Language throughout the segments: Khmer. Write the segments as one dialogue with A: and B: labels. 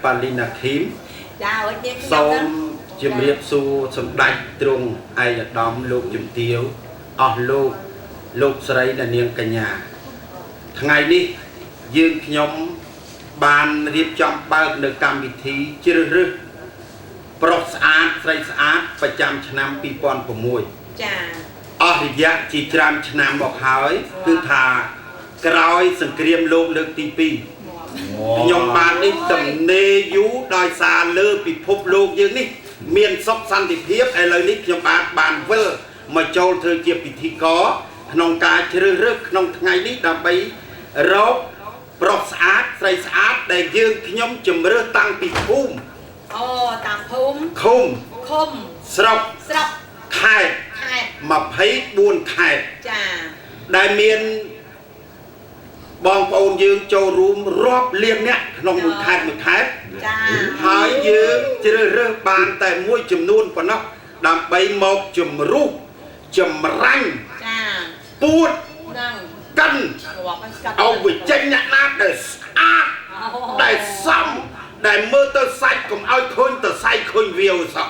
A: ប៉ាលីណាឃីម
B: ចាអើយនាងខ្ញុំ
A: សូម
B: ហ្នឹង
A: ជំរាបសួរសម្ដេចទ្រង់ឯកឧត្តមលោកជំទាវអស់លោកលោកស្រីและនាងកញ្ញាថ្ងៃនេះយើងខ្ញុំបានរៀបចំបើកនៅកម្មវិធីជ្រើសរើសប្រុសស្អាតស្រីស្អាតប្រចាំឆ្នាំ2006
B: ចា
A: អស់រយៈជាច្រើនឆ្នាំមកហើយគឺថាក្រោយសង្គ្រាមលោកលើកទី2ខ្ញុំបាននេះទំនេរយូរដោយសារលើពិភពលោកយើងនេះមានសុខសន្តិភាពឥឡូវនេះខ្ញុំបានវិលមកចូលធ្វើជាពិធីករក្នុងការជ្រើសរើសក្នុងថ្ងៃនេះដើម្បីរកប្រុសស្អាតស្រីស្អាតដែលយើងខ្ញុំជម្រើសតាំងពីភូមិ
B: អូតាមភូមិ
A: ឃុំ
B: ឃុំ
A: ស្រុក
B: ស្រុក
A: ខេត្ត
B: ខេត្ត
A: 24ខេត្ត
B: ចា
A: ដែលមានបងប្អូនយើងចូលរួមរាប់លានអ្នកក្នុងមួយខេត្តមួយខេត្ត
B: ចា
A: ហើយយើងជ្រើសរើសបានតែមួយចំនួនប៉ុណ្ណោះដើម្បីមកជំរុះចម្រាញ់
B: ចា
A: ពួត
B: ហ្នឹង
A: កិន
B: ងាប់ហើយស្កាត់
A: ឲ្យវាចេញអ្នកណាដែលស្អាតដែលសមដែលមើលទៅសាច់កុំឲ្យឃើញទៅសាច់ឃើញវាវសោះ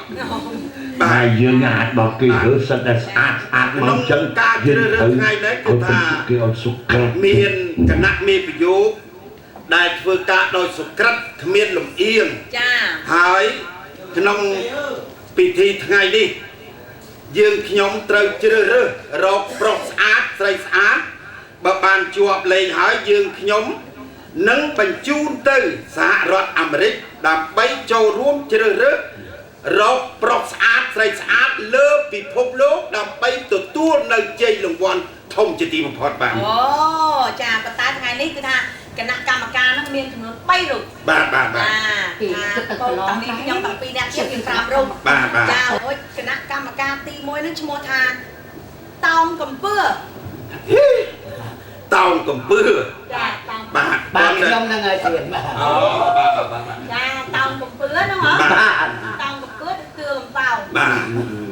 A: បា
C: តែ
A: ទ
C: យើងអាចដល់គេរើសិតតែស្អាតស្អាតមកចឹង
A: ការជ្រើសរើសថ្ងៃនេះគឺថា
C: គេឲ្យសុក្រិត
A: មានគណៈមេប្រយោគដែលធ្វើការដោយសុក្រិតគ្មានលំអៀង
B: ចា
A: ហើយក្នុងពិធីថ្ងៃនេះយើងខ្ញុំត្រូវជ្រើសរើសរកប្រុសស្អាតស្រីស្អាតបើបានជាប់លេខហើយយើងខ្ញុំនឹងបញ្ជូនទៅសហរដ្ឋអាមេរិកដើម្បីចូលរួមជ្រើសរើសរកប្រុសស្អាតស្រីស្អាតលើពិភពលោកដើម្បីទទួលនៅជ័យរង្វាន់ធំជាទីបំផុតបាទ
B: អូចាប៉ុន្តែថ្ងៃនេះគឺថាគណៈកម្មការហ្នឹងមានចំនួន3រូប
A: បាទបាទបាទ
B: ចាកូនតាំងពីខ្ញុំតាំងពីអ្នកទៀតមាន5រូប
A: បាទបាទ
B: ចាអូយគណៈកម្មការទី1ហ្នឹងឈ្មោះថាតោងកំពើ
A: តោងកំពើ
B: ចាតោង
A: បាទ
D: បាទខ្ញុំនឹងឲ្យទៀតបាទ
A: អូបាទបាទបាទ
B: ចាតោងកំពើហ្នឹងហ៎
D: បាទ
B: តោងកំពើគឺកំប៉ោង
A: បាទ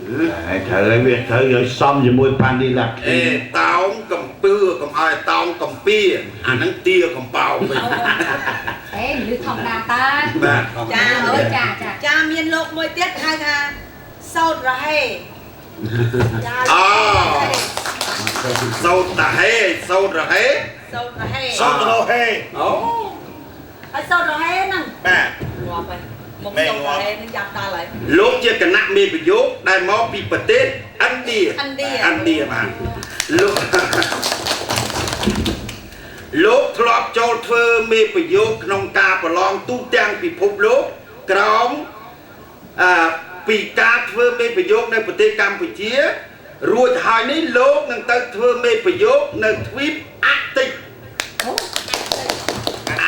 C: ហើយត្រូវឲ្យវាត្រូវឲ្យសមជាមួយប៉ានីឡា
A: អេតោងកំពើកុំឲ្យតោងកំពៀអាហ្នឹងទាកំប៉ោងវិញ
E: អេមនុស្សធម្មតាតា
A: បាទ
B: ចាអើយ
E: ចាចា
B: ចាមានលោកមួយទៀតហៅថាសោតរហេចា
A: អូសោតតាហេសោតរហេ
B: សោតរហេ
F: សោតរហេ
A: អូ
B: ហើយសោតរហេហ្នឹង
F: បាទ
B: ងាប់ហើយមកសោតរហេហ្នឹងយ៉ាប់ដល់ហើយ
A: លោកជាគណៈមេប្រយោគដែលមកពីប្រទេសឥណ្ឌា
B: ឥណ្ឌា
A: ឥណ្ឌាបាទលោកធ្លាប់ចូលធ្វើមេប្រយោគក្នុងការប្រឡងទូទាំងពិភពលោកក្រោមពីការធ្វើមេប្រយោគនៅប្រទេសកម្ពុជារួចហើយនេះលោកនឹងទៅធ្វើមេប្រយោគនៅទ្វីបអាក់ទិក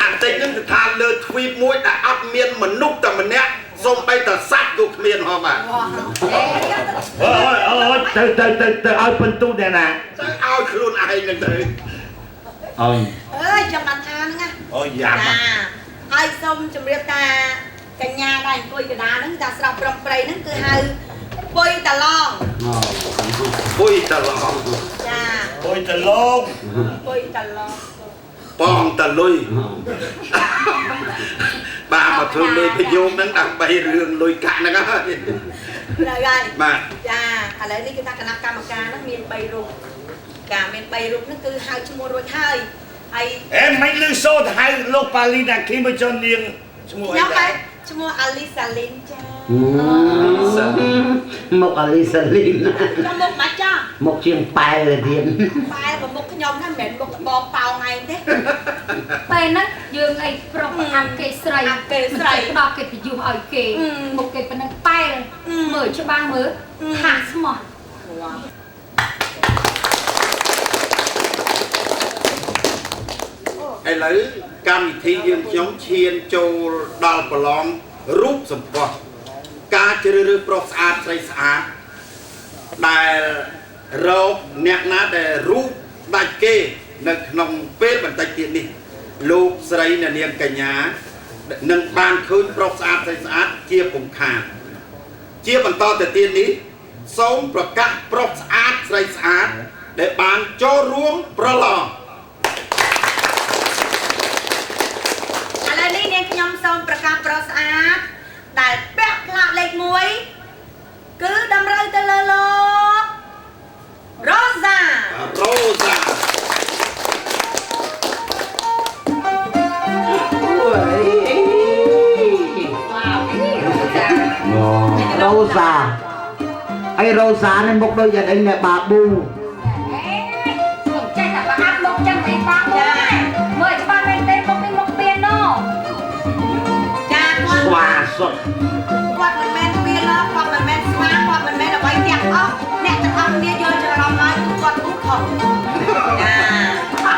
A: អាក់ទិកនឹងស្ថានលើទ្វីបមួយដែលអត់មានមនុស្សតែម្នាក់សូម្បីតែសត្វក៏គ្មានហ៎បាទ
C: អូយអូយទៅទៅទៅទៅឲ្យពិន្ទុអ្នកណា
A: ទៅឲ្យខ្លួនឯងនឹងទៅ
C: អើយ
B: អើយចាំបានថាហ្នឹងណា
F: អូយ៉ាប់
B: ចាហើយសូមជម្រាបថាកញ្ញាដែលអង្គុយកណ្ដាលហ្នឹងថាស្រស់ប្រុសព្រៃហ្នឹងគឺហៅពុយតឡង
A: ពុយតឡង
B: ចា
F: ពុយតឡង
B: ពុយតឡង
A: បងតលុយបាទមកធ្វើលេខប្រយោគហ្នឹងដើម្បីរឿងលុយកាក់ហ្នឹងហើយ
B: ត្រូវហើយ
A: បាទ
B: ចាឥឡូវនេះគឺថាគណៈកម្មការហ្នឹងមាន3រូបចាមាន3រូបហ្នឹងគឺហៅឈ្មោះរួចហើយហើយ
F: អេមិនលឺសូត្រហៅលោកប៉ាលីណាគីមកចននាងឈ្មោះអី
B: ខ្ញុំ
F: ដែរ
B: ឈ្មោះអាលីសាលីនចា
D: មុខអាលីសាលីន
B: ខ្ញុំមុខមកចា
D: មុខជាងប៉ែលទៀត
B: ប៉ែលមុខខ្ញុំហ្នឹងមិនមែនមុខដបងប៉ោងឯងទេ
E: ពេលហ្នឹងយើងអីប្រុសអាប់គេស្រី
B: អាប់គេស្រី
E: ដល់គេប្រយុទ្ធឲ្យគេមុខគេប៉ុណ្ណឹងប៉ែលមើលច្បាស់មើលហាក់ស្មោះ
A: ឥឡូវកម្មវិធីយើងខ្ញុំឈានចូលដល់ប្រឡងរូបសម្ផស្សការជ្រើសរើសប្រុសស្អាតស្រីស្អាតដែលរកអ្នកណាដែលរូបដាច់គេនៅក្នុងពេលបន្តិចទៀតនេះលោកស្រីអ្នកនាងកញ្ញានឹងបានឃើញប្រុសស្អាតស្រីស្អាតជាពុំខានជាបន្តទៅទៀតនេះសូមប្រកាសប្រុសស្អាតស្រីស្អាតដែលបានចូលរួមប្រឡង
B: ឥឡូវនេះនាង ខ្ញុំសូមប្រកាសប្រុសស្អាតដែលពាក់ផ្លាកលេខ1គឺតម្រូវទៅលើលោករ៉ូសា
A: រ៉ូសា
D: រ៉ូសាហើយរ៉ូសានេះមុខដូចយ៉ាងអីអ្នកបាប៊ូ
E: ខ្ញុំចេះតែប្រអាប់មុខចឹងអីបាប៊ូមើលច្បាស់មែនទេមុខនេះមុខពៀនណូ
B: ចាគាត់
C: ស្វាសុទ្ធ
B: គាត់មិនមែនពៀនណគាត់មិនមែនស្វាគាត់មិនមែនអ្វីទាំងអស់អ្នកទាំងអស់គ្នាយល់ច្រឡំហើយគឺគាត់គូខុសចាគា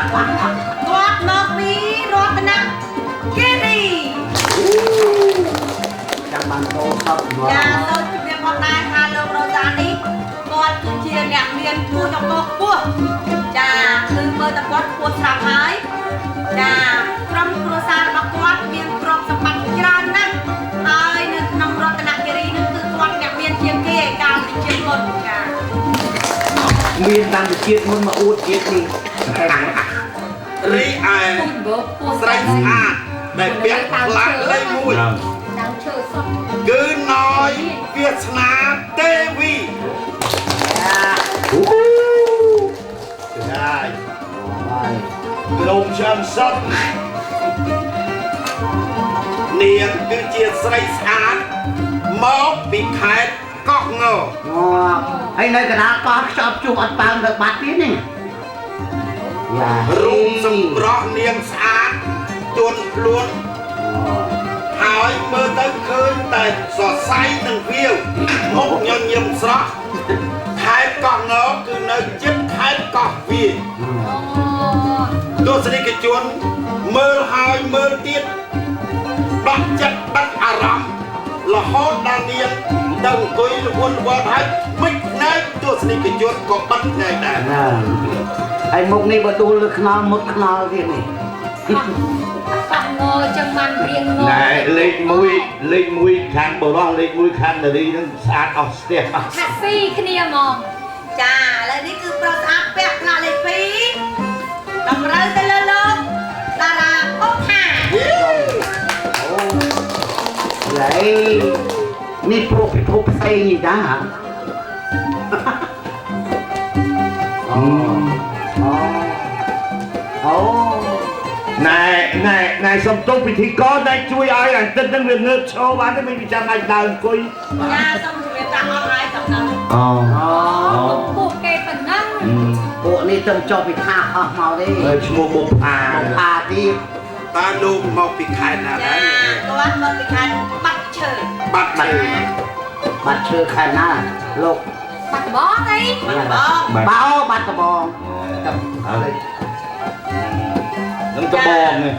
B: ត់មកពីរតនគិរី
D: ចាំបានតោសតមក
B: ចាសូមជម្រាបផងដែរថាលោករ៉ូសានេះគាត់គឺជាអ្នកមានគូតកខ្ពស់ចាគឺមើលតែគាត់ខ្ពស់ស្រាប់ហើយចាក្រុមគ្រួសាររបស់គាត់មានទ្រព្យសម្បត្តិច្រើនណាស់ហើយនៅក្នុងរតនគិរីនឹងគឺគាត់អ្នកមានជាងគេកាលពីជាតិមុនចា
D: មានតាំងពីជាតិមុនមកអួតជាតិនេះ
A: រីឯស្រីស្អាតដែលពាក់ផ្លាកលេខ1
E: ដើមឈើសុទ្ធ
A: គឺណយវាសនាទេវី
D: អូ
C: ចាយក្រុមចាំសុទ្ធ
A: នាងគឺជាស្រីស្អាតមកពីខេត្តកោះង
D: ហើយនៅកណ្ដាលកោះខ្ចប់ជួបអត់ប៉ើងទៅបាត់ទៀតនេះយ៉ា
A: រូបសម្រស់នាងស្អាតទន់ភ្លួនហើយមើលទៅឃើញតែសរសៃនិងវាវមុខញញឹមស្រស់ខេត្តកោះងគឺនៅជិតខេត្តកោះវាទស្សនិកជនមើលហើយមើលទៀតដកចិត្តបាត់អារម្មណ៍រហូតដល់នាងទៅអង្គុយរវល់វល់ហើយមិនភ្នែកទស្សនិកជនក៏បាត់ភ្នែកដែរ
D: ហើយមុខនេះបើដួលលើខ្នល់មុតខ្នល់ទៀតនេះ
E: កោះងចឹងបានរៀងង
C: ណែលេខ1លេខ1ខាងបរោះលេខ1ខាងនារីនឹងស្អាតអស់ស្ទះអស់
E: ហាស៊ីគ្នាហ្មង
B: ចាឥឡូវនេះគឺប្រុសស្អាតពាក់ផ្លាកលេខ2តម្រូវទៅលើលោកតារាអុកហា
D: អូឡៃនេះពួកពិភពផ្សេងនេះតាអូអូអូ
C: ណែណែណែសំទោសពិធីករណែជួយឲ្យអាទិត្យនឹងវាងើបឈរបានទេមិនចាំអាចដើរអង្គុយ
B: ចាសូមជម្រាបតាអស់ហើយសំណឹង
C: អូ
E: អូពួកគេប៉ុណ្ណឹង
D: ពួកនេះទៅចុះពីថាអស់មកទេ
C: ហើយឈ្មោះបុប្ផា
D: បុប្ផាទៀត
A: តើលោកមកពីខេត្តណាដែរ
B: គាត់មកពីខេត្តបាត់ឈើ
A: បាត់ឈើ
D: បាត់ឈើខេត្តណាលោក
E: បាត់ដបងអី
B: បាត់ដបង
D: បាអូបាត់ដបង
C: នឹងដបងនេះ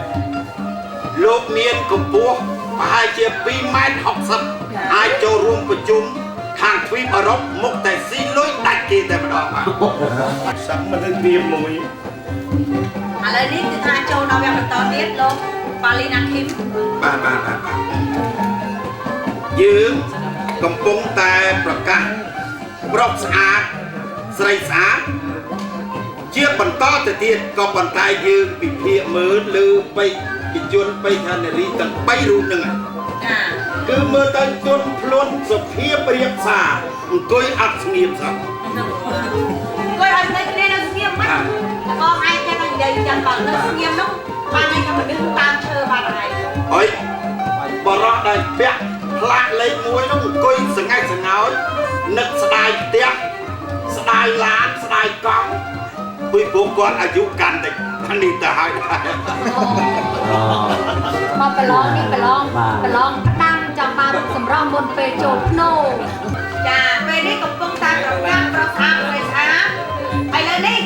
A: លោកមានកម្ពស់ប្រហែលជា2.60ម៉ែត្រអាចចូលរួមប្រជុំខាងទ្វីបអឺរ៉ុបមុខតែស៊ីលុយដាច់គេតែម្ដងបាទ
C: សាំមនុស្សទៀមមួយ
B: ឥឡូវនេះគឺថាចូលដល់វគ្គបន្តទៀតលោកប៉ាលីណាឃីម
A: បាទបាទបាទយើងកំពុងតែប្រកាសប្រុសស្អាតស្រីស្អាតជាបន្តទៅទៀតក៏ប៉ុន្តែយើងពិភាក្សាមើលលើបេក្ខជនបេក្ខនារីទាំង3រូបហ្នឹង
B: ចា
A: គឺមើលទៅទន់ភ្លន់សុភាពរៀបសារអង្គុយអត់ស្ងៀមសោះ
B: អង្គុយអត់នៅគ្នានៅស្ងៀមមិនបងឯងចេះតែនិយាយចឹងបើនៅស្ងៀមនោះបានឯងក៏មនុស្សតាមឈើបាត់ហើយ
A: អុយបរោះដែលពាក់ផ្លាកលេខ1នោះអង្គុយសង្ហេសង្ហោយនឹកស្ដាយផ្ទះស្ដាយឡានស្ដាយកង់ពីព្រោះគាត់អាយុកាន់តែនេះទៅហើយដែរ
E: មកប្រឡងនេះប្រឡងប្រឡងផ្ដាំចង់បានរូបសម្រស់មុនពេលចូលភ្នោ
B: ចាពេលនេះកំពុងតែប្រកាសប្រុសស្អាតស្រីស្អាតឥឡូវនេះ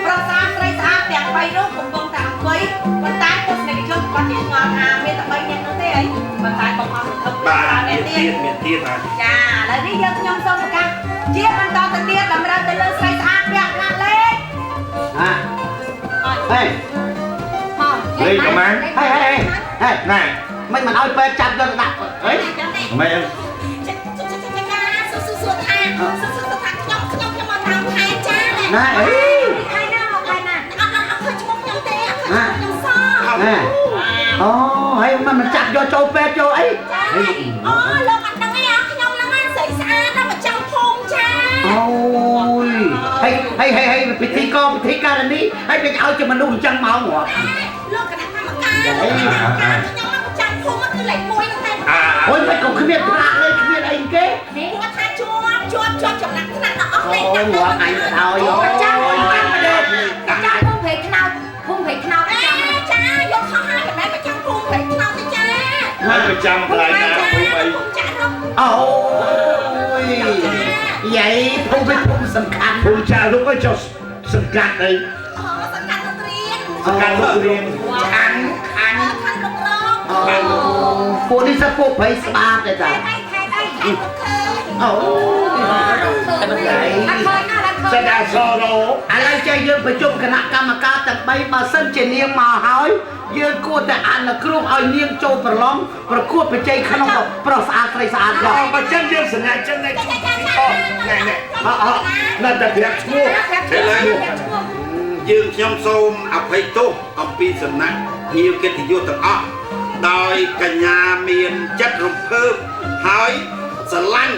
B: ប្រុសស្អាតស្រីស្អាតទាំង3រូបកំពុងតែអង្គុយប៉ុន្តែទស្សនិកជនគាត់ជាឆ្ងល់ថាមានតែ3នាក់នោះទេអីប៉ុន្តែបងអស់សង្ឃឹម
A: បាទមានទៀតមានទៀតបាទ
B: ចាឥឡូវនេះយើងខ្ញុំសូមប្រកាសជាបន្តទៅទៀតតម្រូវទៅលើស្រីស្អាតពាក់ផ្លាកលេខ
D: ហាហេ
E: មក
C: លេខប្រហែល
D: ហេហេហេ
C: ណែ
D: មិនមិនឲ្យពេទ្យចាប់យកទៅដាក់
C: អីមិនអី
B: ចាសួរសួរថាសួរសួរថាខ្ញុំខ្ញុំខ្ញុំមកតាមខែចា
D: ណែអី
B: ខែណាមកខែណាអត់អត់ឃើញឈ្មោះខ្ញុំទេអត់ឃើញឈ្មោះខ្ញុំសោះ
D: ណែអូ ហើយមិនចាប់យកចូលពេទ្យចូលអី
B: អូលោកអត់ដឹងអីខ្ញុំហ្នឹងស្រីស្អាតដល់ប្រចាំភូមិចា
D: អូយហើយហើយហើយពិធីកពិធីការនីហើយមិនឲ្យជាមនុស្សអញ្ចឹងមកហ៎
B: លោកគណៈកម្មការខ្ញុំមកប្រចាំភូមិគឺលេខ1ហ្នឹងតែ
D: អូយមិនក៏គ្មានប្រាក់លេខគ្មានអីគេ
B: គាត់ថាជាប់ជាប់ជាប់ចំណាក់ថ្នាក់ដល់អស់លេខ
D: អូងាប់អញហើយ
E: ប្រចាំប្រចាំភូមិព្រៃខ្នោតភូមិព្រៃខ្នោត
B: ចាចាយកខុសហើយមិនមែនប្រចាំភូមិព្រៃខ្នោតទេចា
C: ហើយប្រចាំកន្លែងណាភូមិអី
B: ចារុក
D: អូយយាយភូមិភូមិសំខាន់
C: ភូមិចារុកឲ្យចុះសង្កាត់អី
B: អូសង្កាត់លោករៀន
C: សង្កាត់លោករៀន
D: ឆាំងខាង
B: ខាងលោករង
D: អូពួកនេះសពួកព្រៃស្បាតទេតា
E: ខេតអី
D: អូ
E: អត់ឃើញណាអត់ឃើញ
C: សដាសរោ
D: ឥឡូវចេះយើងប្រជុំគណៈកម្មការទាំង3បើសិនជានាងមកហើយយើងគួរតែអនុគ្រោះឲ្យនាងចូលប្រឡងប្រកួតប្រជែងក្នុងប្រុសស្អាតស្រីស្អាតចុះ
C: បើចឹងយើងសញ្ញាចឹងណែណែណែអអនៅតែប្រាប់ឈ្មោះ
A: ឥឡូវយើងខ្ញុំសូមអភ័យទោសអំពីសំណាក់ភ្ញៀវកិត្តិយសទាំងអស់ដោយកញ្ញាមានចិត្តរំភើបហើយស្រឡាញ់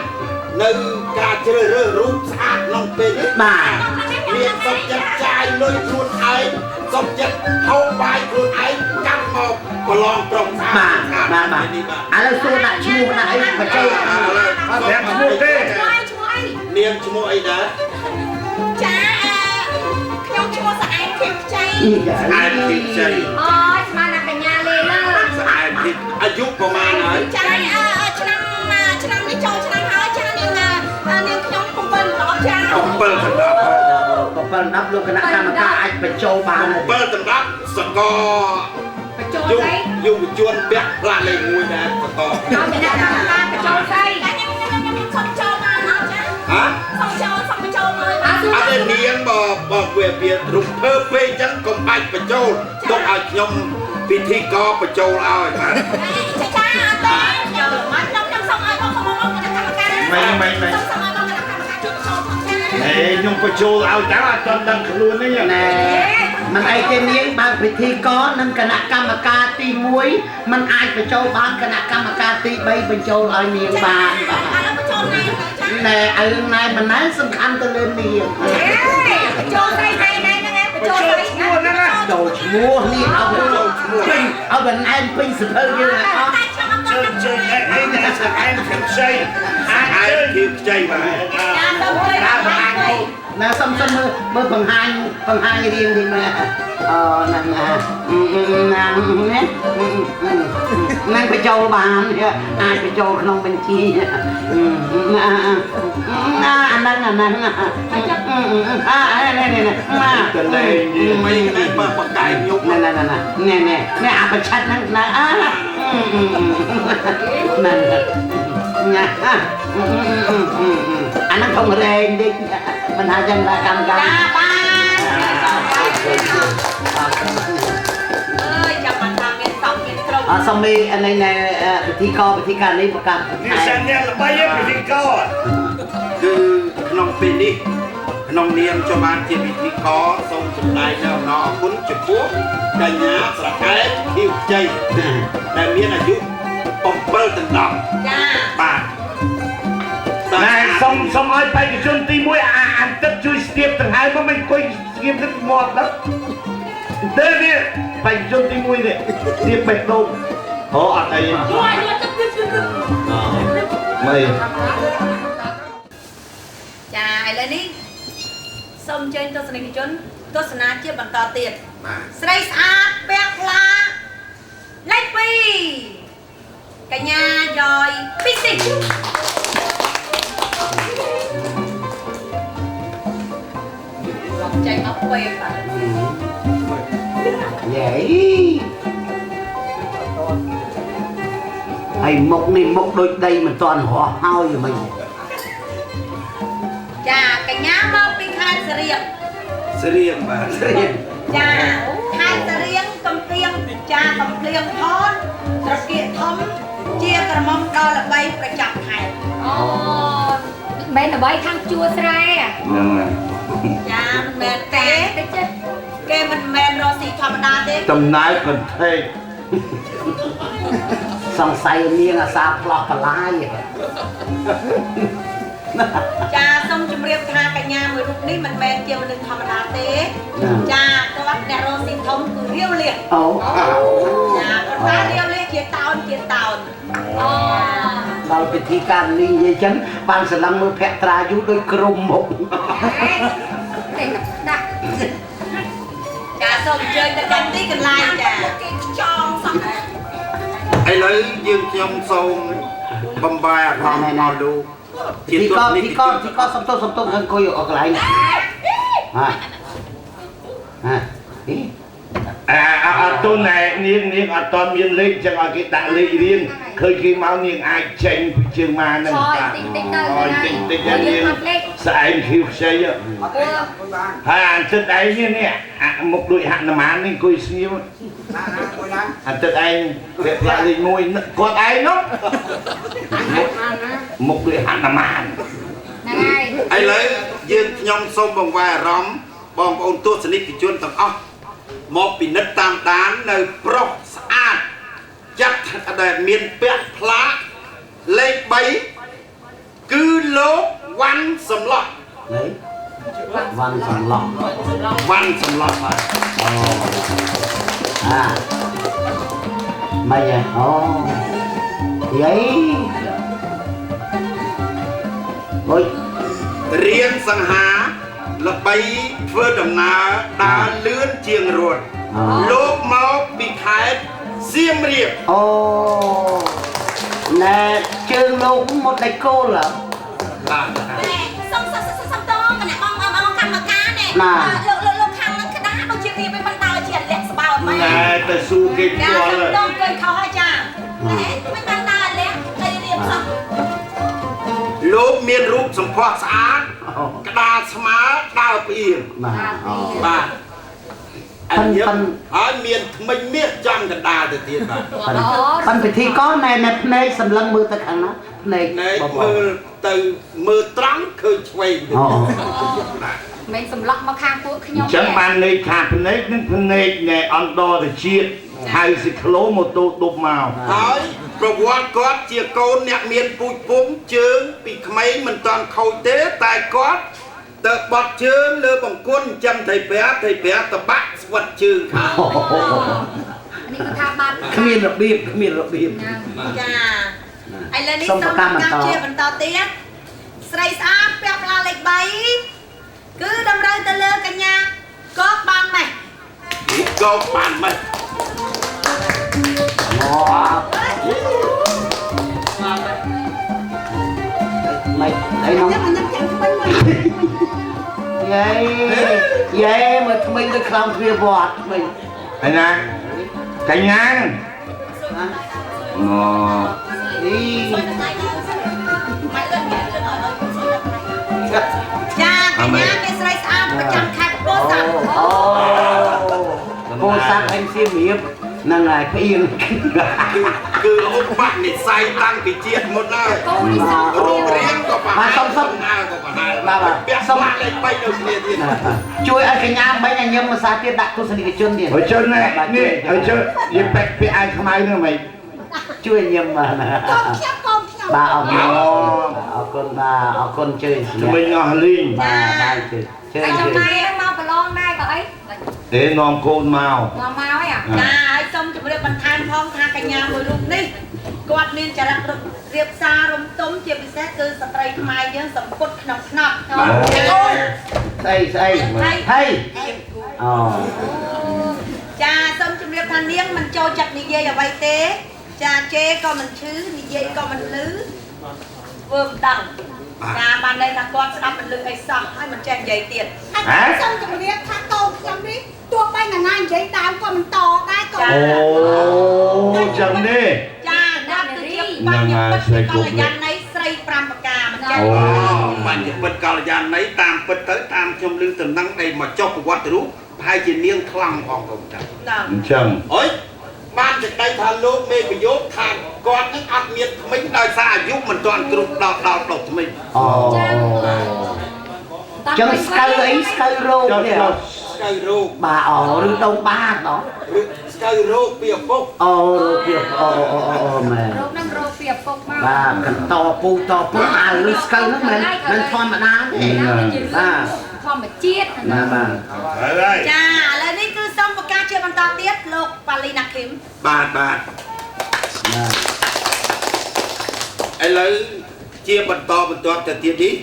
A: នៅការជ្រើសរើសរូបស្អាតក្នុងពេលនេះ
D: បាទ
A: មានសុខចិត្តចាយលុយខ្លួនឯងសុខចិត្តហូបបាយខ្លួនឯងកាត់មកប្រឡងប្រុសស្អាត
D: បាទបាទបាទឥឡូវសួរដាក់ឈ្មោះដាក់អីបញ្ចូល
A: ឥឡូវ
C: អត់ប្រាប់ឈ្មោះទេ
B: ឈ្មោះអី
A: នាងឈ្មោះអីដែរ
B: ចាខ្ញុំឈ្មោះស្អែកធៀបខ្ចី
A: ស្អែកធៀបខ្ចី
E: អូយស្មានតែកញ្ញាលេលើ
A: ស្អែកធៀបអាយុប្រហែលហើយ
B: ចាឆ្នាំនេះចូលឆ្នាំហើយចានាងខ្ញុំ7 10ចា
A: 7 10
D: 7 10លោកគណៈកម្មការអាចបញ្ចូលបាន
A: 7 10សក
E: បញ្ចូលស្អី
A: យុវជនពាក់ផ្លាកលេខ1ដែរសក
E: ឲ្យគណៈកម្មការបញ្ចូលស្អី
B: ខ្ញុំសុំចូលបានអត់ចា
A: ហ៎
B: សុំចូលសុំបញ្ចូលមក
A: អត់ទេនាងបើវាវារំភើបពេកអញ្ចឹងកុំបាច់បញ្ចូលទុកឲ្យខ្ញុំពិធីករបញ្ចូលឲ្យបាទ
B: ចាចាអត់ទេខ្ញុំខ្ញុំសុំឲ្យបងបងគណៈកម្មការ
C: មិនមិន
B: សុំឲ្យបងគណៈកម្មការជួយបញ្ចូលផងចា
C: ហេខ្ញុំបញ្ចូលឲ្យតើអត់ទាន់ដឹងខ្លួនទេ
D: ណែមិនអីទេនាងបើពិធីករនិងគណៈកម្មការទី1មិនអាចបញ្ចូលបានគណៈកម្មការទី3បញ្ចូលឲ្យនាងបានបាទ
B: ឥឡូវបញ្ចូលណែចា
D: ណែឲ្យណែមិនណែសំខាន់ទៅលើនាង
E: បញ្ចូលស្អីណែណែហ្នឹងបញ្ចូលស្អី
C: ឈ្មោះហ្នឹង
D: ចូលឈ្មោះនេះឲ្យចូលឈ្មោះពេញឲ្យបន្អែមពេញសភៅយើងអស់
C: ជើងជើងអីណែស្អែមខ្ចី
A: អាចធៀបខ្ចីបាទ
B: ចាសូមជួយ
D: ណាសុំសុំមើលមើលបង្ហាញបង្ហាញរៀងនេះមើលអូហ្នឹងណាហ្នឹងហ្នឹងបញ្ចូលបានអាចបញ្ចូលក្នុងបញ្ជីណាណាអាហ្នឹងអាហ្នឹងអានេះនេះណា
C: តលេង
A: មិននេះបើបកែញុក
D: ណែណែណែណែណែណែអាប្រឆាត់ហ្នឹងណាអាហ្នឹងណាអាហ្នឹងធំរែងតិចមិនថាចឹងថាកម្មការ
B: ចាបានអើយចាំបានថាមានសំមានក្រុម
D: អត់សុំមីនេះណែពិធីករពិធីការនេះប្រកាស
C: នេះសិនអ្នកល្បីពិធីករ
A: គឺក្នុងពេលនេះក្នុងនាមខ្ញុំបានជាពិធីករសូមសម្ដែងនៅអំណរអគុណចំពោះកញ្ញាស្រកែខៀវខ្ចីដែលមានអាយុ7ដល់10
B: ចា
A: បាទ
C: ណែសុំសុំឲ្យបេក្ខជនទី1អាអានទឹកជួយស្ទាបដង្ហើមមកមិនអង្គុយស្ទាបទឹកមាត់ដល់ទេនេះបេក្ខជនទី1នេះស្ទាបបេះដូងអូអត់អី
B: ជួយទឹកទឹកទឹក
C: មិន
B: ចាឥឡូវនេះសូមអញ្ជើញទស្សនិកជនទស្សនាជាបន្តទៀតស្រីស្អាតពាក់ផ្លាលេខ2កញ្ញាយ៉យពិសិដ្ឋ ចេញមកពេកបាទ
D: យេហើយមុខនេះមុខដូចដីមិនតាន់រស់ហើយមិញ
B: ចាកញ្ញាមកពីខេត្តសៀម
A: សៀមបាទ
D: សៀម
B: ចាខេត្តសៀមកំភ្លៀងចាកំភ្លៀងផនត្រកៀកធំជាក្រមុំដ៏ល្បីប្រចាំខេត្ត
E: អូមិនល្បីខាងជួស្រែ
C: ហ្នឹងហើយ
B: ចាមិនមែនទេគេមិនមែនរកស៊ីធម្មតាទេ
C: តំណែងកន្ថេក
D: សង្ស័យនាងអាសាផ្លោះបន្លាយ
B: ចាសូមជម្រាបថាកញ្ញាមួយរូបនេះមិនមែនជាមនុស្សធម្មតាទេចាគាត់អ្នករស់ស៊ីធំគឺរាវលៀស
D: អូ
B: ចាគាត់ថារាវលៀសជាតោនជាតោន
E: អូ
D: ដល់ពិធីការនេះនិយាយចឹងបានស្រឡឹងមើលភក្ត្រាយូរដូចក្រុមមុខ
E: តែដាក់
B: ចាសូមអញ្ជើញទៅកាន់ទីកន្លែងចា
G: គេខ្ចងសោះ
A: ឥឡូវយើងខ្ញុំសូមបំបាយអារម្មណ៍ដល់លោក
D: ជាទីកទីកទីកសំទោសសំទោសអង្គុយកន្លែងហាហាអី
C: អាអត់ទុនណែនាងនាងអត់តមានលេខចឹងឲ្យគេដាក់លេខរៀងឃើញគេមកនាងអាចចេញពីជើងម៉ាហ្នឹង
E: បាទតិចតិចទៅ
C: តិចតិចនាងស្អែកខៀវខ្ចីហើយអាទឹកឯងនេះអាមុខដូចហនុមាននេះអង្គុយស្ងៀមអាទឹកឯងវាផ្លាក់លេខ1គាត់ឯងនោះមុខដូចហនុមាន
E: ហ្នឹងហើយ
A: ឥឡូវយើងខ្ញុំសូមបង្វែរអារម្មណ៍បងប្អូនទស្សនិកជនទាំងអស់មកពិនិត្យតាមដាននៅប្រុសស្អាតចាត់ដែលមានពាក់ផ្លាកលេខ3គឺលោកវ៉ាន់សំឡោះ
D: នេះវ៉ាន់សំឡោះ
A: វ៉ាន់សំឡោះបាទ
D: អូអាមិនហ៎អូយាយអូយ
A: រៀងសង្ហាល្បីធ្វើដំណើរដើរលឿនជាងរត់លោកមកពីខេត្តសៀមរាប
D: អូណែជើងលោកមកដៃគោល
A: បាទ
G: សុំសុំសុំតគណៈបងបងកម្មការណែលោកលោកលោកខាងនឹងក្តារដូចជារៀបឲ្យបណ្ដើជាលាក់ស្បោម៉ែ
C: ណែទៅស៊ូគេផ្ទាល់
B: ចាសុំតអង្គុយខុសហើយចា
G: ណែមិនបានដើរលាក់តែរៀបសោះ
A: លោកមានរូបសម្ផស្សស្អាតក្តារស្មើដើរផ្អៀង
D: បាទ
A: បាទអញ្ញឹមហើយមានថ្មិញមាសចំកណ្ដាលទៅទៀតបាទ
D: ប៉ិនពិធីករណែណែភ្នែកសម្លឹងមើលទៅខាងណាភ្នែក
A: មើលទៅមើលត្រង់ឃើញឆ្វេងទៅ
E: មិនសម្លក់មកខាងពួកខ្ញុំ
C: អញ្ចឹងបានន័យថាភ្នែកនឹងភ្នែកណែអន្តរជាតិហៅស៊ីក្លូម៉ូតូដប់មក
A: ហើយប្រវត្តិគាត់ជាកូនអ្នកមានពូជពងជើងពីក្មេងមិនតាន់ខូចទេតែគាត់ទៅបត់ជើងលើបង្គន់ចាំថៃប្រាថៃប្រាតបាក់ស្វិតជើងខាង
E: នេះគឺថាបាន
D: គ្មានរបៀបគ្មានរបៀប
B: ចាឥឡូវនេះសូមប្រកាសជាបន្តទៀតស្រីស្អាតពាក់ផ្លាលេខ3គឺតម្រូវទៅលើកញ្ញាកកបានម៉េះ
A: កកបានម៉េះ
D: អូមិនអីនោះ
G: ខ្ញុំចាំថ្មីមួយ
D: យេយេមើលថ្មីដូចខ្លោងទ្វារវត្តថ្មី
C: ហើយណាកញ្ញាហ្នឹងអូ
D: អី
B: ចាកញ្ញាគេស្រីស្អាតប្រចាំខេត្តពោធិ៍សាត់
D: អូពោធិ៍សាត់អញសៀមរាបហ្នឹងហើយផ្អៀង
A: គឺឧបនិស្ស័យតាំងពីជាតិមុនហើយរូបរាងក៏ប្រហែល
D: សុំសុំ
A: ក៏ប្រហែលបាទពាក់ស្លាកលេខ3នៅគ្នាទៀត
D: ជួយឲ្យកញ្ញាមិញឲ្យញឹមភាសាទៀតដាក់ទស្សនិកជនទៀត
C: ហើយជើនេះនេះហើយជើយពាក់ពាក់អាវខ្មៅហ្នឹងមិន
D: ជួយញឹមបាទ
G: កូនខ្ញុំកូនខ្ញុំ
D: បាទអរគុណអរគុណបាទអរគុណជើ
C: ថ្មីអស់លីង
D: បាទបាទជើជើ
E: ហើយចំណាយមកប្រឡងដែរក៏អី
C: ទេនាំកូនមក
E: នាំមកហើយ
B: ចាហើយសូមជម្រាបបន្ថែមផងថាកញ្ញាមួយរូបនេះគាត់មានចរិតរៀបសាររំទុំជាពិសេសគឺស្ត្រីខ្មែរយើងសម្ពុតក្នុងខ្នប់
D: អូយស្អីស្អីហីអូ
B: ចាសូមជម្រាបថានាងមិនចូលចិត្តនិយាយអ្វីទេចាជេរក៏មិនឈឺនិយាយក៏មិនលឺធ្វើមិនដឹងចាបានន័យថាគាត់ស្ដាប់មិនលឺអីសោះហើយមិនចេះនិយាយទៀត
G: សូមជម្រាបថាកូនខ្ញុំនេះទោះបីណានានិយាយតាមក៏មិនតដែរកូន
C: អូចឹងទេ
B: ចាគាត់គឺជាបញ្ញពិតកល្យាណីស្រី5ប្រការមិនចេះ
A: បញ្ញពិតកល្យាណីតាមពិតទៅតាមខ្ញុំឮតំណែងដែលមកចុះប្រវត្តិរូបប្រហែលជានាងខ្លាំងផងកូនចា
C: អញ្ចឹង
A: អុយបានសេចក្តីថាលោកមេប្រយោគថាគាត់នឹងអត់មានថ្មិញដោយសារអាយុមិនទាន់គ្រប់ដល់ដល់ដុសថ្មិញ
D: អូចឹងស្កៅអីស្កៅរោគនេះ
A: ស្កៅរោគ
D: បាទអូឬដងបាត
A: ឬ ស្កៅរោគពីឪពុក
D: អូរោគពីអូអូអូមែន
E: រោគហ្នឹងរោគពីឪពុកមក
D: បាទកន្តពូតពូអាលឺស្កៅហ្នឹងមិនមិនធម្មតាទេបាទ
E: ធម្មជាតិ
D: បាទបាទ
F: ហើយ
B: ចាឥឡូវនេះគឺសូមប្រកាសជាបន្តទៀតលោកប៉ាលីណាឃីម
A: បាទបាទឥឡូវជាបន្តបន្ទាប់ទៅទៀតនេះ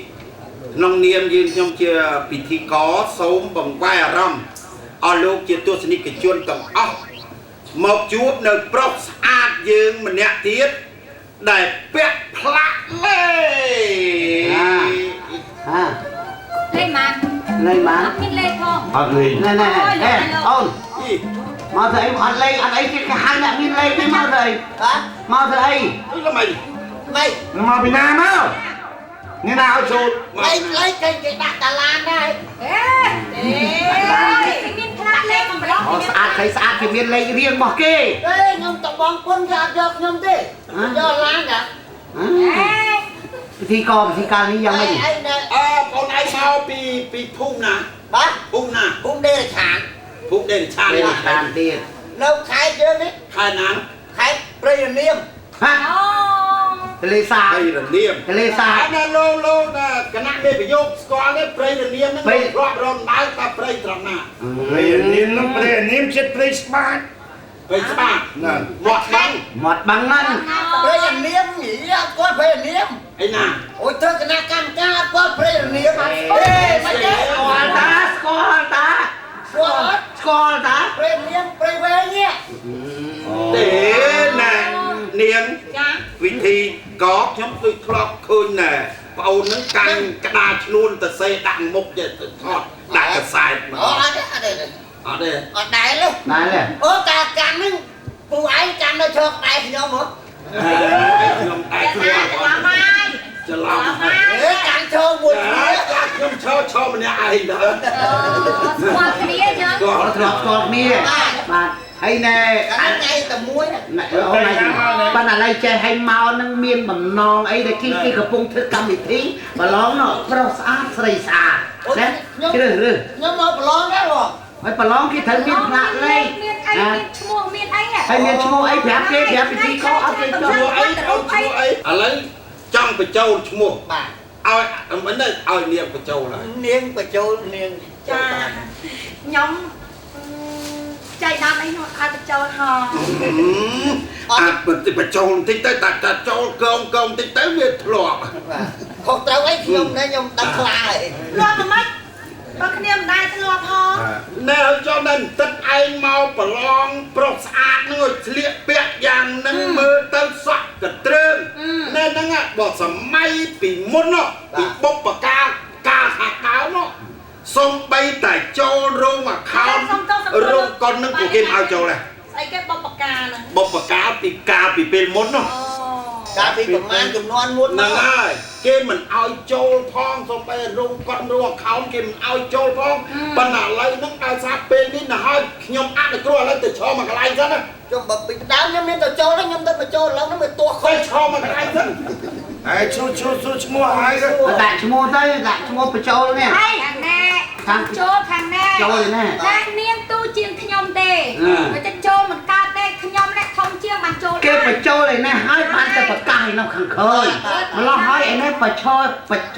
A: ក្នុងនាមយើងខ្ញុំជាពិធីករសូមបង្វែរអារម្មណ៍អស់លោកជាទស្សនិកជនទាំងអស់មកជួបនៅប្រុសស្អាតយើងម្នាក់ទៀតដែលពាក់ផ្លាកលេ
D: ហា
E: លេខម៉ាន
D: លេខម៉ាន
E: អត់មានលេខផង
C: អត់លេខ
D: ណែណែណែអូនមកធ្វើអីអត់លេខអត់អីគេហៅអ្នកមានលេខនេះមកធ្វើអីមកធ្វើអី
A: ល្មិច
H: ម៉េច
C: មកពីណាមកនេះណាឲ្យចូល
H: លេខលេខគេគេដាក់តាឡានដែរ
E: អេគេមានផ្លាកលេខកំប្លុក
D: អូស្អាតស្អីស្អាតគេមានលេខរៀងរបស់គេ
H: ទេខ្ញុំតបងពុនគេអត់យកខ្ញុំទេយកឡានណា
D: ពិធីករពិធីការនេះយ៉ាងម៉េច
A: អើបងឯងមកពីពីភូមិណា
H: បាទ
A: ភូមិណា
H: ភូមិដេរឆាន
A: ភូមិដេរឆាន
D: ដេរឆានទៀត
H: នៅខេត្តយើងនេះ
A: ខេត្តណា
H: ខេត្តព្រៃរនាម
D: ហាទលេសា
A: ព្រៃរនាម
D: ទលេសា
A: ណាលោកលោកគណៈមេប្រយោគស្គាល់ទេព្រៃរនាមហ្នឹងរាប់រំដៅថាព្រៃត្រង់ណា
F: ព្រៃរនាមហ្នឹងព្រៃរនាមចិត្តព្រៃស្បាត
A: ព្រៃស្បាត
F: ហ្នឹង
A: មាត់បាំង
D: មាត់បាំងហ្នឹង
H: ព្រៃរនាមនិយាយអត់គាត់ព្រៃរនាម
A: ឯណា
H: អូយធ្វើគណៈកម្មការអត់គាត់ព្រៃរនាមអេមិនទេ
D: ស្គាល់តាស្គាល់តា
H: ស្គាល់អត់
D: ស្គាល់តា
H: ព្រៃរនាមព្រៃវែងនេះ
A: ទេណែនាង
B: ចា
A: វិធីកខ្ញុំដូចធ្លាប់ឃើញណែប្អូននឹងកាន់ក្តារឈ្នួនទៅសេដាក់មុខចេះថតដាក់កសែត
H: មកអត់ទេអត់ទេ
A: អត់ទេ
H: អត់ដែរទេ
D: ដែរទេ
H: អូតាកាន់នឹងពូឯងកាន់នៅឈរក្បែរខ្ញុំហ៎
A: ខ្ញុំតែស្គាល់
B: ច្រឡំហើយ
A: ច្រឡំហើយ
H: កាន់ឈរមួយគ្នា
A: ខ្ញុំឈរឈរម្នាក់ឯងដែរ
E: ស្គាល់គ្នាចឹង
A: ស្គាល់
D: ធ្លាប់ស្គាល់គ្នាបាទហើយណែ
H: ថ្ងៃតែមួយ
D: ណាអូនឯងប៉ុន្តែឥឡូវចេះឲ្យមកនឹងមានបំណងអីដែលគេគេកំពុងធ្វើកម្មវិធីប្រឡងនោះប្រុសស្អាតស្រីស្អាតណាជ្រើសរើស
H: ខ្ញុំមកប្រឡងដែរបង
D: ហើយប្រឡងគេត្រូវមានផ្លាកលេខ
E: មានអីមានឈ្មោះមានអី
D: ហើយមានឈ្មោះអីប្រាប់គេប្រាប់ពិធីករអត់គេ
A: ឈ្មោះអីអូនឈ្មោះអីឥឡូវចង់បញ្ចូលឈ្មោះ
H: បាទ
A: ឲ្យមិនទេឲ្យនាងបញ្ចូលហើយ
H: នាងបញ្ចូលនាង
B: ចាខ្ញុំចៃដន្យអីនោះឲ្យបញ្ចូលហង
A: អត់បញ្ចូលបន្តិចទៅតែចូលកងកងបន្តិចទៅវាធ្លាប់
H: បាទខុសត្រូវអីខ្ញុំនេះខ្ញុំដឹងខ្លាហើយ
B: ធ្លាប់មិនម៉េចបើគ្នាមិនដែរធ្លាប់ហង
A: ណែឲ្យចូលដល់ទឹកឯងមកប្រឡងប្រុសស្អាតហ្នឹងឲ្យស្លៀកពាក់យ៉ាងហ្នឹងមើលទៅសក់កត្រើងណែហ្នឹងបើសម័យពីមុនពីបុព្វកាលកាលខាងដើមសំបីតែចូលរោងអាខោនរោងកុនហ្នឹងពួកគេមិនឲ្យចូលដែរ
B: ស្អីគេបុព្វកាលហ្នឹង
A: បុព្វកាលពីកាលពីពេលមុននោះ
H: កាលពីប្រហែលចំនួនមុន
A: ហ្នឹងហើយគេមិនឲ្យចូលផងសំបីរោងកុនរោងអាខោនគេមិនឲ្យចូលផងប៉ុន្តែឥឡូវហ្នឹងដោយសារពេលនេះណាហើយខ្ញុំអនុគ្រោះឥឡូវទៅឈរមកកន្លែងសិនណា
H: ខ្ញុំបើពីដើមខ្ញុំមានទៅចូលខ្ញុំទៅមកចូលឥឡូវហ្នឹងវាទាស់ខុ
A: ទៅ
H: ស
A: ឈរមកកន្លែងសិន
F: ហើយឈូឈូឈ្មោះហើយ
D: ដាក់ឈ្មោះទៅដាក់ឈ្មោះបញ្ចូលនេះ
E: ខាងណែខាងចូលខាងណែ
D: ចូលណែ
E: តែនាងទូជាងខ្ញុំទេបើតែចូលមិនកើតទេខ្ញុំអ្នកធំជាងបានចូល
D: គេបញ្ចូលឯនេះហើយបានតែប្រកាសឯនោះខាងក្រោយម្លោះហើយឯនេះបញ្ឈរ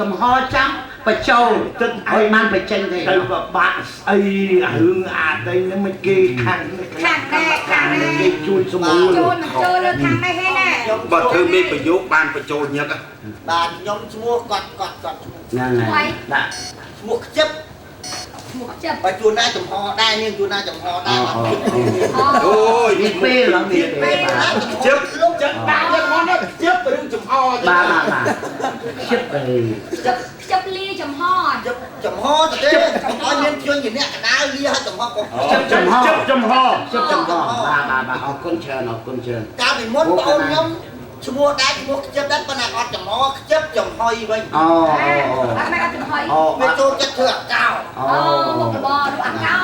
D: ចំហចាំបញ្ចូល
C: ទឹក
D: ឲ្យបានបញ្ចេញទេ
C: ទៅបាក់ស្អីរឿងអាដីហ្នឹងមិនគេខាង
E: ខាងណែខាងណែ
C: គេជួយសម្រួល
E: ចូលមិនចូលលើខាងនេះទេណា
A: បើធ្វើមេប្រយោគបានបញ្ចូលញឹក
H: បាទខ្ញុំឈ្មោះគាត់គាត់គាត់ឈ្មោះ
D: ហ្នឹងហើយដាក់
H: ឈ្មោះខ្ជិប
E: ឈ្មោះខ្ជិប
H: បើជួនណាចំហដែរនាងជួនណាចំហដែរ
A: អូយ
D: មានពេលឡើងមានពេលបាទ
A: ខ្ជិបលោកចឹងដាក់យកមកនេះខ្ជិបឬចំហ
D: បាទបាទបាទខ្ជិបអី
E: ខ្ជិបខ្ជិបលាចំហ
H: ខ្ជិបចំហទៅទេឲ្យមានជួនជាអ្នកកដាលលាឲ្យចំហក៏
D: ខ្ជិបចំហ
C: ខ្ជិបចំហ
D: ខ្ជិបចំហបាទបាទបាទអរគុណច្រើនអរគុណច្រើន
H: កាលពីមុនបងអូនខ្ញុំឈ្មោះដែរឈ្មោះខ្ជិបដែរប៉ុន្តែអត់ចំហខ្ជិបចំហុយវិញ
D: អូ
E: អត់មិនអត់ចំហុយ
H: វាចូលចិត្តធ្វើអាកោ
E: អូមុខរបរនោះអាកោ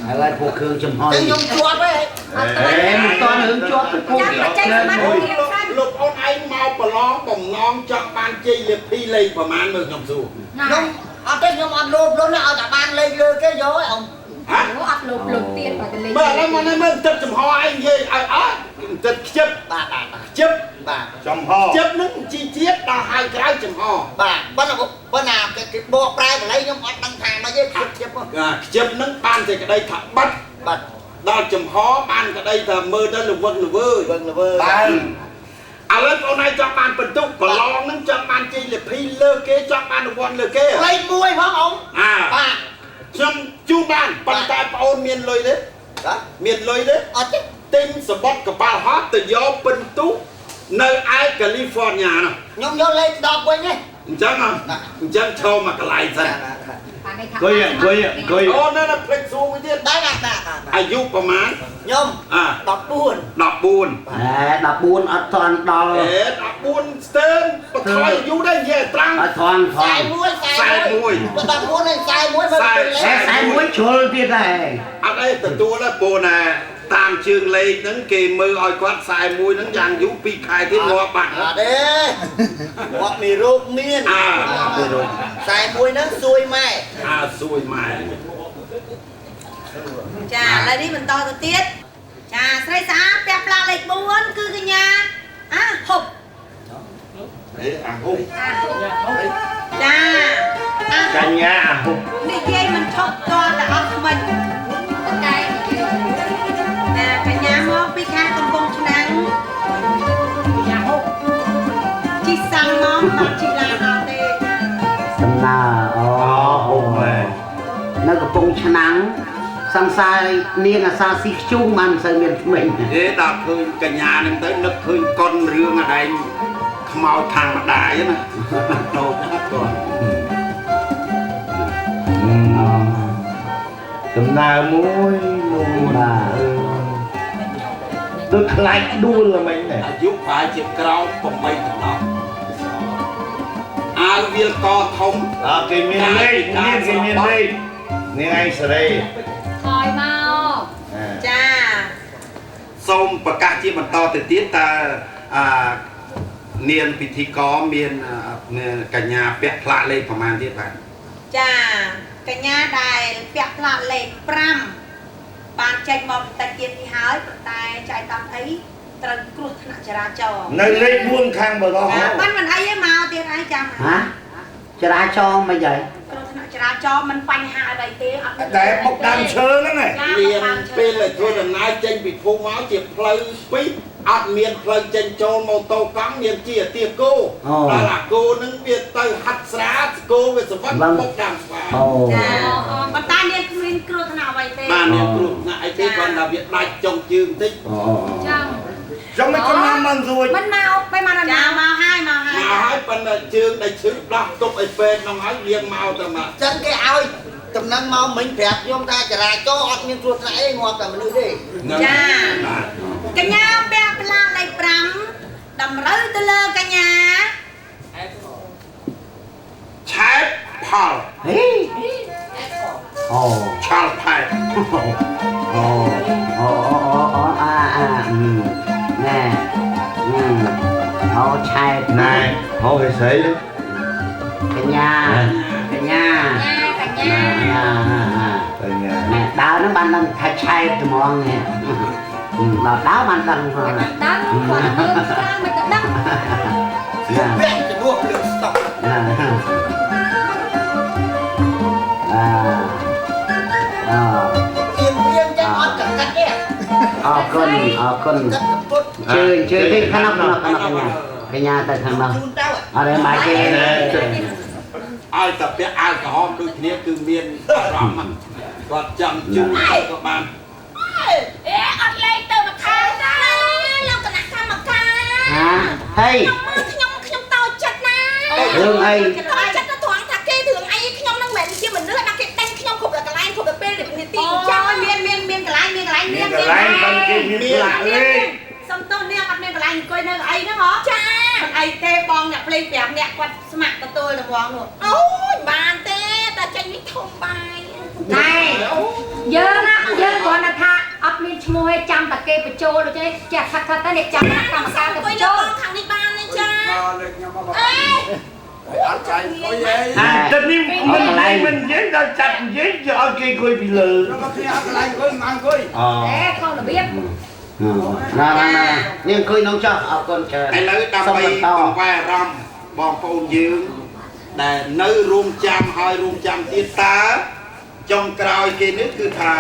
D: ឥឡូវពួកគ្រឿងចំហុយ
H: ខ្ញុំជាប់ហ៎
D: អេមិនតន់រឿងជាប់ទៅពួក
E: ចាំបច្ចេកសមត្ថភាពសិន
A: លោកអូនឯងមកប្រឡងបំណងចង់បានជ័យលាភីលេខប្រហែលមើលខ្ញុំសួរ
H: ខ្ញុំអត់ទេខ្ញុំអត់លោភលន់ឲ្យតែបានលេខលើគេយកហ៎អ៊ំ
A: ហ៎
E: អត់លោភលន់ទៀតបើតែលេខ
A: មើលឥឡូវមកនេះមើលទឹកចំហឯងនិយាយឲ្យអត់ទឹកខ្ជិប
H: បាទបាទ
A: ខ្ជិប
H: បាទ
F: ចំហ
A: ខ្ជិបនឹងជីជាតិដល់ហៅក្រៅចំហ
H: បាទប៉ុន្តែប៉ុន្តែគេបកប្រែបល័យខ្ញុំអត់ដឹងថាម៉េចទេខ្ជិបខ្ជិប
A: ខ្ជិបនឹងបានសេចក្តីថាបាត់បាត់ដល់ចំហបានក្តីថាមើលទៅល្វឹងល្វើយ
H: ល្វឹងល្វើយ
A: បាទឥឡូវបងឯងចង់បានបន្ទុកប្រឡងនឹងចង់បានជ័យលាភីលើគេចង់បានរង្វាន់លើគេ
H: លេខ1ផងអ៊ំ
A: បាទខ្ញុំជូនបានប៉ុន្តែបងអូនមានលុយទេ
H: បាទ
A: មានលុយទេ
H: អត់ទេ
A: ទិញសបុតកប៉ាល់ហោះទៅយកពិន្ទុនៅឯកាលីហ្វ័រញ៉ានោះ
H: ខ្ញុំយកលេខ10វិញទេ
A: អញ្ចឹងអញ្ចឹងឈរមកកន្លែងសិន
C: អង្គុយអង្គុយអង្គុយ
A: អូនណាភ្លេចសួរមួយទៀត
H: បាទបាទបាទ
A: អាយុប្រហែល
H: ខ្ញុំ14
A: 14
D: ហែ14អត់ទាន់ដល់
A: អេ14ស្ទើរបន្ថយអាយុដែរនិយាយត្រង់
D: អត់ថន់ថន់
H: 41 41 14ហើយ41មើល
D: 41ជ្រុលទៀតដែរ
A: អត់អីទទួលដែរពូណាតាមជើងលេខហ្នឹងគេមើលឲ្យគាត់41ហ្នឹងយ៉ាងយូរ2ខែទៀតងាប់បាត់
H: អត់ទេងាប់មីរោគមាន
A: មីរោគ
H: 41ហ្នឹងសួយម៉ែ
A: សួយម៉ែ
B: ចាឥឡូវនេះបន្តទៅទៀតចាស្រីស្អាតពាក់ផ្លាកលេខ4គឺកញ្ញាអាហុប
A: អេអាហុប
B: ចា
C: កញ្ញាអាហុប
B: និយាយមិនឈប់តតែអត់ថ្មិញ
E: តែ
B: ណាកញ្ញាមកពីខាងកំពង់ឆ្នាំង
E: កញ្ញាហុប
B: ជីសាំងមកបានជីឡានអត់ទេ
D: សំណាអូ
C: ហុបមែន
D: នៅកំពង់ឆ្នាំងសង្សារនាងអាសាស៊ីខ្ជុងបានមិនសូវមានថ្មិញ
A: ទេដល់ឃើញកញ្ញានឹងទៅនឹកឃើញកុនរឿងអដែងខ្មោចខាងម្ដាយណាតូចណាស់គាត់
C: ដំណើរមួយមួយ
D: បាទ
C: ដូចខ្លាចដួលល្មិញដែរ
A: អាយុប្រហែលជាក្រោម8ដល់អាវវាលកធំ
C: អើគេមានលេខមានគេមានលេខនាងឯងសេរី
E: ថយមក
B: ចា
A: សូមប្រកាសជាបន្តទៅទៀតតើអានាងពិធីករមានកញ្ញាពាក់ផ្លាកលេខប្រហែលទៀតបាទ
B: ចាកញ្ញាដែលពាក់ផ្លាកលេខ5បានចេញមកបន្តិចទៀតនេះហើយប៉ុន្តែចៃតំអីត្រូវគ្រោះថ្នាក់ចរាចរណ៍
F: នៅលេខ4ខាងបរោះ
B: បានមិនអីទេមកទៀតអីចាំ
D: ហ៎ចរាចរណ៍មិនអី
B: គ្រោះថ្នាក់ចរាចរណ៍មិនបញ្ហាអ្វីទេអត់
F: តែបុកដើមឈើហ្នឹងឯង
A: មានពេលដែលធ្វើដំណើរចេញពីភូមិមកជាផ្លូវពីរអត់មានផ្លូវចេញចូលម៉ូតូកង់មានជាអាគោដល់អាគោនឹងវាទៅហាត់ស្រាគោវាសវឹកបុកដើមស្វា
B: ចាប៉ុន្តែនាងគ្មានគ្រោះថ្នាក់អ្វីទេ
A: បាទនាងគ្រោះថ្នាក់អីទេគ្រាន់តែវាដាច់ចុងជើងបន្តិច
E: ចឹង
F: ចង់មិនកំណាំមិនរួច
E: មិនមកពេលមក
B: ចាមកហើយមកហើយ
A: មកហើយប៉ុន្តែជើងដែលឈឺដោះទុកឲ្យពេទ្យនោះហើយវាមកទៅមក
H: ចឹងគេឲ្យតំណែងមកមិញប្រាប់ខ្ញុំថាចរាចរណ៍អត់មានគ្រោះថ្នាក់អីងាប់តែមនុស្សទេ
B: ចាកញ្ញាពាក់ផ្លាកលេខ5តម្រូវទៅលើកញ្ញា
A: ឆែបផល
D: ហេអូ
A: ឆាល់ផែ
D: អូអូអូអូអាអាណែអូឆែប
C: ណែហូរស្អី
D: កញ្ញាកញ្ញា
E: កញ្ញា
C: កញ្ញា
D: ណែដើរហ្នឹងបានដឹងថាឆែបត្មងនេះដល់ដើរបានដឹង
E: ដឹងគាត់មើលស្រាមិនទៅដឹង
H: ពាក់ជំនួសភ្លើងស្តុក
D: អាអ
H: អៀងអៀងចឹងអត់កកាត់ទេ
D: អរគុណអរគុណ
H: កាត់កពុត
D: ជើញជើញទៅខាងនោះខាងនោះកញ្ញាទៅខាងនោះ
H: ជូនទៅ
D: អត់ទេបាយទេ
A: ឲ្យតែពាក់អាវក្រហមដូចគ្នាគឺមានអារម្មណ៍គាត់ចង់ជូនក៏បាន
G: អេអត់លេងទៅមកខាងណាលោកគណៈកម្មការ
D: ហាហេ
G: ខ្ញុំខ្ញុំតោចិត្តណា
D: រឿងអី
G: តោចិត្តទៅត្រង់ថាគេរឿងអីខ្ញុំនឹងមិនមែនជាមនុស្សណាគេដេញខ្ញុំគ្រប់តែកន្លែងគ្រប់តែពេលនាទីអញ្ចឹង
B: មានមានមានកន្លែងមានកន្លែង
F: មានកន្លែងបានគេមានផ្លាកលេខ
B: សុំទោសនាងអត់មានកន្លែងអង្គុយនៅអីហ្នឹងហ៎
G: ចា
B: មិនអីទេបងអ្នកភ្លេង5នាក់គាត់ស្ម័គ្រទទួលរង្វាន់នោះ
G: អូយបានទេតែចេញនេះធំបាយ
E: ណែយើងណាយើងគ្រាន់តែថាអត់មានឈ្មោះឲ្យចាំតែគេបញ្ចូលដូចនេះចេះខាត់ខាត់ទៅអ្នកចាំកម្មការទៅបញ្ចូល
G: ខាងនេះបានទេចាអេ
F: អត់ចាយអង្គុយអី
C: អាទឹកនេះមិនមិននិយាយដល់ចាប់និយាយឲ្យគេអង្គុយពីលើ
F: មកគ្នាអត់កន្លែងអង្គុយមកអង្គុយ
D: អូ
E: អេខុសរបៀប
D: ណាណាណានាងអង្គុយក្នុងចុះអរគុណច្រើន
A: ឥឡូវដើម្បីបង្វែរអារម្មណ៍បងប្អូនយើងដែលនៅរួមចាំហើយរួមចាំទៀតតើចុងក្រោយគេនេះគឺថា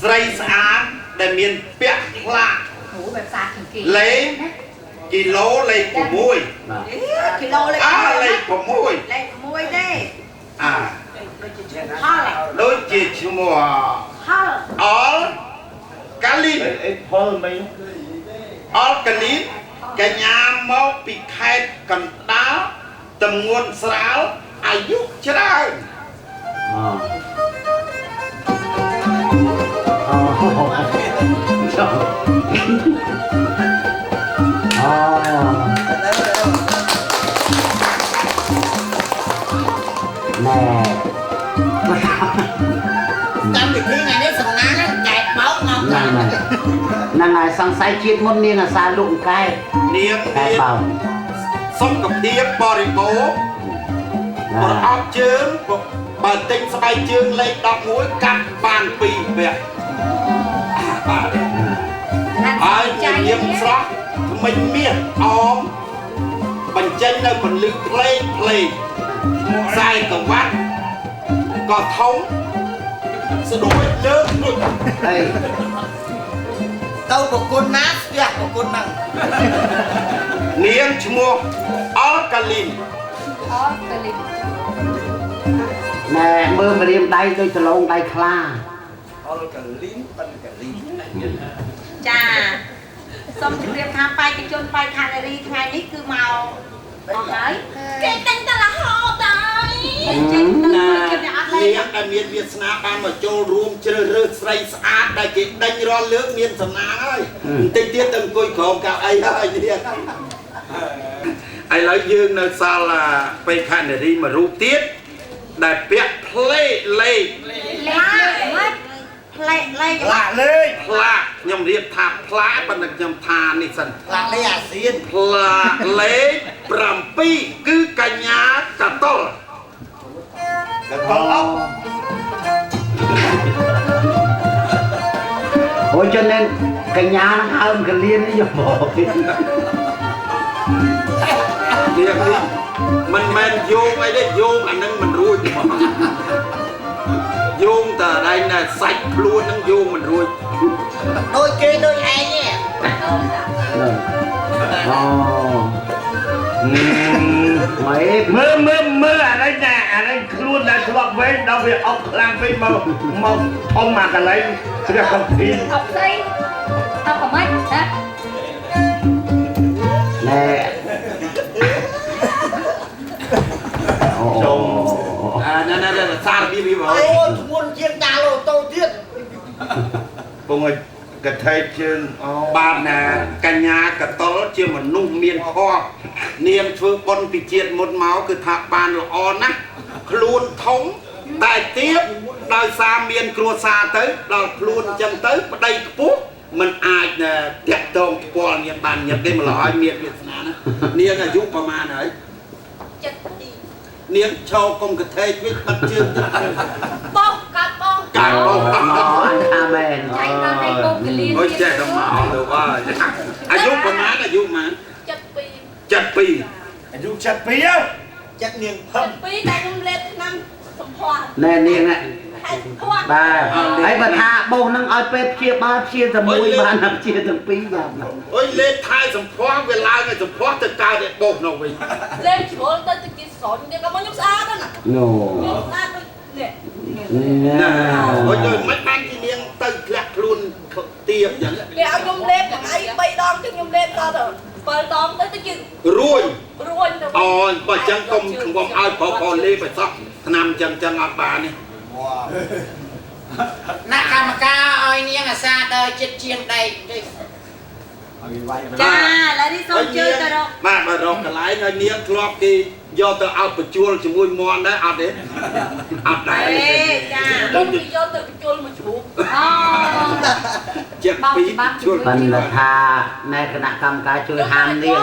A: ស្រីស្អាតដែលមានពាក់ផ្លាក
E: អូបែបស្អាតជាងគេ
A: លេខគីឡូលេខ6
B: គីឡូលេខ
A: 6លេខ6
B: លេខ6ទេ
A: អា
B: ដូចជាឈ្មោះផល
A: ដូចជាឈ្មោះ
B: ផល
A: អលកាលីន
C: អេផលមិន
A: អលកាលីនកញ្ញាមកពីខេត្តកណ្ដាលទម្ងន់ស្រាលអាយុច្រើន
D: អូអូណែ
H: កម្មវិធីថ្ងៃនេះសំណាងចែកបោកមក
D: ហ្នឹងហ្នឹងហើយសង្ស័យជាតិមុននាងអាសាលក់កែ
A: នាង
D: កែបោក
A: សុខភាពបរិបូរណ៍ប្រអប់ជើងបើទិញស្បែកជើងលេខ11កាត់បាន2ពាក់បាទហើយញៀមស្រស់ថ្មិញមាសអមបញ្ចេញនៅពន្លឺផ្លេកផ្លេកខ្សែក្រវ៉ាត់ក៏ធំស្ដួយលើកដូច
D: អី
H: ទៅប្រគុណណាស្ទះប្រគុណហ្នឹង
A: នាងឈ្មោះអលកាលីន
E: អលកាលីន
D: ណែមើលម្រាមដៃដូចដលងដៃខ្លា
F: អលកាលីនប៉ិនកាលីន
B: ចាសូមជម្រាបថាបេក្ខជនបេក្ខនារីថ្ងៃនេះគឺមកអស់ហើយ
G: គេទិញតែរហូតហើយ
B: ចេញទៅ
A: ណា
B: គេអត់លេ
A: នាងដែលមានវាសនាបានមកចូលរួមជ្រើសរើសស្រីស្អាតដែលគេដេញរាល់លើកមានសំណាងហើយបន្តិចទៀតទៅអង្គុយក្រោមកៅអីហើយនាងឥឡូវយើងនៅសល់បេក្ខនារីមួយរូបទៀតដែលពាក់ផ្លេកលេខ
B: លេខផ្លេកលេខ
F: ផ្លាកលេខ
A: ផ្លាកខ្ញុំរៀបថាផ្លាកប៉ុន្តែខ្ញុំថានេះសិន
H: ផ្លាកលេខអាស៊ាន
A: ផ្លាកលេខ7គឺកញ្ញាកតុល
F: កតុលអុក
D: អូយជននេះកញ្ញានឹងហើមកលៀននេះយកមក
A: នេះនេះមិនមែនយោងអីទេយោងអានឹងមិនរួចហ្មងយោងតែឯងណែសាច់ខ្លួននឹងយោងមិនរួច
H: ដូចគេដូចឯងទេ
D: អូម៉េ
C: មើលមើលមើលអានេះណាអានេះខ្លួនដែលធ្លាប់វែងដល់វាអុកខ្លាំងពេកមកមកធំមកកន្លែងព្រះកំភៀង
E: អុកស្អីអុកប្រមាញ់ហ៎
D: ណែអូ
A: ចូលអាណែណែសាររបៀបវាបង
H: អូធ្ងន់ជាងដាឡូតូទៀត
C: ពងឲ្យកថេកជើងអូ
A: បាទណាកញ្ញាកតុលជាមនុស្សមានភ័ព្វនាងធ្វើបុណ្យពីជាតិមុនមកគឺថាបានល្អណាស់ខ្លួនធំតែទៀបដោយសារមានគ្រួសារទៅដល់ខ្លួនអញ្ចឹងទៅប្តីខ្ពស់មិនអាចតាក់ទងផ្ពាល់នាងបានញឹកទេម្ល៉េះឲ្យមានវាសនាណានាងអាយុប្រហែលហើយ
G: 72
A: នាងឈរកុំកថេកវិញបាត់ជើងទៅ
G: បោកកាត់បោក
A: កាត់បោក
D: អញថាមែន
E: ចៃដល់ដៃកូនកលៀន
A: អូយចេះដល់មកទៅហើយអាយុប្រហែលអាយុប្រហែល
G: 72
A: 72
F: អាយុ72ហ៎
H: ចិត្តនាងផឹម
G: 72តែខ្ញុំលេបឆ្នាំសម្ផស្ស
D: ណែនាង
G: ហេតុគាត់
D: បាទហើយបើថាបោសនឹងឲ្យពេទ្យព្យាបាលព្យាតែមួយបានព្យាទាំងពីរយ៉ាងណា
A: អូយលេបថែសម្ផស្សវាឡើងឲ្យសម្ផស្សទៅកើតឯបោសនោះវិញ
G: លេបជ្រុលទៅទៅជាស្រន់ទៀតក៏មកខ្ញុំស្អាតណាស់
D: ណូ
G: ខ្ញុំស្អាតដូចនេះ
D: ណា
A: អូយដូចមិនបានជានាងទៅធ្លាក់ខ្លួនទៀបយ៉ាង
G: គេឲ្យខ្ញុំលេបថ្ងៃ3ដងទៅខ្ញុំលេបដល់ទៅ7ដងទៅទៅជា
A: រួញ
G: រួញទៅ
A: អូយបើចឹងកុំកុំឲ្យប្រុសប្រុសលេបឲ្យសោះឆ្នាំចឹងចឹងអត់បានទេ
H: អ្នកកម្មការឲ្យនាងអាសាដើរចិត្តជាងដែកតិច
B: ចាឥឡូវនេះសូមជើញទៅរក
A: បាទបើរកកន្លែងឲ្យនាងធ្លាប់គេយកទៅឲ្យបញ្ជួលជាមួយមន់ដែរអត់ទេអត់ដែរ
B: ទេចា
G: ខ្ញុំគេយកទៅបញ្ជុលមួយជ្រូក
E: អូ
A: ជាពីរជួល
D: ប៉ុន្តែថាណែគណៈកម្មការជួយហាមនាង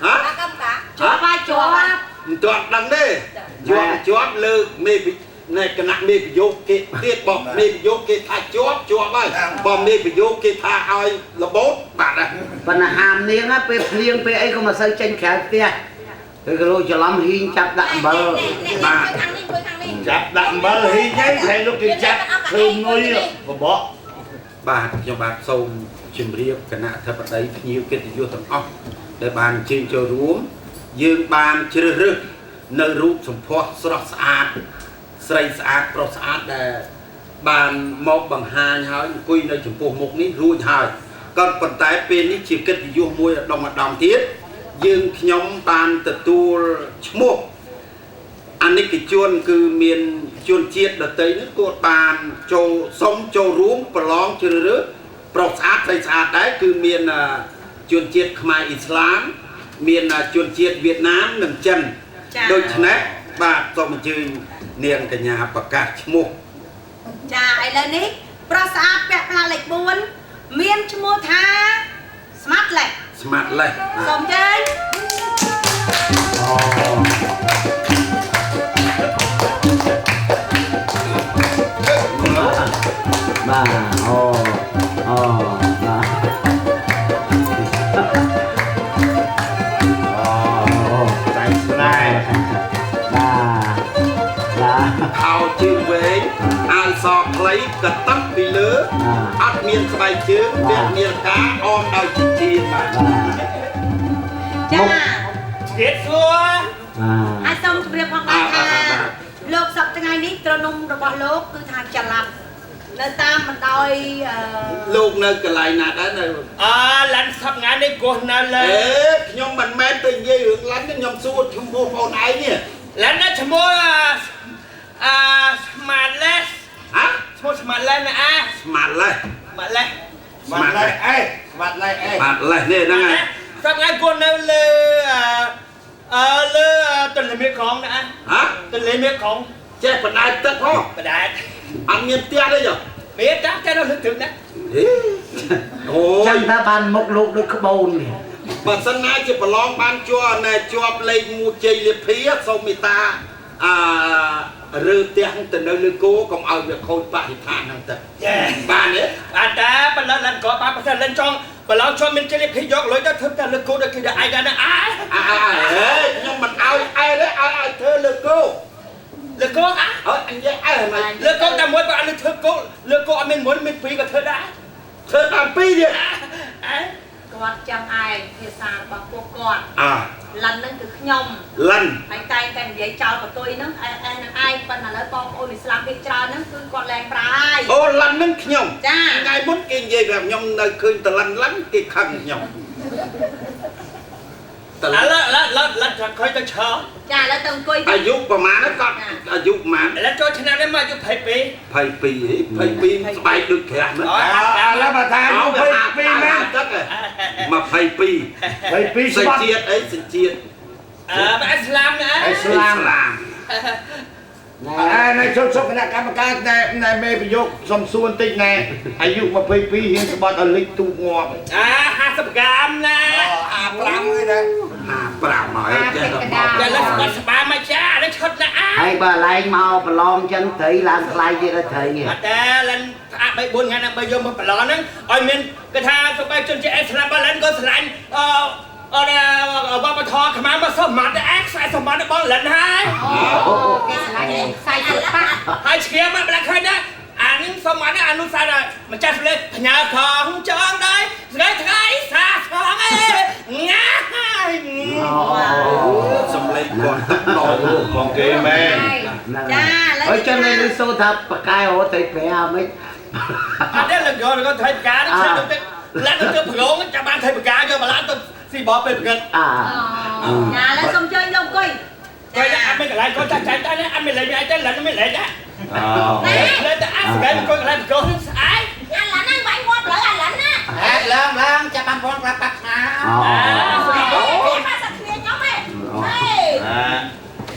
A: ហ៎
G: កម្មការ
B: ជាប់ហើយជាប់ហើយ
A: មិនទាន់ដឹងទេជាប់លើមេនៃគណៈមេប្រយោគគេទៀតបោះមេប្រយោគគេថាជាប់ហើយបើមេប្រយោគគេថាឲ្យរបូតបាត់ហើយ
D: ប៉ុន្តែហាមនាងពេលភ្លៀងពេលអីក៏មិនសូវចេញក្រៅផ្ទះឬក៏លោកច្រឡំហ៊ីងចាប់ដាក់អំបិល
A: បាទ
C: ចាប់ដាក់អំបិលហ៊ីងហ្នឹងហើយលោកគេចាប់ធ្វើងុយបបក
A: បាទខ្ញុំបាទសូមជម្រាបគណៈអធិបតីភ្ញៀវកិត្តិយសទាំងអស់ដែលបានអញ្ជើញចូលរួមយើងបានជ្រើសរើសនៅរូបសម្ផស្សស្រស់ស្អាតស្រីស្អាតប្រុសស្អាតដែលបានមកបង្ហាញហើយអង្គុយនៅចំពោះមុខនេះរួចហើយក៏ប៉ុន្តែពេលនេះជាកិត្តិយសមួយឧត្តមទៀតយើងខ្ញុំបានទទួលឈ្មោះអនិកជនគឺមានជនជាតិដទៃនេះគាត់បានចូលសុំចូលរួមប្រឡងជ្រើសរើសប្រុសស្អាតស្រីស្អាតដែរគឺមានជនជាតិខ្មែរអ៊ីស្លាមមានជនជាតិវៀតណាមនិងចិនដូច្នេះបាទសូមអញ្ជើញនាងកញ្ញាប្រកាសឈ្មោះ
B: ចាឥឡូវនេះប្រុសស្អាតពាក់ផ្លាកលេខ4មានឈ្មោះថាស្មាត់លេះ
A: ស្មាត់លេះ
B: សូមអញ្ជើញ
D: បាទអូអូបាទ
C: អូតែស្នេហ៍
D: បាទ
A: ខោជើងវែងអាវសខ្លីកតឹកពីលើអត់មានស្បែកជើងពាក់នាឡិកាអមដោយចិញ្ចៀនបាទ
B: ចា
F: ទៀតសួរ
B: ហើយសូមជម្រាបផងដែរថាលោកសប្តាហ៍ថ្ងៃនេះត្រនំរបស់លោកគឺថាចល័តនៅតាមបណ្ដោយ
A: លោកនៅកន្លែងណាដែរនៅ
F: ឡាន់សប្តាហ៍នេះគោះនៅលើ
A: ខ្ញុំមិនមែនទៅនិយាយរឿងឡាន់ទេខ្ញុំសួរឈ្មោះបងឯងនេះ
F: ឡាន់ណាឈ្មោះស្មាតលេស
A: ហ៎
F: ឈ្មោះស្មាតលេសណាអា
A: ស្មាតលេស
F: ស្មាតលេស
C: ស្មាតលេសអេស្មាតលេសអេស្
A: មាតលេសនេះហ្នឹងហើយ
F: សប្តាហ៍គោះនៅលើលើទន្លេមេគង្គណា
A: ហ៎
F: ទន្លេមេគង្គ
A: ចេះបណ្ដែតទឹកហ៎
F: បណ្ដែត
A: អត់មានផ្ទះទេយោ
F: មានតាតែនៅលើទឹកណា
A: អូ
D: ចាំថាបានមុខលោកដូចក្បូននេះ
A: បើសិនណាជាប្រឡងបានជាប់ណែជាប់លេខមួយជ័យលាភីសូមមេត្តារើផ្ទះទៅនៅលើគោកុំឲ្យវាខូចបរិស្ថានហ្នឹងទៅបានទេ
F: បាទតាប្រឡងឡើងក៏បានបើសិនឡើងចង់ប្រឡងជាប់មានជ័យលាភីយកលុយទៅធ្វើតែលើគោដូចគេឯងដែរណាអា
A: ហេខ្ញុំមិនឲ្យឯងទេឲ្យធ្វើលើគោ
F: លើគោអា
A: អើអញនិយាយឯងហ្មង
F: លើគោតែមួយបើអត់លើធ្វើគោលើគោអត់មានមួយមានពីរក៏ធ្វើដែរ
A: ធ្វើតាមពីរទៀត
B: គាត់ចាំឯងភាសារបស់ពួកគាត់លិនហ្នឹងគឺខ្ញុំ
A: លិន
B: ហើយតែងតែនិយាយចោលបន្ទុយហ្នឹងឯងនឹងឯងប៉ុន្តែឥឡូវបងប្អូនអ៊ីស្លាមភាគច្រើនហ្នឹងគឺគាត់លែងប្រើហើយ
A: អូលិនហ្នឹងខ្ញុំ
B: ចា
A: ថ្ងៃមុនគេនិយាយប្រាប់ខ្ញុំនៅឃើញតលិនលិនគេខឹងខ្ញុំ
F: តលិនលិនលិនខុយទៅឆោ
B: ចាឥឡូវទៅអង្គុយ
A: អាយុប្រហែលគាត់អាយុប្រហែល
F: ឥឡូវចូលឆ្នាំនេះមកអាយុ22
A: 22 22ស្បែកដូចក្រាស់មែន
C: ឥឡូវបើថា22មែន
A: ទឹក22
C: 22
A: សញ្ជាតិអីសញ្ជាតិ
F: អ៊ីស្លាមណា
C: អ៊ីស្លាមណែចូលគណៈកម្មការណែមេប្រយោគសុំសួរបន្តិចណែអាយុ22ហ៊ានស្បត់ឲ្យលិចទូកងាប់
F: អា50ក្រាមណា
H: 55ហើយណា
A: 55ហើយចេះតែ
F: តែលិចស្បត់ស្បាមកចានេះឈុតណាអា
D: ហើយបើឡើងមកប្រឡងចឹងត្រីឡើងថ្លៃទៀតហើយត្រី
F: អត់តែឡើងផ្អាក3 4ថ្ងៃដើម្បីយកមកប្រឡងហ្នឹងឲ្យមានគេថាសុបាយជនជាអ៊ីស្លាមបើឡើងក៏ស្រឡាញ់អអរវប្បធម៌ខ្មែរមកសុំម៉ាត់អែខ្សែសម្បត្តិបងលិនហើយ
E: អូគេស្រឡាញ់ខ្សែសិល្បៈ
F: ហើយឈាមមកម្ល៉េះឃើញណាអានឹងសុំម៉ាត់អនុសាសន៍ម្ចាស់សម្លេងផ្ញើខងចងដែរថ្ងៃថ្ងៃសាសងអេងាយ
A: សំលេងគាត់ទឹកដង
C: បងគេមែន
B: ចា
D: ឥឡូវចឹងនេះសូថាបកែរត់ទៅប្រាមិន
F: អត់ទេលងក៏ថៃផ្កានេះឆាទៅឡានទៅប្រងចាំបានថៃផ្កាយកមកឡានទៅស៊ីបពេលប្រកិត
D: អា
B: ចាឥឡូវសូមជើញលោកអង្គុយ
F: គេអត់មានកន្លែងគាត់ចាស់ចាញ់តែអត់មានលេងអីទេឡានមិនលេងដែរ
C: អូ
F: លេងតែអាស្កែកន្លែងកោស្អែក
G: អាឡានហ្នឹងបាញ់ងាប់លើអាឡានណា
H: អេឡើងឡើងចាប់បានផងប្រាប់បាត់ណា
D: អូ
G: អូបាត់សាក់គ្នាខ្ញុំហេ
F: ហេ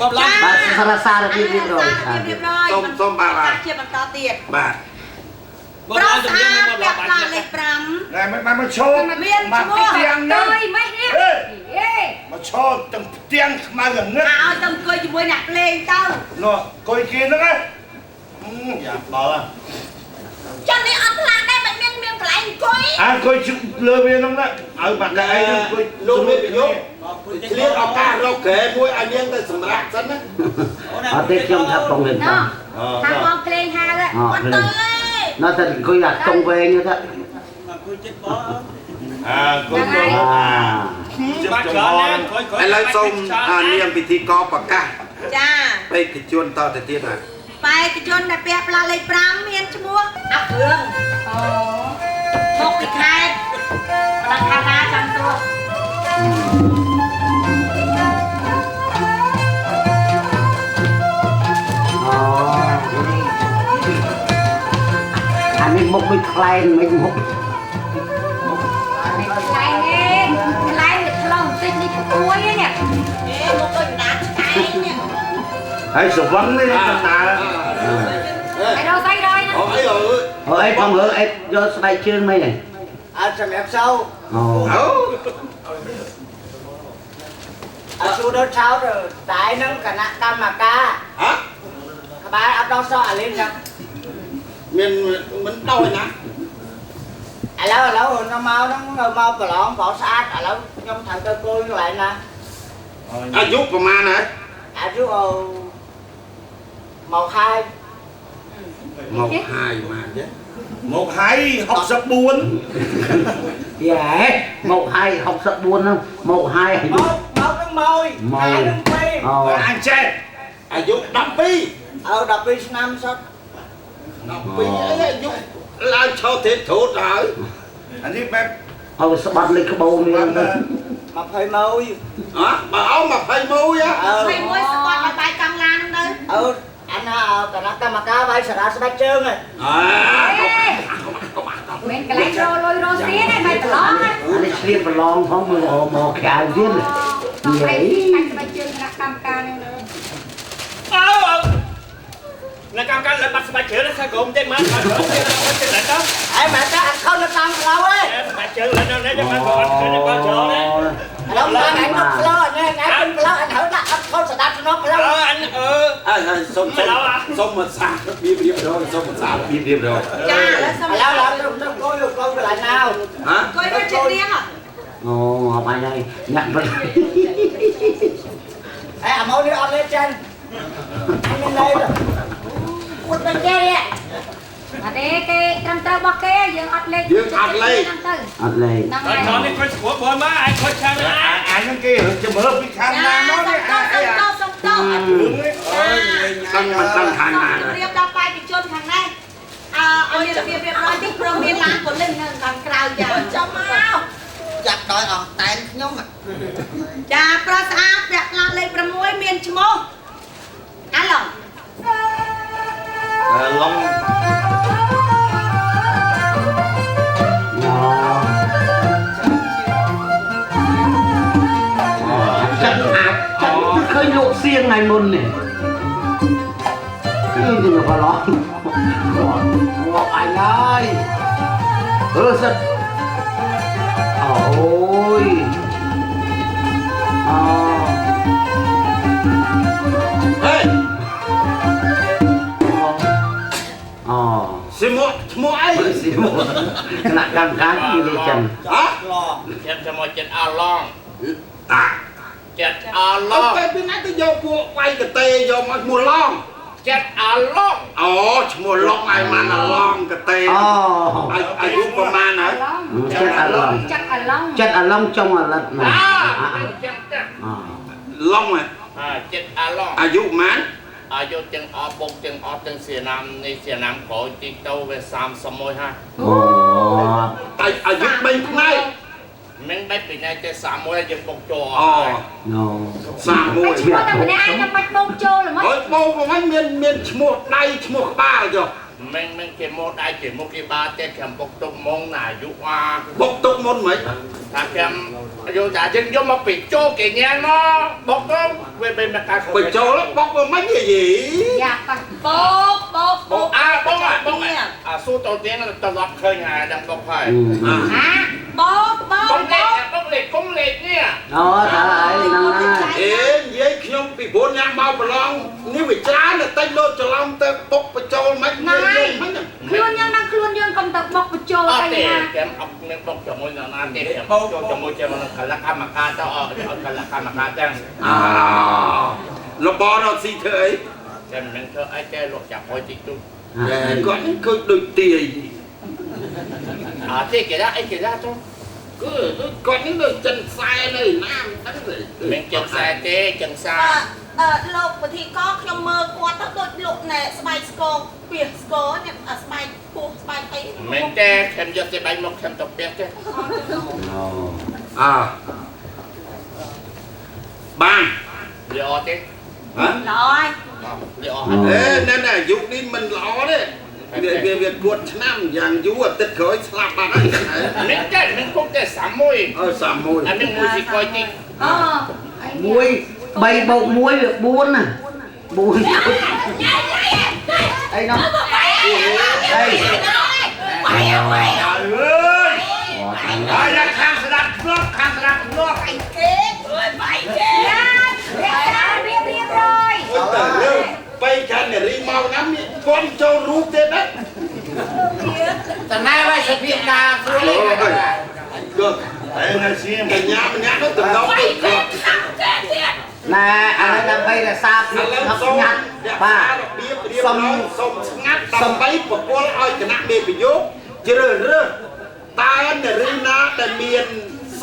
F: បបឡើង
D: បាទសារសារភាពរៀបរយ
B: រៀបរយ
A: សូមបាទ
B: ជាបន្តទៀត
A: បាទ
B: ប្រុសស្អាតពាក់ផ្លាកលេខ5
C: ណែមិនបានមកឈោ
B: មានឈ្មោះ
C: ទាំងហ្នឹង
E: អើយម៉េះនេះ ទេ
C: មកឈរទាំងផ្ទាំងខ្មៅងងឹត
B: ឲ្យទៅអង្គុយជាមួយអ្នកភ្លេងទៅ
C: នោះអង្គុយគេហ្នឹងណាយ៉ាដល់
G: ចឹងនេះអត់ខ្លាចដែរមិនមានមានកន្លែងអង្គុយ
C: អាអង្គុយលើវាហ្នឹងណាឲ្យបាក់តែឯងអង្គុយ
A: លោកមានប្រយោគឆ្លៀតឱកាសរកក្រែមួយឲ្យនាងទៅសម្រាប់សិនណា
D: អត់ទេខ្ញុំថាបងលេងតា
E: ថាបងភ្លេងហៅ
D: អត់ទេនៅតែអង្គុយអាតុងវែងទៅ
H: អង្គុយចិត្តបង
C: អាអង្គុយទៅ
F: បាទច្រើនណាស់
A: ឥឡូវសូមនាងពិធីករប្រកាស
B: ចា
A: បេក្ខជនតទៅទៀតហើយ
B: បេក្ខជនដែលពាក់ផ្លាកលេខ5មានឈ្មោះអាគ្រឿង
E: អូ
B: មកពីខេត្តប្រខាណាចាំសួរ
D: អូអានេះមុខដូចខ្លែងមិនមុខ
E: ខ្លែងទេខ្លែងវាឆ្លងបន្តិចនេះក្ួយនេះ
G: អេមុខដូចដាច់ឆ្កែនេះ
C: ហើយសវឹងនេះកណ្ដាល
E: ហើយដល់ស្អីដល់
A: អូអីអើ
D: អើអីផងអើអីយកស្បែកជើងមិនហី
H: អត់សម្រាប់សោ
D: អូ
A: អូ
H: អត់ជួយដល់ឆោតតែនឹងគណៈកម្មការ
A: ហ៎
H: ក្បែរអត់ដល់សោះអាលីនចឹង
A: មានមិនដល់ណា
H: ឥឡូវឥឡូវនៅមកហ្នឹងនៅមកប្រឡងប្រស្អាតឥឡូវខ្ញុំត្រូវទៅគោកន្លែងណា
A: អាយុប្រហែលហើយ
H: អាយុមកហើយ
A: មកហើយមកទេ
C: មកហើយ64
D: យ៉ែមកហើយ64ហ្នឹងមកហើយអាយុ
H: មកហ្នឹងមកហើយហ្នឹងពីរ
D: អូ
C: អញចេះ
A: អាយុ12
H: អើ12ឆ្នាំសុទ្ធ
A: 12អីអាយុឡើងឈរទេធូតហើយ
C: អានេះបែប
D: អើស្បាត់លេខក្បូរមានទៅ
H: 21
A: ហ៎បើអោ21ហ៎
B: 21ស្បាត់ឲ្យបាយកំឡានហ្នឹងទៅ
H: អើអាណាគណៈកម្មការបាយសារាស្បែកជើងហ៎
A: អើ
E: មានកន្លែងរលុយរស៊ីទេបាយប្រឡង
D: អានេះឆ្លៀតប្រឡងផងមើលមកក្រៅទៀត
E: និយាយស្បែកជើងគណៈកម្មការហ្នឹងទៅ
F: អើអ្នកកម្មការលើបាត់ស្បែកជើងណាក្រុមទេមកអត់ទេអត់ទេទៅ
H: អេមែនទេអត់ខុសនៅតាមផ្លូវទេ
F: ស្បែកជើងលើនៅនេះចាំបានអត់ឃើញបាត់ច្រើនទេ
H: ឥឡូវឡើងឯងនៅផ្លូវអញឯងពេញផ្លូវអញត្រូវដាក់អត់ខុសស្ដាប់ក្នុងផ្លូវ
F: អឺអញអឺ
A: អើសុំសុំមកសារបៀបរៀបរយសុំមកសារបៀបរៀបរយ
B: ចាឥឡូវសុំ
H: ឥឡូវឡើងទៅគោយកកូនកន្លែងណា
A: ហ៎
B: គោយកជិតរៀង
D: អូអបអញហើយអ្នកបិទ
H: អេអាម៉ូនេះអត់លេបចិនអញមានលេប
G: អួតទៅគេ
E: អត់ទេគេត្រឹមត្រូវរបស់គេយើងអត់លេខ
A: យើងអត់លេខ
E: ហ្នឹងទៅ
D: អត់លេខ
E: ហ្នឹង
F: ហើយ
E: ហើយ
F: នេះគាត់ស្រួលបងមកឯងគាត់ឆាំណា
C: អាហ្នឹងគេជំរឿពីខាងណាមកនេះអាអីអា
B: សុំតោ
C: រឿងនេះ
A: ដឹងមិនដឹងខាងណា
B: ជម្រាបដល់បេក្ខជនខាងនេះអើឲ្យមានរបៀបរៀបរយតិចព្រោះមានឡានប៉ូលីសនៅខាងក្រៅចា
G: ចាំមក
H: ចាប់ដោយអង្គតែនខ្ញុំ
B: ចាប្រុសស្អាតពាក់ផ្លាកលេខ6មានឈ្មោះអាឡុង
A: អាឡុង
D: ចិត្តអាចចិត្តឃើញលោកសៀងថ្ងៃមុននេះគឺទៅប្រឡងងាប់អញហើយអឺសិតអូយអូ
A: ហេ
D: អូ
A: ស៊ីមួឈ្មោះអី
D: ស៊ីមួគណៈកម្មការគេនិយាយចិន
A: ហ៎
F: ចិត្តចាំមកចិត្តអាឡង
A: អា
F: ចិត្តអាឡង
A: តែពីណាទៅយកពួកវាយកតេយកមកឈ្មោះឡង
F: ចិត្តអាឡង
A: អូឈ្មោះឡងឲ្យបានអាឡងកតេ
D: អូ
A: អាយុប្រហែលហើយ
D: ចិត្តអាឡង
E: ចិត្តអាឡង
D: ចិត្តអាឡងចុងអាលិតណា
F: ចឹងទៅ
A: ឡងហ៎
F: ចិត្តអាឡង
A: អាយុប៉ុន្មាន
F: អាយុទាំងអស់បុកទាំងអស់ទាំងសៀណាំនេះសៀណាំក្រោយតិចទៅវា31ហើយ
D: អូ
A: អាយុ3ថ្ងៃ
F: មិនបែបពីណាចេះ31យើងបុកចូល
A: អូ
D: ណូ
A: 31
E: ឈ្មោះតែម្នាក់ឯងមិនបាច់បោកចូលហ្មង
A: អើយបោកហ្នឹងមានឈ្មោះដៃឈ្មោះក្បាលចុះ
F: មិនគេមកដៃគេមកគេបាចេះខ្ញុំបុកទុកមុនណាអាយុអា
A: បុកទុកមុនមិន
F: ថាខ្ញុំយកតែយើងយកមកពីចូលគេញ៉ាំមកបុកទៅវាមិនកើត
A: បញ្ចូលបុកមិននិយាយ
E: យ៉ាប៉ះ
B: បោកបោក
F: បុកអាបុកបុកអាស៊ូតទៅទៀងត្រឡប់ឃើញហើយដល់បុកហើយ
E: អា
B: បោកបោក
F: បុកលេខ លេខគុំលេខនេះ
D: អូ ត្រូវហើយហ្នឹងហើយ
A: អេនិយាយខ្ញុំពីព្រោះញ៉ាំមកប្រឡងនេះវាច្រើនតែតិចលោតច្រឡំទៅបុកបញ្ចូលមិន
E: ណៃខ្លួនយើងនឹងខ្លួនយើងកុំទៅបុកបញ្ចូល
F: អត់ទេ
E: អីណា
F: ខ្ញុំអត់មានបុកជាមួយនរណាទេខ្ញុំបុកចូលជាមួយជាមួយនឹងគណៈកម្មការទៅអត់គណៈកម្មការទាំង
A: អលបរត់ស៊ីធ្វើអី
F: តែមិនធ្វើអីទេលោកចាប់ហុយតិចទូ
A: គាត់នឹងឃើញដូចទាយ
F: អត់ទេគេថាអីគេថាទៅ
A: គឺដូចគាត់នឹងដូចចិនខ្សែនៅណាមិនដឹងទេ
F: មិនចិនខ្សែទេចិនសា
G: អឺលោកពិធីករខ្ញុំមើលគាត់ទៅដូចលោកណែស្បែកស្គរពីស្គរនេះស្បែកពោះស្បែកអី
F: មិនទេខ្ញុំយកតែបាញ់មកខ្ញុំទៅផ្ទះទេ
A: អើបាន
F: ល្អទេ
A: ហ៎
B: ល្អហើយ
F: ល្អហើយ
A: អេណែណែយុគនេះមិនល្អទេវាវាគួតឆ្នាំយ៉ាងយូរអាទិត្យក្រោយស្លាប់បាត់ហើយ
F: មិនទេមិនគុំទេ31
A: អឺ31
F: អានេះមួយស៊ីកយតិច
E: អូ
D: 1 3បូក1វា4ណា4អីនោះអី
C: អើយហើយដល់ខាងស្ដាប់ធ្លាប់ខាងស្ដាប់ធ្លាប់
G: អីគេអើយបាយគេ
E: រៀបរៀបរយ
A: ទៅលើបីខាងនារីមកណាមានគាត់ចូលរូបទៀតណា
H: តណែហើយសភាពការស្រួល
A: គឺ
C: តែនៅសៀមក
A: ញ្ញាម្នាក់នោះតំណងដូចគាត់
G: ខាងគេទៀត
D: ណែឥឡូវដើម្បីរក្សាភាព
A: ឥឡូវ
D: ស្ងប់
A: សូម
D: ស្ងាត់
A: រក្សា
D: បាទ
A: របៀបរៀបរយសូមស្ងាត់ដើម្បីប្រគល់ឲ្យគណៈមេប្រយោគជ្រើសរើសតើនារីណាដែលមាន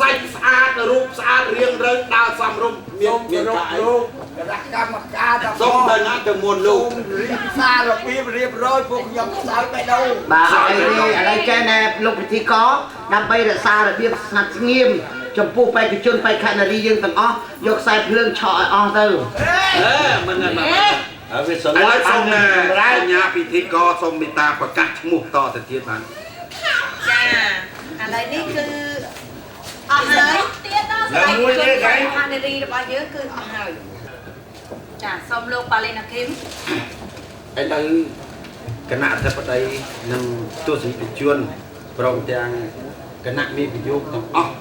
A: សាច់ស្អាតរូបស្អាតរៀងរើដើរសមរម្យមានមានកាអី
H: លោកគណៈកម្មការទាំង
A: សូមទៅណាទៅមុនលោក
H: រៀបសាររបៀបរៀបរយពួកខ្ញុំខ្សោយបេះដូង
D: បាទអត់អីទេឥឡូវចេះណែលោកពិធីករដើម្បីរក្សារបៀបស្ងាត់ស្ងៀមចំពោះបេក្ខជនបេក្ខនារីយើងទាំងអស់យកខ្សែភ្លើងឆក់ឲ្យអស់ទៅ
A: អេមិនមិន
C: ហើយវាស
A: ឥ
C: ឡុ
A: ឡូវសូម
C: បណា
A: ណាកញ្ញាពិធីករសូមមេត្តាប្រកាសឈ្មោះតទៅទៀតបាទ
B: ចាឥឡូវនេះគឺអស់ហើយ
G: ទៀតដល់
C: នៅមួយទៀតឯង
B: ហានារីរបស់យើងគឺអស់ហើយចាសូមលោកប៉ាលីណាគីម
A: ឥឡូវគណៈអធិបតីនិងទស្សនិកជនព្រមទាំងគណៈមេប្រយោគទាំងអស់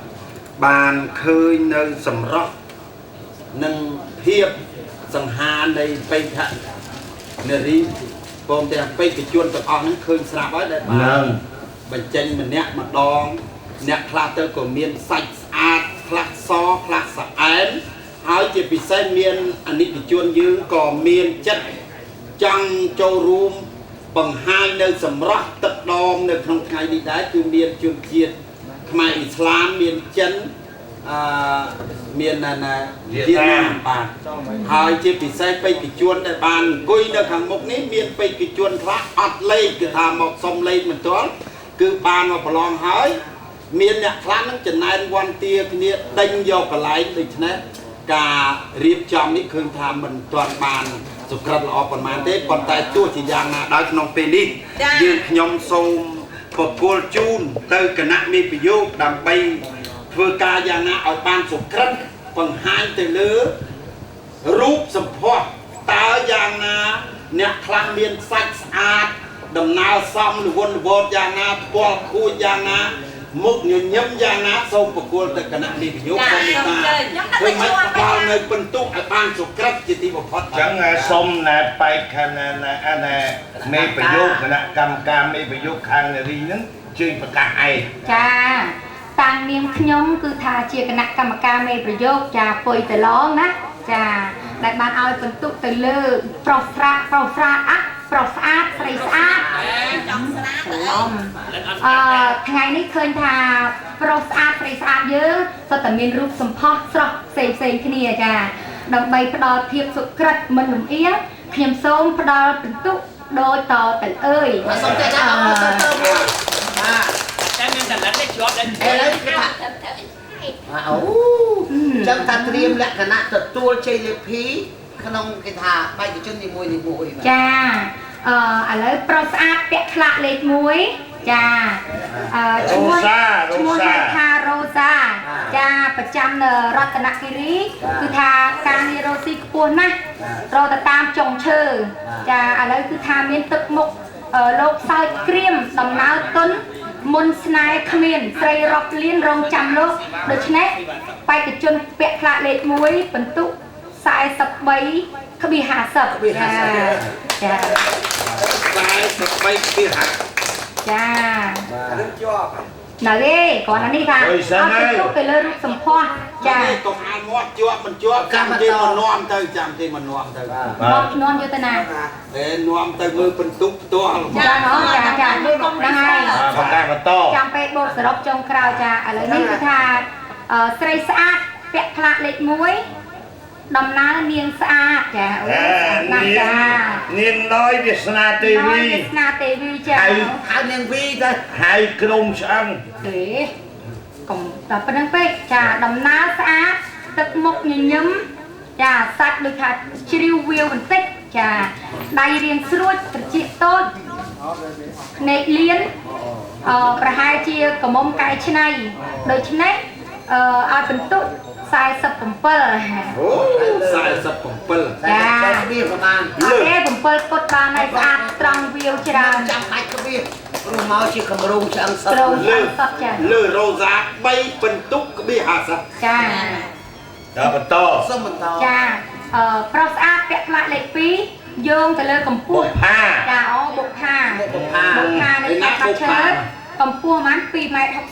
A: បានឃើញនៅសម្រស់និងភាពសង្ហានៃបេក្ខនារីព្រមទាំងបេក្ខជនទាំងអស់ហ្នឹងឃើញស្រាប់ហើយដែលបានបញ្ចេញម្នាក់ម្ដងអ្នកខ្លះទៅក៏មានសាច់ស្អាតខ្លះសខ្លះស្អែមហើយជាពិសេសមានអនិច្ចជនយើងក៏មានចិត្តចង់ចូលរួមបង្ហាញនៅសម្រស់ទឹកដមនៅក្នុងថ្ងៃនេះដែរគឺមានជនជាតិខ្មែរអ៊ីស្លាមមានចិនអឺមានណាណាវៀតណាមបាទហើយជាពិសេសបេក្ខជនដែលបានអង្គុយនៅខាងមុខនេះមានបេក្ខជនខ្លះអត់លេខគឺថាមកសុំលេខមិនទាន់គឺបានមកប្រឡងហើយមានអ្នកខ្លះនឹងចំណែនវ័នទាគ្នាដេញយកកន្លែងដូច្នេះការរៀបចំនេះឃើញថាមិនទាន់បានសុក្រិតល្អប៉ុន្មានទេប៉ុន្តែទោះជាយ៉ាងណាដោយក្នុងពេលនេះយើងខ្ញុំសូមប្រគល់ជូនទៅគណៈមេប្រយោគដើម្បីធ្វើការយ៉ាងណាឲ្យបានសុក្រិតបង្ហាញទៅលើរូបសម្ផស្សតើយ៉ាងណាអ្នកខ្លះមានសាច់ស្អាតដំណើរសមលវនលវតយ៉ាងណាផ្គាល់ខួចយ៉ាងណាមុខញញឹមយ៉ាងណាសូមប្រគល់ទៅគណៈនេះប្រយោគសូមមេត្តាធ្វើម៉េចផ្ដល់នៅពិន្ទុឲ្យបានសុក្រិតជាទីបំផុត
C: ចឹងសុំណែបែកខាងណែណែមេប្រយោគគណៈកម្មការមេប្រយោគខាងនារីហ្នឹងជើញប្រកាសឯង
E: ចាតាំងនាមខ្ញុំគឺថាជាគណៈកម្មការមេប្រយោគចាពុយតឡងណាចាដែលបានឲ្យពិន្ទុទៅលើប្រុសស្រាប្រុសស្រាអប្រុសស្អាតស្រីស្អាត
G: ចង់ស្រាទៅ
E: អឺថ្ងៃនេះឃើញថាប្រុសស្អាតស្រីស្អាតយើងសុទ្ធតែមានរូបសម្ផស្សស្រស់ផ្សេងផ្សេងគ្នាចាដើម្បីផ្ដល់ភាពសុក្រិតមិនលំអៀងខ្ញុំសូមផ្ដល់ពិន្ទុដូចតទៅអើយ
H: សូមចេះចាអរទៅមួយបាទ
F: តែមានតែលិននេះជាប់ដែរ
H: ឥឡូវគេថាអូចឹងថាត្រៀមលក្ខណៈទទួលជ័យលាភីក្នុងគេថាបេក្ខជននីមួយនីមួយ
E: ចាអឺឥឡូវប្រុសស្អាតពាក់ខ្លាក់លេខ1ចាអឺឈ្មោះឈ្មោះហៅថារ៉ូសាចាប្រចាំនៅរតនគិរីគឺថាការងាររ៉ូស៊ីខ្ពស់ណាស់រកទៅតាមចុងឈើចាឥឡូវគឺថាមានទឹកមុខលោកសើចក្រៀមដំណើរទុន មុនស្នេហ៍គ្មានស្រីរាប់លានរងចាំលោកដូច្នេះបេក្ខជនពាក់ផ្លាកលេខ1ពិន្ទុ 43.50 ចាចា
A: 43.50
E: ចានឹងជាប់នៅទេគ្រាន់តែនេះថាអត់ទៅទុកទៅលើរូបសម្ផស្សចា
A: កុំអានមាត់ជាប់មិនជាប់ចាំគេមកនាំទៅចាំគេមកនាំទៅ
E: មកនាំយកទៅណា
A: ទេនាំទៅមើលពិន្ទុផ្ទាល់
E: ចាចាចាហ្នឹងហើយ
C: បន្ត
E: ចាំពេលបូកសរុបចុងក្រោយចាឥឡូវនេះគឺថាស្រីស្អាតពាក់ផ្លាកលេខ1ដំណើរនាងស្អាតចាអូណាស់ចា
C: នាងน้อยវាសនាទេវី
E: វាសនាទេវីចា
H: ហៅនាងវីទៅ
C: ហៅក្រុមឆ្អឹង
E: ទេកុំតែប៉ុណ្្នឹងពេកចាដំណើរស្អាតទឹកមុខញញឹមចាសាច់ដូចថាជ្រាវវាវបន្តិចចាដៃរៀងស្រួចត្រចៀកតូចភ្នែកលៀនប្រហែលជាកមុំកែច្នៃដូច្នេះឲ្យពិន្ទុ47
A: អូ47
E: ចា
H: វាប្រហែល
E: ទេ7ពុតបានហើយស្អាតត្រង់វាវច្រើន
H: ចាំបាច់ក្បៀសព្រោះមកជាកម្រងឆ្អឹងសុទ្ធ
A: លើចាលើរ៉ូសា3ពិន្ទុក្បៀស50
E: ចា
C: ដល់បន្ត
H: សូមបន្ត
E: ចាប្រុសស្អាតពាក់ផ្លាកលេខ2យោងទៅលើកម្ពស់ចាអូបុផាបុផានៅកាត់ឈើកម្ពស់ប្រហែល2.60ម៉ែត្រហ៎
G: 2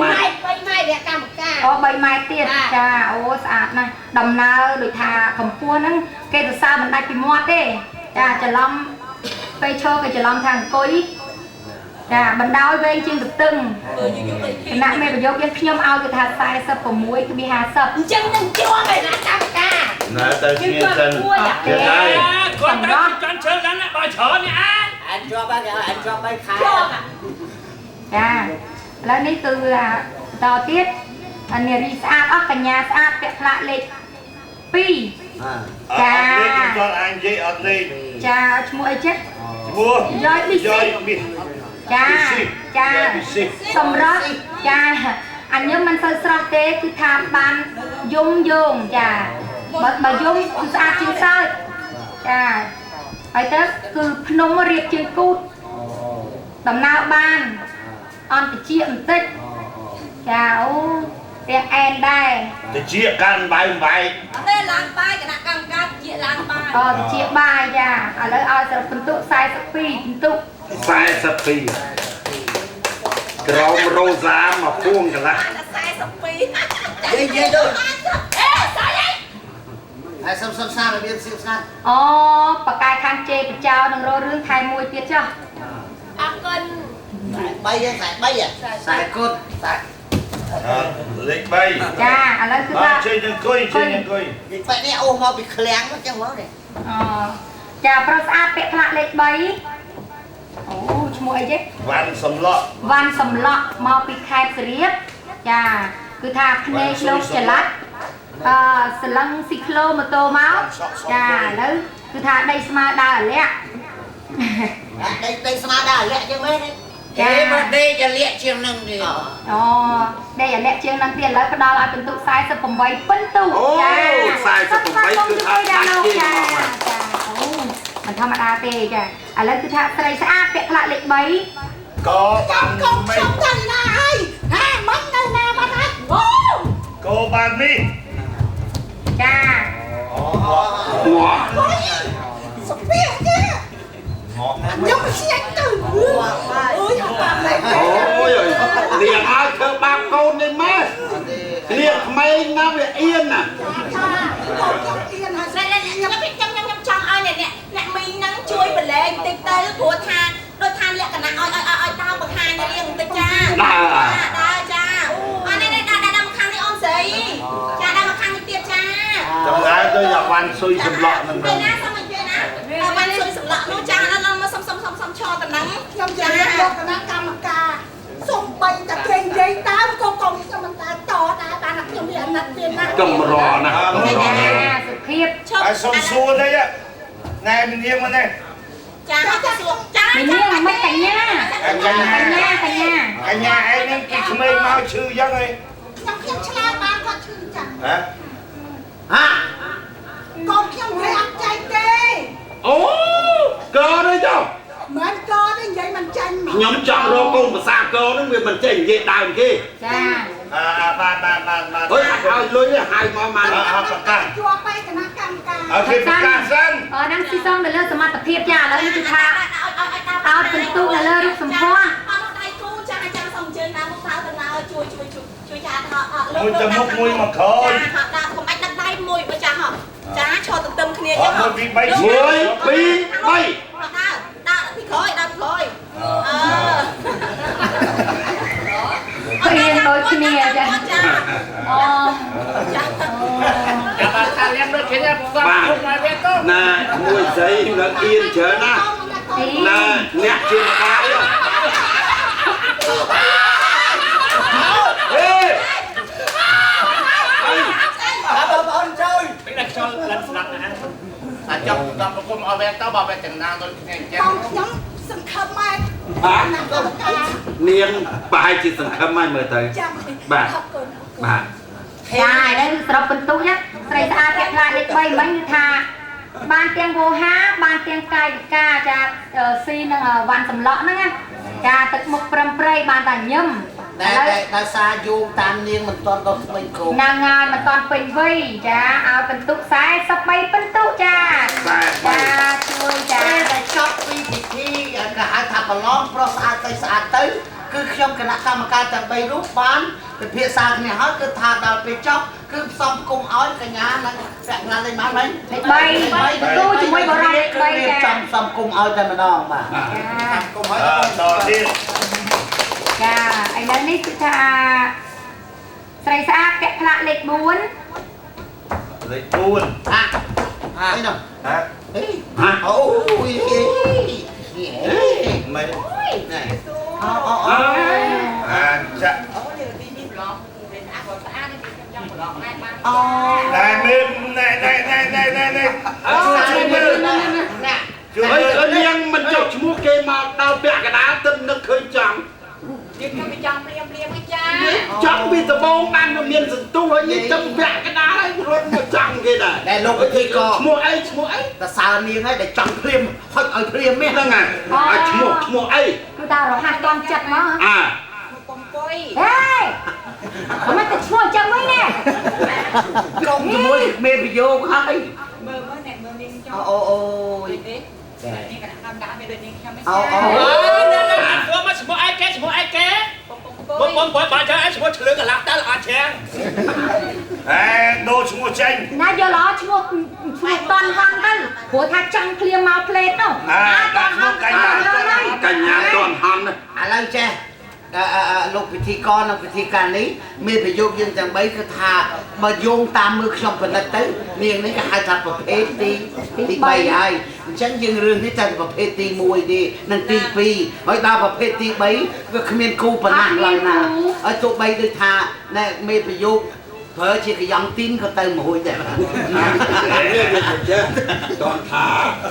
G: ម៉ែត្រ3ម៉ែត្រកម្មការ
E: អូ3ម៉ែត្រទៀតចាអូស្អាតណាស់ដំណើរដូចថាកម្ពស់ហ្នឹងគេសរសើរមិនដាច់ពីមាត់ទេចាច្រឡំពេលឈរគេច្រឡំថាអង្គុយចាបណ្ដោយវែងជាងទទឹងគណៈមេប្រយោគយើងខ្ញុំឲ្យគេថា 46.50
G: អញ្ចឹងនឹងជាប់ឯណាកម្មការ
C: ណែទៅជាសិន
F: ទៀតហើយគាត់ទៅចន់ឈើដល់ណាបើច្រើននេះអា
H: អញជាប់ហើយគេឲ្យអញជាប់3ខែ
E: ចាឥឡូវនេះគឺបន្តទៀតនារីស្អាតអស់កញ្ញាស្អាតពាក់ផ្លាកលេខ2ចា
C: លេខខ្ញុំអញនិយាយអត់លេខ
E: ចាឈ្មោះអីចេះ
C: ឈ្មោះ
E: យាយប៊ីស៊ីចាចាសម្រាប់ចាអញខ្ញុំមិនសូវស្រស់ទេគឺថាបានយំយងចាបើយំគឺស្អាតជាងសើចចាហើយទៅគឺភ្នំរៀបជាងគូតដំណើរបានអន្តជាបន្តិចចាអូទាំងអែនដែរ
C: តិចកាន់បាយបាយ
G: អត់ទេឡើងបាយគណៈកម្មការតិចឡើងបាយ
E: អូតិចបាយចាឥឡូវឲ្យសរុបពិន្ទុ42ពិន្ទុ
A: 42ក្រោមរ៉ូសាមកពួងកន្លះ
G: 42
H: និយាយទៅ
G: អេស្អី
H: ហើយសុំសុំសាររបៀបសៀបស្ងាត់
E: អូបកាយខាងជេបចោនឹងរករឿងថែមួយទៀតចុះ
G: អរគុណ
H: 3 43 40គុត
C: លេខ3ចា
E: ឥឡូវគឺថា
C: ចេញអង្គុយចេញអង្គុយ
H: នេះបែបនេះអូសមកពីឃ្លាំងមកចឹងមកនេះ
E: អូចាប្រុសស្អាតពាក់ផ្លាកលេខ3អូឈ្មោះអីទេ
C: វ៉ាន់សំឡក់
E: វ៉ាន់សំឡក់មកពីខេត្តសៀមរាបចាគឺថាភ្នែកលោកចល័តសលឹងស៊ីក្លូម៉ូតូមកចាឥឡូវគឺថាដីស្មើដើរអាលាក់
H: ដីស្មើដើរអាលាក់ចឹងមែនទេមកដេកអាលាក់ជាងនឹងទៀត
E: អូដេកអាលាក់ជាងនឹងទៀតឥឡូវផ្ដល់ឲ្យពិន្ទុ48ពិន្ទុចា
A: 48គឺថាដាច់គេ
E: ចាអូមិនធម្មតាទេចាឥឡូវគឺថាស្រីស្អាតពាក់ផ្លាកលេខ3
C: ក៏បាន
G: កុំខ្ញុំទៅណាហើយហាមិនទៅណាបាត់ហើយអូ
C: ក៏បាននេះ
E: ចា
C: អូ
G: សុពីទេខ្ញុំស្ញាញ់ទៅអើយអត់បានទេ
A: អូយលៀងឲ្យធ្វើបាបកូននេះម៉ែលៀងក្មេងណាវាអៀនណា
G: កូនខ្ញុំអៀនហើយខ្ញុំខ្ញុំខ្ញុំចង់ឲ្យអ្នកមីងហ្នឹងជួយប្រឡែងតិចទៅព្រោះថាដូចថាលក្ខណៈឲ្យឲ្យឲ្យតាមបង្ហាញរៀងបន្តិចចាដើរចាអនេះនេះដាក់ដាក់មកខាងនេះអូនស្រីចាដាក់មកខាងនេះទៀតចា
C: ចម្លើយទៅយ៉ាវ៉ាន់ស៊ុយសម្លក់ហ្នឹង
G: ពេលណាសុំនិយាយណាវ៉ាន់ស៊ុយសម្លក់នោះចាដល់មកសុំសុំសុំសុំឈរតំណឹង
I: ខ្ញុំជម្រាបលោកគណៈកម្មការសូម្បីតែគេនិយាយតាមក៏កុំខ្ញុំមិនដែរតដែរបានតែខ្ញុំមានអាណិតទៀតណា
A: កម្រណាស់
E: សុភាព
C: ហើយសុំសួរតិចណែនាងមកនេះ
G: ចាចាសួរចា
E: នាងមិនកញ្ញាកញ្ញាកញ្ញា
C: កញ្ញាឯងនឹងពីក្មេងមកឈឺយ៉ាងហី
I: ខ្ញុំខ្ញុំឆ្លើយបានគាត់ឈឺចា
C: ហ៎
H: ហា
I: កូនខ្ញុំមិនអត់ចៃទេ
A: អូកទេចុះ
I: មិនកទេនិយាយមិនចាញ់មក
A: ខ្ញុំចង់រកកូនភាសាកោហ្នឹងវាមិនចេះនិយាយដើមគេ
E: ចា
C: បាទបាទបាទបាទ
A: អើយឲ្យលុយហៅមកមក
C: ប្រកាស
I: ជួបបែកគណៈកម្មការ
C: ឲ្យគេប្រកាសសិន
E: អរហ្នឹងស៊ីសងទៅលើសមត្ថភាពចាឥឡូវនេះគឺថាឲ្យពិន្ទុនៅលើរូបសម្ផស្ស
G: អត់ដៃគូចាចាសូមអញ្ជើញតាមមុខថៅទៅឡើយជួយជួយជួយចាថត
C: មួយទៅមុខមួយមកក្រោយ
G: ចាដាក់កុំអាចដឹកដៃមួយបើចាហ៎ចាឈរទន្ទឹមគ្នាចឹង
C: 1 2 3
A: 1 2 3
G: ដើរពីក្រោយដើរពីក្រោយអឺ
E: ព្រៀងដូចគ្នាចាអូ
G: ចា
F: ចាបាទថាលៀងដូចគ្នាបងបាទមកវាទៅ
A: ណាមួយស្រីនៅអៀនច្រើនណាណាអ្នកជាម្ដាយហេ
H: បងប្អូនជួយ
F: ពេលដែលខ្យល់លិនស្លាប់ណា
H: អាចប់ដល់ប្រគុំឲ្យវាទៅបើវាចំណានដូចគ្នាអញ្ចឹង
I: បងខ្ញុំសង្ឃឹមមក
A: បាទនាងប្រហែលជាសង្ឃឹមហើយមើលទៅបាទបាទ
E: ចាឥឡូវសរុបពិន្ទុណាស្រីស្អាតពាក់ផ្លាកលេខ3មិញគឺថាបានទាំងវោហាបានទាំងកាយវិការចាស៊ីនឹងវ៉ាន់សម្លក់ហ្នឹងណាចាទឹកមុខប្រឹមព្រៃបានតែញឹម
H: តែដោយសារយោងតាមនាងមិនទាន់ដល់ក្មេងគ្រូ
E: ណាងហើយមិនទាន់ពេញវ័យចាឲ្យពិន្ទុ43ពិន្ទុចាចាជួយចា
H: តែចប់ពីពិធីគេហៅថាប្រឡងប្រុសស្អាតទៅស្អាតទៅគឺខ្ញុំគណៈកម្មការទាំង3រូបបានពិភាក្សាគ្នាហើយគឺថាដល់ពេលចប់គឺផ្សំគុំឲ្យកញ្ញានិងពាក់ណាលេខម៉ានមិញ
E: 3គូជាមួយបរិយា3ចា
H: ចំផ្សំគុំឲ្យតែម្ដងបាទ
A: គុំឲ្យដល់ទៀត
E: ចាឥឡូវនេះគឺថាស្រីស្អាតពាក់ផ្លាកលេខ4
C: លេខ4
H: អាអីនោះ
C: ហ៎
A: ហ៎
H: អូយ
C: មិន
H: ណែអូអូអូ
C: អាចា
H: អូ
C: ណែមើលណែណែណែណែណែណែ
H: ជួយមើលណែ
A: ជួយនាងមិនចុះឈ្មោះគេមកដល់ពាក់កដាលទឹកនឹកឃើញចង់
G: យើងខ្ញុំចង់ព្រាមព្រាមឯចា
A: ចង់ពីដបងបានមានសន្ទុះហើយនេះទៅពាក់កដាលហើយរត់មកចង់គេដែរ
H: តែលោកពិធីករ
A: ឈ្មោះអីឈ្មោះអី
H: តសើនាងហើយដែលចង់ព្រាមហុចឲ្យព្រាម
A: ហ្នឹងហើយឲ្យឈ្មោះឈ្មោះអី
E: គឺតារហ័សតន់ចិត្តមក
A: អា
G: ពងពុយ
E: ហេមិនទៅឈ្មោះចឹងវិញណែ
H: ក្រុមជាមួយមេប្រយោគហើយ
G: មើលមើលអ្នកមើលនាងចង់
H: អូអូយ
G: ទេនេះគណៈកម្មការមានដូចនាងខ្ញុំមិន
H: អូអូ
F: ណែណែអត់ធ្វើមកឈ្មោះអីគេឈ្មោះអីគេបងបងបងបាទចាឈ្មោះឆ្លឿងកន្លះតើអត់ឆាំង
C: អេដូរឈ្មោះចេញ
E: ណាយកល្អឈ្មោះឈ្មោះតន់ហន់ទៅព្រោះថាចង់ឃ្លាមកផ្លេតនោះ
C: អាតន់ហន់កញ្ញា
A: កញ្ញាតន់ហន់
H: ឥឡូវចេះលោកពិធីករនិងពិធីការនេះមានប្រយោគយើងទាំង3គឺថាបើយោងតាមមើលខ្ញុំផលិតទៅនាងនេះគេហៅថាប្រភេទទី3ហើយអញ្ចឹងយើងរឿងនេះតែប្រភេទទី1ទេនិងទី2ហើយដល់ប្រភេទទី3វាគ្មានគូប៉ុណ្ណាឡើយណាហើយទោះបីដូចថាណែមេប្រយោគប្រើជាកយ៉ងទីនក៏ទៅមួយដែរ
A: នេះវាចេះតន់ថា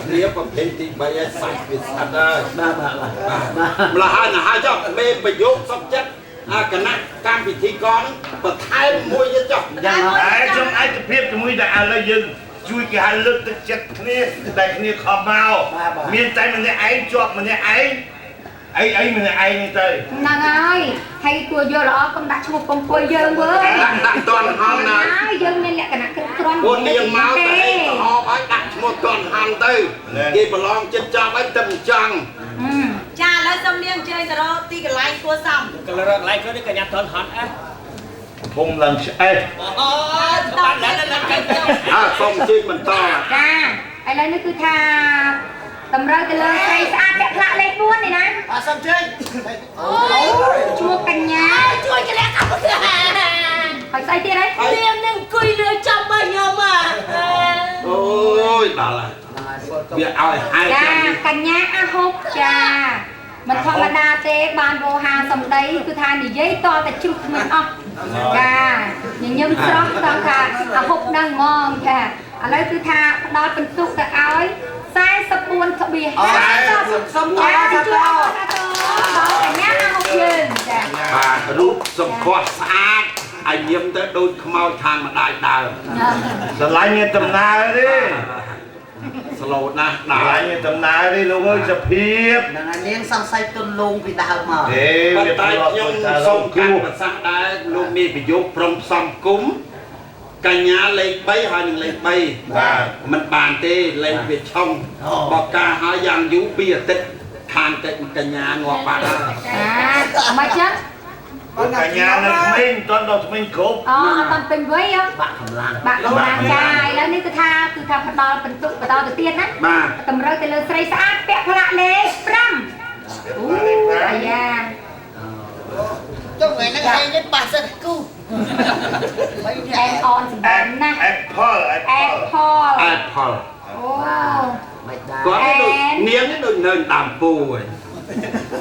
A: គ្នាប្រភេទទី3ហើយសាច់វាស្អិតហើយ
H: បាទបាទបាទ
A: ម្ល៉េះហើយណាហើយចុះមេប្រយោគសុខចិត្តអាគណៈកម្មពិធីករបន្ថែមមួយទៀតចុះ
H: យ៉ាង
C: ហើយខ្ញុំឯកភាពជាមួយតែឥឡូវយើងជួយគេឲ្យលើកទឹកចិត្តគ្នាតែគ្នាខំមកមានតែម្នាក់ឯងជាប់ម្នាក់ឯងអីអីម្នាក់ឯងទៅ
E: ហ្នឹងហើយហើយគួរយកល្អកុំដាក់ឈ្មោះកុំគួយយើងវើ
A: ដាក់តន់ហន់ណា
E: ហើយយើងមានលក្ខណៈគ្រប់គ្រាន់
A: ពួកនាងមកទៅហបឲ្យដាក់ឈ្មោះតន់ហន់ទៅគេប្រឡងចិត្តចប់ឲ្យទៅចង់
G: ចាឥឡូវសូមនាងអញ្ជើញទៅរកទីកន្លែងគួសម
F: កន្លែងគួរនេះកញ្ញាតន់ហន់អេ
C: ធំឡើងឆ្អេះ
F: អូបានឡើងឡើងកែ
A: អើសូមអញ្ជើញបន្ត
E: ចាឥឡូវនេះគឺថាតម្រូវទៅលើស្រីស្អាតពាក់ផ្លាកលេខ4នេះណា
H: អត់សូមជើញ
E: អូឈ្មោះកញ្ញា
G: ជួយកលាកម្មការ
E: ហើយស្អីទៀតហើយ
G: នាងនឹងអង្គុយលើចំរបស់ខ្ញុំអា
A: អូយដល់ហើយវាឲ្យហែក
E: ចាកញ្ញាអាហុកចាមិនធម្មតាទេបានវោហាសម្ដីគឺថានិយាយតតែជ្រុះធ្មេញអស់ចាញញឹមស្រស់តថាអាហុកនឹងហ្មងចាឥឡូវគឺថាផ្ដល់ពិន្ទុទៅឲ្យ 44.50
H: សុំត
E: ជួយដល់កញ្ញាអាហុកយើងចា
A: បាទរូបសម្ផស្សស្អាតឲ្យញៀមទៅដូចខ្មោចខាងម្ដាយដើម
C: ស្រឡាញ់មានដំណើរទេ
A: ស្លូតណាស់
C: ដល់
A: ដល់
C: ឯងដំណើរនេះលោកអើយសភាព
H: ហ្នឹងហើយនាងសង្ស័យទុនលងពីដើមមក
C: ទេ
A: ប៉ុន្តែខ្ញុំសូមកាត់ប្រសាសន៍ដែរលោកមានប្រយោគព្រមផ្សំគុំកញ្ញាលេខ3ហើយនឹងលេខ3
C: បាទ
A: មិនបានទេលេខវាឆុងបកការហើយយ៉ាងយូរ2អាទិត្យខានកិច្ចកញ្ញាងាប់បាត់ហើយ
E: អាមិនចឹង
C: កញ្ញានៅក្មេងមិនទាន់ដល់ក្មេងគ្រប់
E: អូអត់តាន់ពេញវ័យហ៎
H: បាក់កម្លាំង
E: បាក់កម្លាំងចាឥឡូវនេះគឺថាផ្ដល់បន្ទុកបន្តទៅទៀតណា
A: បាទ
E: តម្រូវទៅលើស្រីស្អាតពាក់ផ្លាកលេខ5អូអាយ៉ា
H: ចុះថ្ងៃហ្នឹងឯងនេះប៉ះសិតគូបី
E: អែអនសម្បើមណាស់
C: Apple
E: Apple
A: Apple
E: អូ
H: មិនដែរ
A: គាត់នេះដូចនាងនេះដូចនៅដើមពូឯង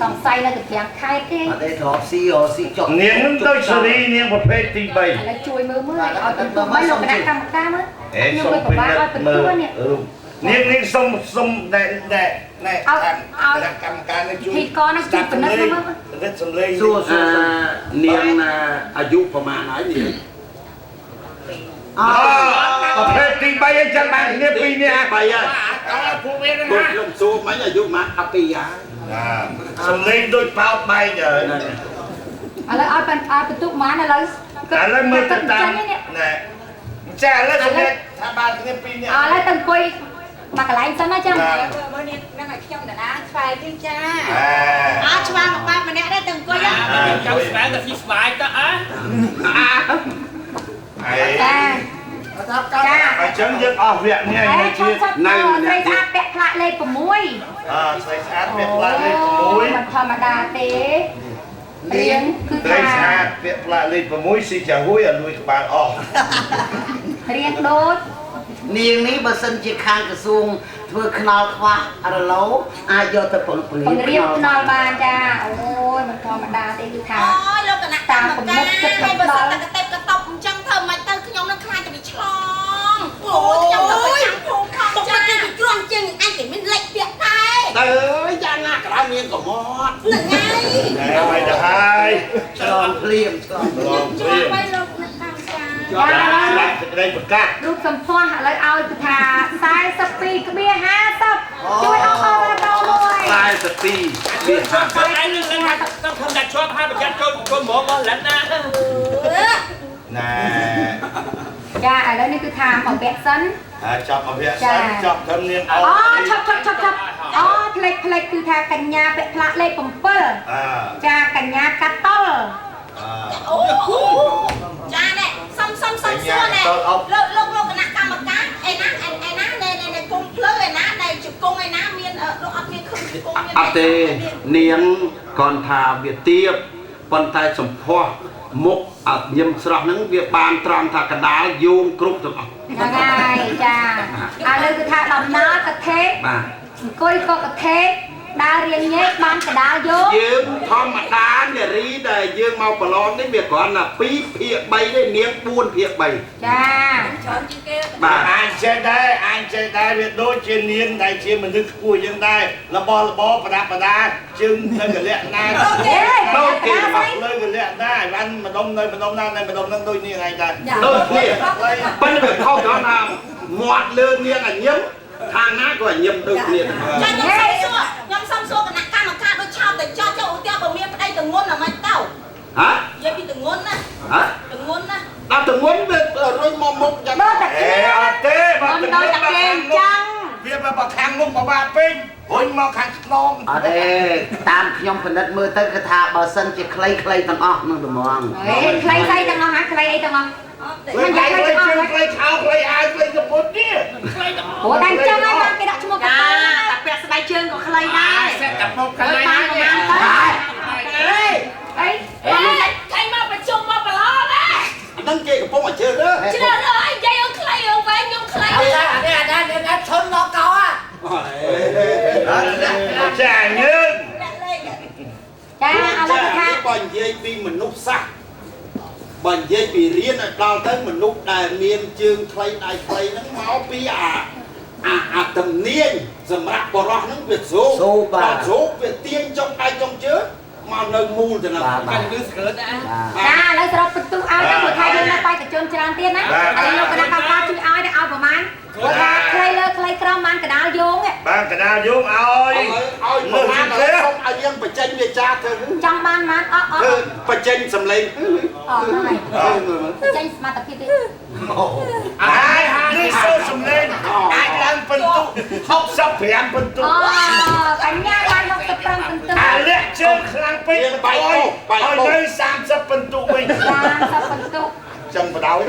E: សង្ស័យនៅទៅទាំងខេត្តទេ
H: អត់ទេទ្របស៊ីរស៊ីចុះ
C: នាងនឹងដូចសេរីនាងប្រភេទទី3
E: ឥឡូវជួយមើលមើលឲ្យបន្ទុកមិនលោកគណៈកម្មការមើល
C: អេ
E: ខ្ញុំ
C: សុំ
E: ទៅពិបាក
C: ពិនិត្យ
E: ឲ្យបន្
C: មើល
E: ទុកនេះ
C: នាងនាងសុំសុំណែណែណែ
E: ឲ្យ
C: តាម
E: ឲ្យ
C: គណៈកម្មការនេះជួយ
E: ពិធីករនឹងជួយពិនិត្យមើលមើល
C: ពិនិត្យសំឡេង
H: សួរសួ
A: អឺ
H: រ
A: នាងណាអាយុប្រហែលហើយនាង
H: អ
C: អប្រភេទទី3អីចឹងបានគ្នាពីរនាក់
A: 3ហើយ
F: អត់ពួកវាហ្នឹង
A: គាត់
F: ណា
A: ខ្ញុំសួរមិញអាយុប្រហែល12ហើយ
C: ណាសំឡេងដូចប៉ោតបែកហើយ
E: ឥឡូវឲ្យបានឲ្យបន្ទុកប៉ុន្មានឥឡូវ
C: ឥឡូវមើលទៅតាម
E: នេះ
C: ណែចាឥឡូវសម្រាប់ថាបានគ្នាពីរនាក់
E: ឥឡូវទៅអង្គុយមកកន្លែងសិនណាចឹង
B: មើលនេះនឹងឲ្យខ្ញុំតាណាឆ្វែជាងចា
C: អ
B: អើឆ្វាមកបែបម្នាក់ដែរទៅអង្គុយ
F: ចៅស្វាយទៅស៊ីស្វាយទៅអើ
C: អេ
E: ចាចា
C: អញ្ចឹងយើងអស់វគ្គនេះ
E: អេ
C: នៅជា
E: ឈប់ឈប់
A: នៅ
E: នៅ
A: ម្នាក់
E: ស្រីស្អាតពាក់ផ្លាកលេខ6
C: អស្រីស្អាតពាក់ផ្លាកលេខ6
E: មិនធម្មតាទេរៀងគឺ
C: ស្រី
E: ថា
C: ស្អាតពាក់ផ្លាកលេខ6ស៊ីចាហួយឲ្យលួយក្បាលអស់
E: រៀងដូច
H: នាងនេះបើសិនជាខាងក្រសួងធ្វើខ្នល់ខ្វះរឡូអាចយកទៅពង្រៀ
E: បង្រៀបខ្នល់បានចាអូយមិនធម្មតាទេគឺថា
G: អូយលោកគណៈកម្មការហើយបើសិនតែកតេបកតប់អញ្ចឹងធ្វើមិនទៅខ្ញុំនឹងខ្លាចតែវាឆ្លងអូយខ្ញុំទៅប្រចាំភូមិផងចាគេគ្រាន់ជាងអញគេមានលេខពាក្យដែរ
A: ទៅអើយយ៉ាងណាក៏ដោយមានកំមត់
G: ហ្នឹងហើយ
C: ណែមិនទៅហើយ
H: ឆ្លងភ្លាមឆ្លង
C: លង
G: ជួ
C: ព្រាម
G: បឲ្យលោកគណៈកម្មការ
E: ចាឥឡូវ
C: ស្ដាប់សេចក្តីប្រកាស
E: រូបសម្ផស្សឥឡូវឲ្យគឺថា42.50ជួយអបអរសាទរមួយ
A: 42វា50
F: តែឯងនឹងថាต้องធ្វើតែជាប់ហើយប្រយ័ត្នចូលចូលហ្មងមកលិនណា
C: ណែ
E: ចាឥឡូវនេះគឺថាមកពាក់សិន
C: អាចចាប់មកវគ្គសិនចាប់ត្រឹមនាងអ
E: អូ
C: ស់
E: ឈប់ឈប់ឈប់ឈប់អូផ្លេចផ្លេចគឺថាកញ្ញាពាក់ផ្លាកលេខ7
C: អ
E: ចាកញ្ញាកាត់តុល
G: អូចាណែសុំសុំសុំសួរណែលោកលោកលោកគណៈកម្មការឯណាឯណាណែណែគុំភ្លើឯណាដែលជង្គង់ឯណាមានលោកអត់មានខឹងជង្គង់មាន
A: អត់ទេនាងគាត់ថាវាទៀបប៉ុន្តែសម្ផស្សមុខអត់ញឹមស្រស់ហ្នឹងវាបានត្រង់ថាកដាលយោងគ្រប់ទាំងអស់
E: ហ្នឹងហើយចាឥឡូវគឺថាដំណើរកថេ
A: បាទ
E: អង្គុយក៏កថេដើររៀងញែកបានកដាលយោង
A: យើងធម្មតានារីដែលយើងមកប្រឡងនេះវាគ្រាន់តែ2ភាគ3ទេនាង4ភាគ3
E: ចា
G: ច្រើនជាងគេ
A: បាទ
C: អញចេះដែរអញចេះដែរវាដូចជានាងដែលជាមនុស្សខ្ពស់យើងដែររបររបរប្រដាប់ប្រដាជើងនៅកលៈណា
E: អេ
A: ដូចគេមក
C: លើកលៈណាអីវ៉ាន់ម្ដុំនៅម្ដុំណានៅម្ដុំហ្នឹងដូចនាងឯងដែរ
A: ដូចគ្នាប៉ុន្តែវាខុសត្រង់ថាមាត់លើនាងអាញឹមខាងណាក៏អាញឹមដូចគ្នា
G: ចាខ្ញុំសុំសួរខ្ញុំសុំសួរគណៈកម្មការដូចឆោតតែចោះចុះឧទាហរណ៍បើមានប្តីតងន់អាម៉េចទៅ
A: ហ៎
G: និយាយពីតងន់ណា
A: ហ៎
G: តងន់ណា
A: ដល់តងន់វារុញមកមុខយ៉ាង
E: ដូចតែ
C: អេ
E: គេ
C: អត់ទេបើ
E: មិនដូចតែគេអញ្ចឹង
C: វាបើខាងមុខបបាក់ពេករុញមកខាងខ្នង
H: អត់ទេតាមខ្ញុំពិនិត្យមើលទៅគឺថាបើសិនជាខ្លីខ្លីទាំងអស់នឹងត្មង
E: អេខ្លីស្អីទាំងអស់ហាខ្លីអីទាំងអស់
C: ខ្លីខ្លីជើងខ្លីខោខ្លីអាវខ្លីកពុតនេះ
E: ព្រោះតែអញ្ចឹងហើយបានគេដាក់ឈ្មោះក
B: ចា
E: តល
B: តែពាក់ស្បែកជើងក៏ខ្លីដែរ
F: សេះតពុកកន្លែង
E: បាន
F: ណា
E: ប្រហែលទៅអី
G: អេគេមកប្រជុំមកប្រឡងណា
A: ហ្នឹងគេកំពុងតែជ្រើសរើស
G: ជ្រើសរើសអីនិយាយអើខ្លីអើវែងខ្ញុំខ្លី
H: អានេះអានេះអាឈុនដល់កោអា
C: ចាញើង
G: លាក់លេខ
E: ចាឥឡូវគឺថា
A: បើនិយាយពីមនុស្សសាស្ត្របើនិយាយពីរៀនឲ្យដល់ទៅមនុស្សដែលមានជើងខ្លីដៃខ្លីហ្នឹងមកពីអាអាទំនាញសម្រាប់បរោះហ្នឹងវាស្រូបដល់ស្រូបវាទាញចុងដៃចុងជើងមកនៅមូលទៅហ្នឹង
F: កាន់លឺស្កើតណា
E: ចាឥឡូវសរុបបន្ទុកឲ្យទៅព្រោះថាយើងនៅបេក្ខជនច្រើនទៀតណាឥឡូវលោកគណៈកម្មការជួយឲ្យទៅឲ្យប្រហែល ថាខ្លីលើខ្លីក្រោមបានកដាលយោង
C: បានកដាលយោងឲ្យ
A: ឲ្យប្រហែលសុំឲ្យយើងបញ្ចេញវាចាធ្វើ
E: ចង់បានបានអត់អត់
A: ធ្វើបញ្ចេញសំឡេង
E: អត់ហ្នឹងហើយបញ្ចេញសមត្ថភាពទេ
C: អាយនេះសូសំឡេងអាចឡើងពិន្ទុ65ពិន្ទុ
E: អូកញ្ញាបាន65ពិន្ទុ
C: អាលាក់ជើងខ្លាំងពេកបាយឲ្យនៅ30ពិន្ទុវិញ
E: 30ពិន្ទុ
C: ចឹងបដ ாய்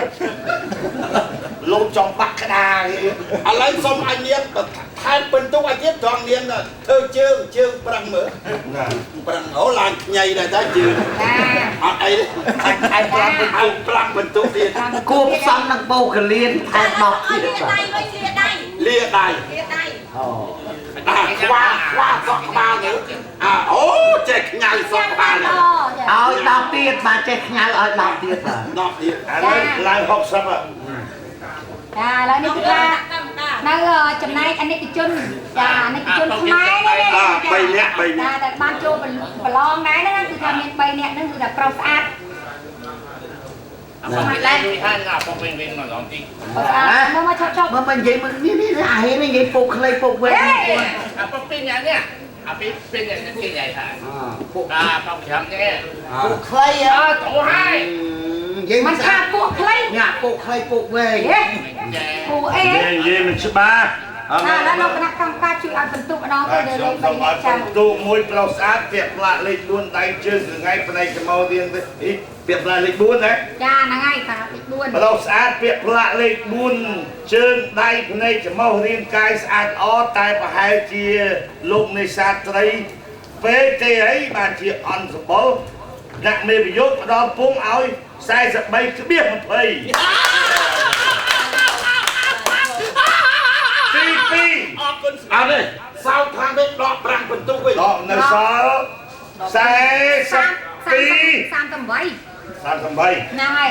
C: លោកចង់បាក់ក្តារ
A: ឥឡូវសុំឲ្យនាងថែមពិន្ទុឲ្យទៀតត្រង់នាងធ្វើជើងជើងប្រឹងមើលណាប្រឹងអូឡើងខ្ញីដែរតើជើងអត់អីទេថែម5ពិន្ទុ5ពិន្ទុទៀត
H: គួបផ្សំនឹងបូកលៀនថែម10ទៀត
G: លាដៃវិញលាដៃ
A: លាដៃ
G: លាដៃ
H: អូ
A: អាខ្វាខ្វាសក់ក្បាលទៅអាអូចេះខ្ញៅសក់ក្បាល
H: ឲ្យ10ទៀតបាទចេះខ្ញៅឲ្យ10ទៀតបាទ
A: 10ទៀត
C: ឥឡូវឡើង60
E: ចាឥឡូវនេះគឺថានៅចំណែកអនិកជនចាអនិកជនខ្មែរនេះ
A: 3នាក់3នាក់
E: តែបានចូលប្រឡងដែរហ្នឹងគឺថាមាន3នាក់ហ្នឹងគឺថាប្រុសស្អាត
F: អត់ឡើងហើយណាបងវិញវិញមកឡងទី
E: មកមកឈប់
H: មកមកនិយាយមកនេះនេះអាហេនេះនិយាយពុកខ្លីពុកវែង
F: អាពុកពីរនាក់នេះអាពីរនាក់នេះគេនិយាយថាពុកអាពុក5នេះ
H: ពុកខ្លី
F: អើត្រូវហើយ
H: និយាយ
E: មិនថាពួកខ្លី
H: ញ៉ាពុកខ្លីពុកវែង
E: ពួកអេ
C: និយាយមិនច្បាស់
E: អត់ណាលោកគណៈកម្មការជួយឲ្យបន្ទុកម្ដងទៅលើលេខ3នេះចាំ
C: បន្ទុកមួយប្រុសស្អាតពាក់ផ្លាកលេខ4ដៃជើងថ្ងៃផ្នែកច្មោរៀងទៅពាក់ផ្លាកលេខ4ណា
E: ចាហ្នឹងហើយបាទលេខ4
C: ប្រុសស្អាតពាក់ផ្លាកលេខ4ជើងដៃផ្នែកច្មោរាងកាយស្អាតល្អតែប្រហែលជាលោកនេសាទត្រីពេកទេអីបានជាអន់សម្បុរអ្នកមេប្រយោគផ្ដល់ពងឲ្យ 43.20 ទី2
F: អរគុណ
A: អត់ទេសោតខាងនេះដក5ពិន្ទុវិញ
C: ដកនៅសល់42
E: 38
C: 38
E: ហ្នឹងហើយ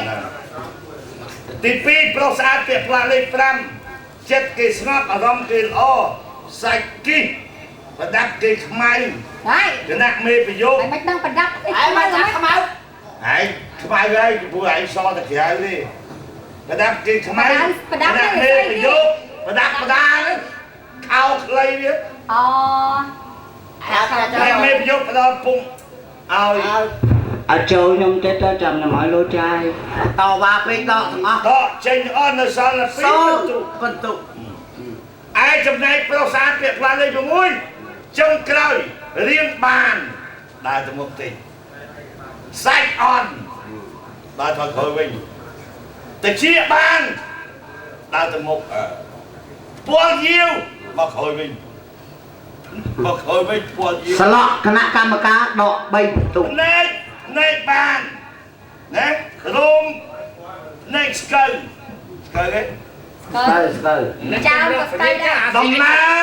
C: ទី2ប្រុសស្អាតពាក្យផ្លាកលេខ5ចិត្តគេស្ងប់អារម្មណ៍គេល្អសាច់គិះប្រដាប់គេខ្មៅ
E: ហើយ
C: គណៈមេប្រយោគ
E: ហើយមិនដឹងប្រដាប់អី
H: ខ្មៅខ្មៅ
C: ហើយខ្មៅហើយព្រោះឯងសតែក្រៅទេប្រដាប់គេខ្មៅ
E: ប្រដាប់
C: មេប្រយោគប្រដាប់ប្រដាហ្នឹងខោខ្លីវា
E: អូ
C: តែមេប្រយោគផ្ដល់ពុំឲ្យ
D: អត់ចូលខ្ញុំទេទៅចាំខ្ញុំឲ្យលោចាយ
H: តវ៉ាពេកដកទាំងអស់
C: ដកចេញអស់នៅសល់2
H: ពិន្ទុ
C: ឯចំណែកប្រុសស្អាតពាក្យផ្លាលេខ6ចុងក្រោយរៀងបានដើរទៅមុខតិចសាច់អន់ដើរថយក្រោយវិញតិចបានដើរទៅមុខពលយាវមកក្រោយវិញមកក្រោយវិញពលយាវ
H: ស្លក់គណៈកម្មការដក3ពិន្ទុ
C: ណែកបានណារោមណែកស្កូវស្កូវទេ
H: ស្កូវ
E: ចៅក៏ស្កូវដែរ
C: ដំណើរ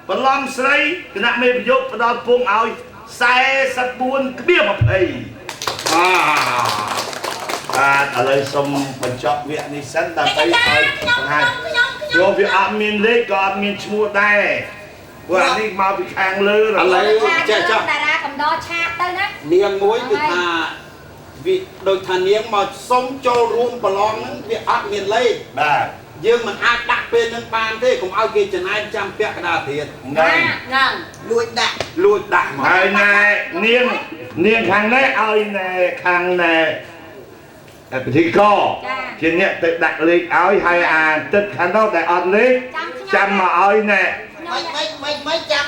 C: បន្លំស្រីគណៈមេប្រយោគផ្ដល់ពងឲ្យ 44.20 បាទឥឡូវសូមបញ្ចប់វគ្គនេះសិនដើម្បីឲ្យបង្ហាញព្រោះវាអត់មានលេខក៏អត់មានឈ្មោះដែរព្រោះអានេះមកពីខាងលើ
A: ឥឡូវចេះចុះ
E: តារាកំដរឆាកទៅណា
A: នាងមួយគឺថាវាដូចថានាងមកសុំចូលរួមប្រឡងហ្នឹងវាអត់មានលេខ
C: បាទ
A: យើងមិនអាចដាក់ពេលនឹងបានទេកុំឲ្យគេចំណែនចាំពាក់កណ្ដាលទៀត
B: ហ្នឹង
H: លួចដាក់
A: លួចដាក់មក
C: ហើយណែនាងនាងខាងនេះឲ្យណែខាងណែពិធីករជាអ្នកទៅដាក់លេខឲ្យហើយអាទឹកខាងនោះដែលអត់លេខចាំមកឲ្យណែ
H: មិនចាំ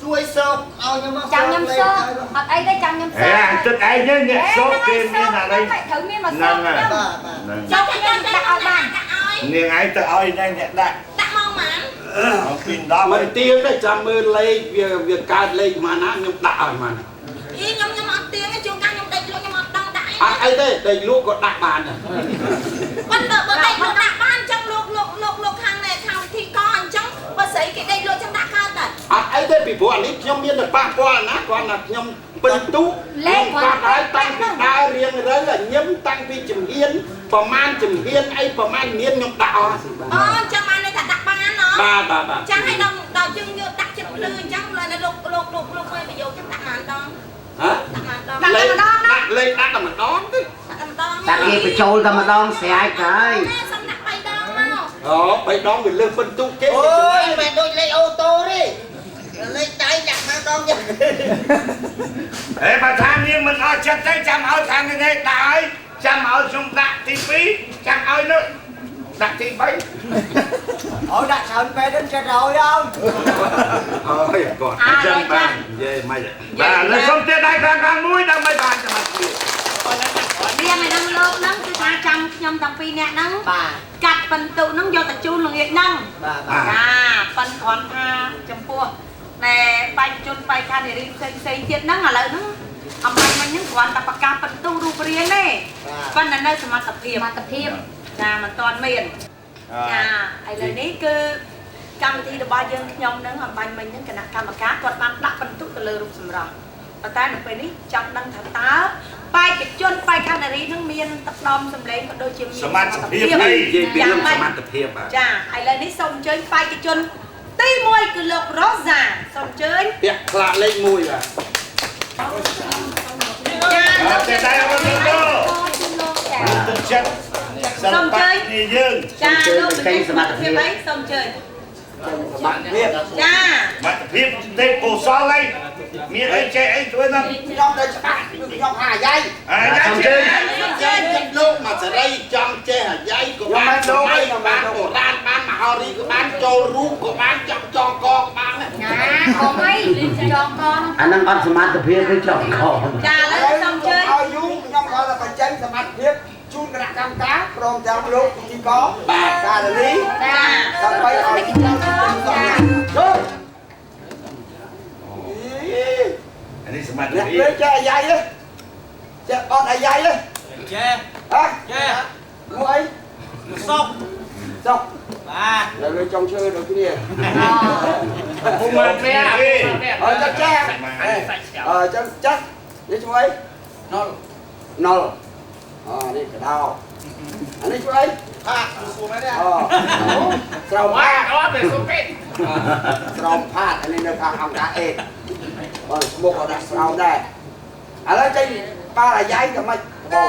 H: ជួយសោកឲ្យខ្ញុំមក
E: ចាំខ្ញុំសោកអត់អីទេចាំខ្ញុំសោក
C: ហេអាទឹកឯងនេះអ្នកសោកគេមានអី
E: ត្រូវមានមកសោក
C: បាទ
E: ចង់ខ្ញុំដាក់ឲ្យបាន
C: នាងឯងទៅឲ្យអ្នកដាក់
G: ដាក់មកម៉ាន
C: មកពី10
A: មិនទៀងទេចាំមើលលេខវាកើតលេខម៉ានណាខ្ញុំដាក់ឲ្យម៉ាន
G: អីខ្ញុំខ្ញុំអត់ទៀងទេជួនកាលខ្ញុំដេកលក់ខ្ញុំអត់ដឹងដាក់អី
A: អត់អីទេដេកលក់ក៏ដាក់បានដែរ
G: ប៉ុន្តែបើដេកលក់ដាក់បានអញ្ចឹងលោកលោកលោកលោកខាងនេះខាងវិធីកអញ្ចឹងបើស្រីគេដេកលក់ចឹងដាក់កើតដែរ
A: អត់អីទេពីព្រោះអានេះខ្ញុំមានតែប៉ះពាល់ណាគ្រាន់តែខ្ញុំពិន្ទុ
E: លេខ
A: គាត់ហើយតាំងពីដើររៀងរើឲ្យញឹមតាំងពីជំហានប្រមាណជំហានអីប្រមាណមានខ្ញុំដាក់អស់
G: អូអញ្ចឹងបានន័យថាដាក់បានណោះ
A: បាទបាទបាទ
G: ចឹងឲ្យដល់ដល់យើងយកដាក់ចិត្តភ្លឺអញ្ចឹងលោកលោកលោកលោកលោកមើលប្រយោគចឹងដាក់ប៉ុន្មានដង
A: ហ៎
G: ដាក់ប៉ុន្មានដង
A: លេខដាក់លេខដាក់តែម្ដងទេ
G: ដាក់តែម្ដង
H: តែគេបញ្ចូលតែម្ដងស្រែកហើយ
G: សុំដាក់3ដងមក
A: អូ3ដងវាលើសពិន្ទុគេ
J: អូយមិនដូចលេខអូតូទេលេខដៃដាក់មកដងយ៉ាង
C: អេបើថានាងមិនអត់ចិត្តទេចាំឲ្យខាងនេះដាក់ឲ្យចាំឲ្យខ្ញុំដាក់ទី2ចាំឲ្យនោះដាក់ទី3
J: ឲ្យដាក់ច្រើនពេកទៅចិត្តរយអើ
A: យគាត់អញ្ចឹងបាននិយាយមិន
C: បាទលើសុំទៀតដៃខាងខាងមួយដើម្បីបានសមត្ថភាព
B: នាងឯនឹងលោកហ្នឹងគឺថាចាំខ្ញុំតាំងពីអ្នកហ្នឹងបាទកាត់ពិន្ទុហ្នឹងយកទៅជូនល្ងាចហ្នឹងបាទចាប៉ិនគ្រាន់ថាចំពោះណែបេក្ខជនបេក្ខនារីផ្សេងផ្សេងទៀតហ្នឹងឥឡូវហ្នឹងអំបញ្ញមិញហ្នឹងគ្រាន់តែប្រកាសពិន្ទុរូបរាងទេប៉ុន្តែនៅសមត្ថភាពសមត្ថភាពចាមិនទាន់មានចាឥឡូវនេះគឺកម្មវិធីរបស់យើងខ្ញុំនឹងអំបញ្ញមិញហ្នឹងគណៈកម្មការគាត់បានដាក់ពិន្ទុទៅលើរូបសម្រស់ប៉ុន្តែនៅពេលនេះចង់ដឹងថាតើបេក្ខជនបេក្ខនារីនឹងមានទឹកដមសម្លេងក៏ដូចជាមាន
C: សមត្ថភាពនិ
A: យាយពីរឿងសមត្ថភាពបាទ
B: ចាឥឡូវនេះសូមអញ្ជើញបេក្ខជនទី1គឺលោករ៉ូសាសូមអញ្ជើញ
A: ពាក់ផ្លាកលេខ1បាទ
B: ចា
C: លោកតែអរគុណទឹកចិត្ត
B: សូមអញ្ជើញ
C: យើង
B: ចាលោកមានសមត្ថភាពអីសូមអញ្ជើញ
A: សមត្ថភាព
B: ចា
C: សមត្ថភាពទេពកោសលអីមានអីចេះអីជួយណា
J: ខ្ញុំទៅច្បាស់ខ្ញុំហាអាយ៉ៃ
C: អាយ៉ៃ
A: ជើញចិត្តលោកមកសេរីចង់ចេះអាយ៉ៃក៏បានលោកអីក៏បានបុរាណបានមហោរីក៏បានចូលរូបក៏បានចង់ចងកក៏បាន
E: ណាកុំអីចងក
D: អានឹងអត់សមត្ថភាពឬចងក
B: ចាឥឡូវសូមជើញ
J: ឲ្យយូរខ្ញុំគាត់តែបញ្ចេញសមត្ថភាពជូនគណៈកម្មការព្រមទាំងលោកពិធីករបាទកាលី
B: ចា
J: ដើម្បីឲ្យខ្ញុំចាចូល
C: អានេះសមត្ថភាព
J: នេះចេះអាយ៉ៃទេចេះអត់អាយ៉ៃទេ
F: ចេះ
J: ហ៎
F: ចេះ
J: មួយអី
F: សុក
J: សុក
F: បាទ
J: លើលើចុងឈើដូចគ្នា
F: ពុំមកទេ
J: អើចាស់ចេះអើចឹងចាស់នេះជួយអីណុលណុលអនេះកដោអានេះជួយអី
F: ផាសួរមែនទេ
J: អូស្រោមផាត
F: អត់ទេសួរពេក
J: ស្រោមផាតអានេះនៅខាងអង្គការអេតបើស្មុកក៏ដាក់ស្រោមដែរឥឡូវចេញបាលអាយ៉ៃក៏មិនបោ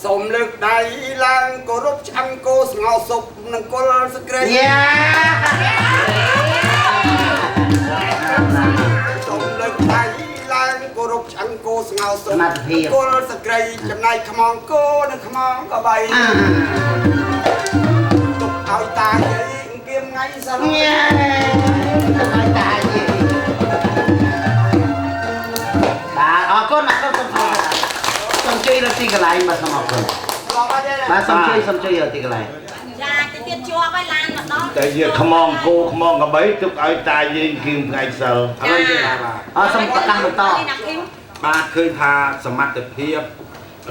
J: សូមលើកដៃឡើងគោរពឆ្អឹងគោស្ងោសុបនិងគុលសក្រីសូមលើកដៃឡើងគោរពឆ្អឹងគោស្ងោសុបគុលសក្រីចំណែកខ្មងគោនិងខ្មងកបីទុកឲ្យតាយាយអង្គៀមថ្ងៃសិន
D: ទុកឲ្យតាយាយបាទអរគុណអរគុណសូមសូមជួយរកទីកន្លែងបាទសូមអរគុណបាទសូមជួយសូមជួយរកទីកន្លែង
G: ចាទៅទៀតជាប់ហើយឡានមកដល់
C: តែយាខ្មងគោខ្មងកបីទុកឲ្យតាយាយគៀមថ្ងៃសិល
A: អរគុណបាទ
D: អរសូមប្រកាសបន្ត
A: បាទឃើញថាសមត្ថភាព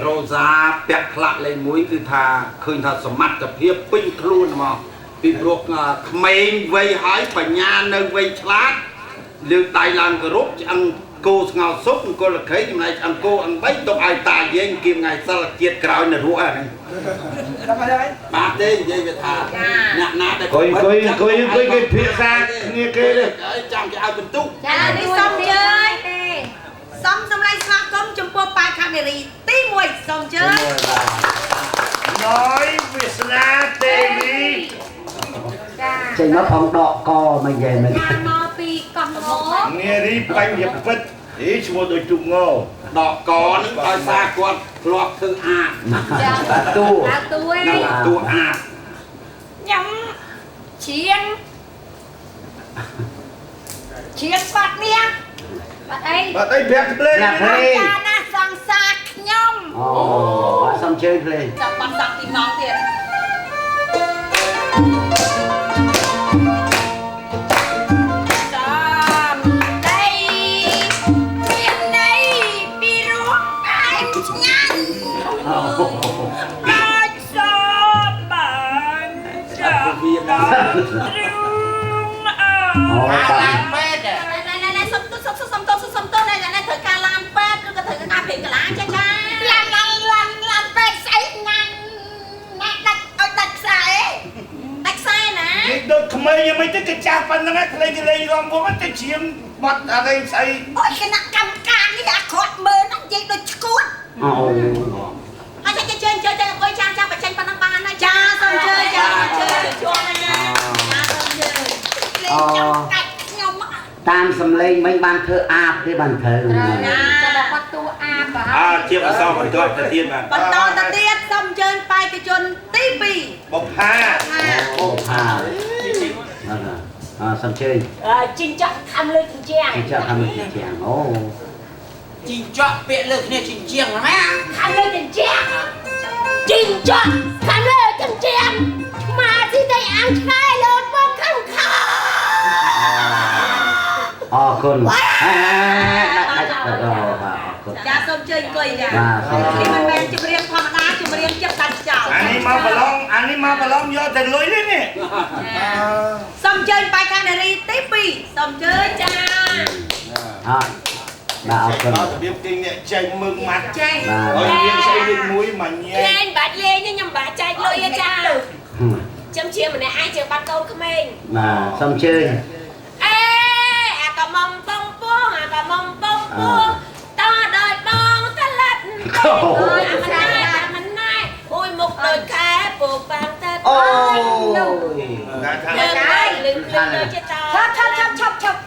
A: រ៉ូសាពាក់ផ្លាកលេខ1គឺថាឃើញថាសមត្ថភាពពេញខ្លួនហ្មងពីព្រោះក្មេងវ័យហើយបញ្ញានៅវ័យឆ្លាតលើកដៃឡើងគោរពឆ្អឹងគោស្ងោសុកអង្គលខីចំណែកឆ្អឹងគោអង្បីទុកឲ្យតាយាយគៀមថ្ងៃសិលជាតិក្រោយនៅរស់ហ្នឹងបាទទេនិយាយវាថាអ្នកណាដែល
C: អង្គុយអង្គុយអង្គុយអង្គុយគេភាសាគ្នាគេទេ
A: ចាំគេឲ្យបន្ទុក
B: ចានេះសូមជើញទេសូមសម្លេងស្វាគមន៍ចំពោះបេក្ខនារីទី1សូមជើញ
C: ណយវាសនាទេវី
D: ចេញមកផងដកកមិនយែមិន
E: ចាមកពីកោះង
C: នារីបញ្ញពិតអីឈ្មោះដូចទូង
A: ដកកនឹងដោយសារគាត់ធ្លាប់ធ្វើអាត
D: ចាតួ
E: តួឯង
A: តួអាត
B: ញ៉ាំឈៀនឈៀនបាត់នេះ
E: បាត់អី
C: បាត់អីប្រាក់ភ្លេង
B: ចាណាសង្សារខ្ញុំ
D: អូបាទសូមជើញភ្លេង
B: ចាប់បាត់សាក់ពីម៉ោងទៀត
D: អូ
G: ឡានពេទ្យណែសុំទុសុំសុំទុសុំទុណែណែត្រូវការឡានពេទ្យឬក៏ត្រូវការព្រេងកាឡាចាចាឡានឡានឡានឡានពេទ្យស្អីញ៉ាំ
C: ក្មេងយ៉ាងម៉េចទៅគេចាស់ប៉ុណ្្នឹងក្លែងគេលេងរំវងទៅជាងបាត់អីស្អី
G: អូយគណៈកម្មការនេះអាក្រក់មើលណានិយាយដូចឈួត
D: អូ
G: ហើយចេះជើញជើញទៅអង្គុយចាចាបញ្ចេញប៉ុណ្ណឹងបានហើយចាសូមជើញចាជើញជួនណាចាសូមជើញលេងចាំកាច់ខ្ញុំ
D: តាមសំឡេងមិញបានធ្វើអាបទេបានត្រូវ
E: ចាបើគាត់តួអាប
A: អើជាអសរបន្តទៅទៀតបាទ
B: បន្តទៅទៀតសូមអញ្ជើញបេក្ខជនទី2
C: បុផា
D: បុផាអើសូមជើញ
G: ជីងចក់ខំលើជញ្ជាំង
D: ជីងចក់ខំលើជញ្ជាំងអូ
H: ជីងចក់ពាក្យលើគ្នាជញ្ជាំងណា
G: ខំលើជញ្ជាំងជីងចក់ខំលើជញ្ជាំងឆ្មាស៊ីតែអាំងឆ្កែលោតមកខាងខោ
D: អរគុណបាទបាទអរគុណ
B: ចាសូមជើញអង្គុយចានេះមិនមែនចម្រៀងធម្មតាចម្រៀងចិត្តដាច់ចោល
C: អានេះមកប្រឡងអានេះមកប្រឡងយកតែលុយនេះនេះ
B: សូមជើញបេក្ខនារីទី2សូមជើញចា
D: អរបាទអរគុណ
C: ដល់របៀបគេអ្នកចេញមើងម៉ាត់
B: ចេញ
C: ហើយមានស្អីលេខមួយមកញ៉ែ
G: លេងបាច់លេងខ្ញុំបាច់ចែកលុយចាចាំជាម្នាក់ឯងជាបាត់កូនក្មេង
D: បាទសូមជើញ
G: អេអាកមុំពងពងអាកមុំពងពងតដោយបងតលិតអូយអាមិនណែអាមិនណែអូយមុខដូចខែពូបាំងត
D: អូយ
C: ថា
G: លឹងលឹងដូចជាត
E: ឈប់ឈប់ឈប់ឈប់ឈប់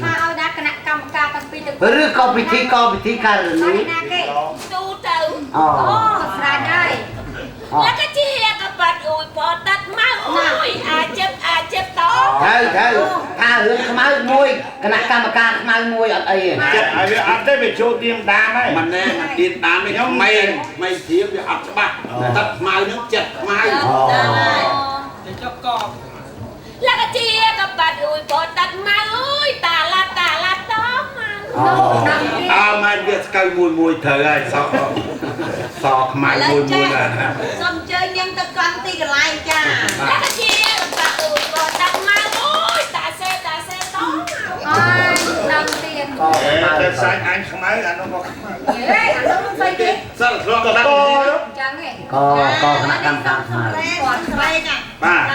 E: ថាឲ្យដល់គណៈកម្មការទាំងពីរទៅ
D: ឬក៏ពិធីកពិធីការនី
E: ណាគេ
G: ទូទៅ
D: អូ
E: ស្រេចហើយ
G: แล้วก็ជាកបាត់អ៊ុយបតាត់មកអ៊ុយអាចជិបអាចជិបត
D: ត្រូវត្រូវថារឿងខ្មៅមួយគណៈកម្មការខ្មៅមួយអត់អីទេ
C: ចិត្តឲ្យវាអត់ទេវាចូលទៀងដាមហើយ
A: មិនណែមិនទៀងដាមទេខ្ញុំមេមេធៀបវាអត់ច្បាស់ទឹកខ្មៅនឹងចិត្តខ្មៅ
F: ទៅចុះក
G: แล้วก็ជាកបាត់អ៊ុយបតាត់មកអ៊ុយតាឡាតាឡាតមក
A: អើមែនវាស្កៅមួយមួយត្រូវហើយសក់សខ្មៅមួយមួយដែរ
B: សូមជើញនាងទៅកាន់ទីកន្លែងចា
G: แล้วก็ជាកបាត់អ៊ុយបតាត់មកអ៊ុយតាសេតាសេតមក
E: អើយដល់ទៀត
C: តែសាច់អញខ្មៅអានោះមកខ្មៅ
E: ហេអានោះស្អីគេ
A: សិលធ្លាប់
C: ត
E: ចឹងឯង
D: កកគណៈកម្មការខ្មៅ
B: គាត់ស្វែង
A: បាទ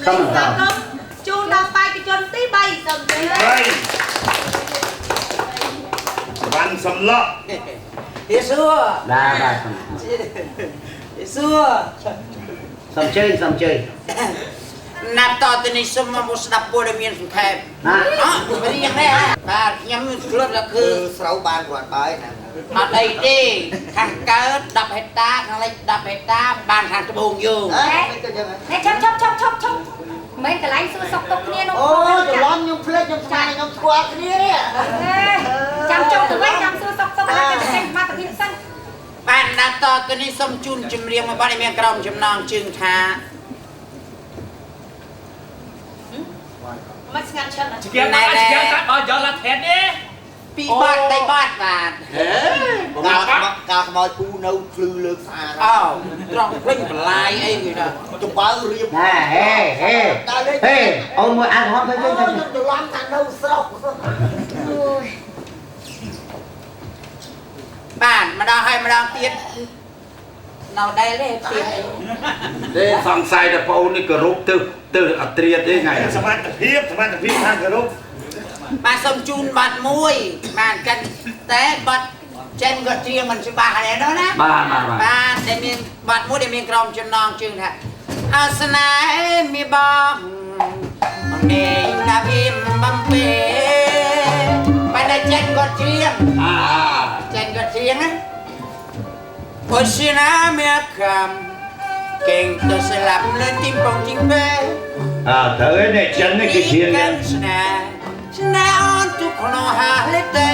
B: សូមសម្លេងជូនដល់បេក្ខជនទី3សូមជើញ
C: វ៉ាន់សំឡក់
H: យេស៊ូ
D: បាទបាទសូម
H: យេស៊ូ
D: សូមជើញសូមជើញ
H: ណាប់តទៅនេះសូមមកស្ដាប់ព័ត៌មានសង្ខេប
D: ណា
H: អរៀងដែរបាទខ្ញុំធ្លាប់តែគឺ
J: ស្រូវបានគាត់បាយណា
H: អត់អីទេខាងកើត10ហិកតាខាងលិច10ហិកតាបានខាងត្បូងយើង
E: នេះឈប់ឈប់ឈប់ឈប់ឈប់មិនកន្លែងសួរសុខទុក្ខគ្នានោះ
J: អូច្រឡំខ្ញុំភ្លេចខ្ញុំស្មានខ្ញុំស្គាល់គ្នានេះ
E: ចាំចូលទៅវិញចាំសួរសុខទុក្ខហើយចាំចេញសមត្ថភាពសិន
H: បានដល់តទៅនេះសូមជូនចម្រៀងមួយបទឲ្យមានក្រុមចំណងជើងថា
B: មិនស្ងាត់ឈិន
F: ជាងណាជាងកាត់ដល់យកឡាថេតនេះ
H: ពីបទតែបទបាទ
A: ហេ
J: កាខ្មោចពូនៅភ្លឺលើកស្អាត
H: អូត្រង់វិញបន្លាយអីគេថា
J: ចំបើរៀប
D: ហេហេហេហេអូនមួយអាវហំទៅទៅ
J: ខ្ញុំច្រឡំថានៅស្រុក
H: បាទម្ដងហើយម្ដងទៀតនៅដែរទេទៀត
A: ទេសង្ស័យតែបងអូននេះគោរពទៅទៅអត្រាទេថ្ងៃ
C: សមត្ថភាពសមត្ថភាពខាងគោរព
H: បាទសូមជូនបាត់មួយបាទកាន់តែបាត់ចិនក៏ច្រៀងមិនច្បាស់ដែរនោះណា
D: បាទបាទ
H: បាទតែមានបាត់មួយដែលមានក្រុមចំណងជើងថាអាសនាមីបងនេះណាភីមបំពេបាទតែចិនក៏ច្រៀងចិនក៏ច្រៀងណាអូស៊ីណាមីខំកេងទៅស្លាប់លើទីពងទីពេ
C: អើត្រូវឯនេះចិននេះគេច្រៀង
H: ស្នេហ៍ស្នេហ៍អូនទុកក្នុងហាលេទេ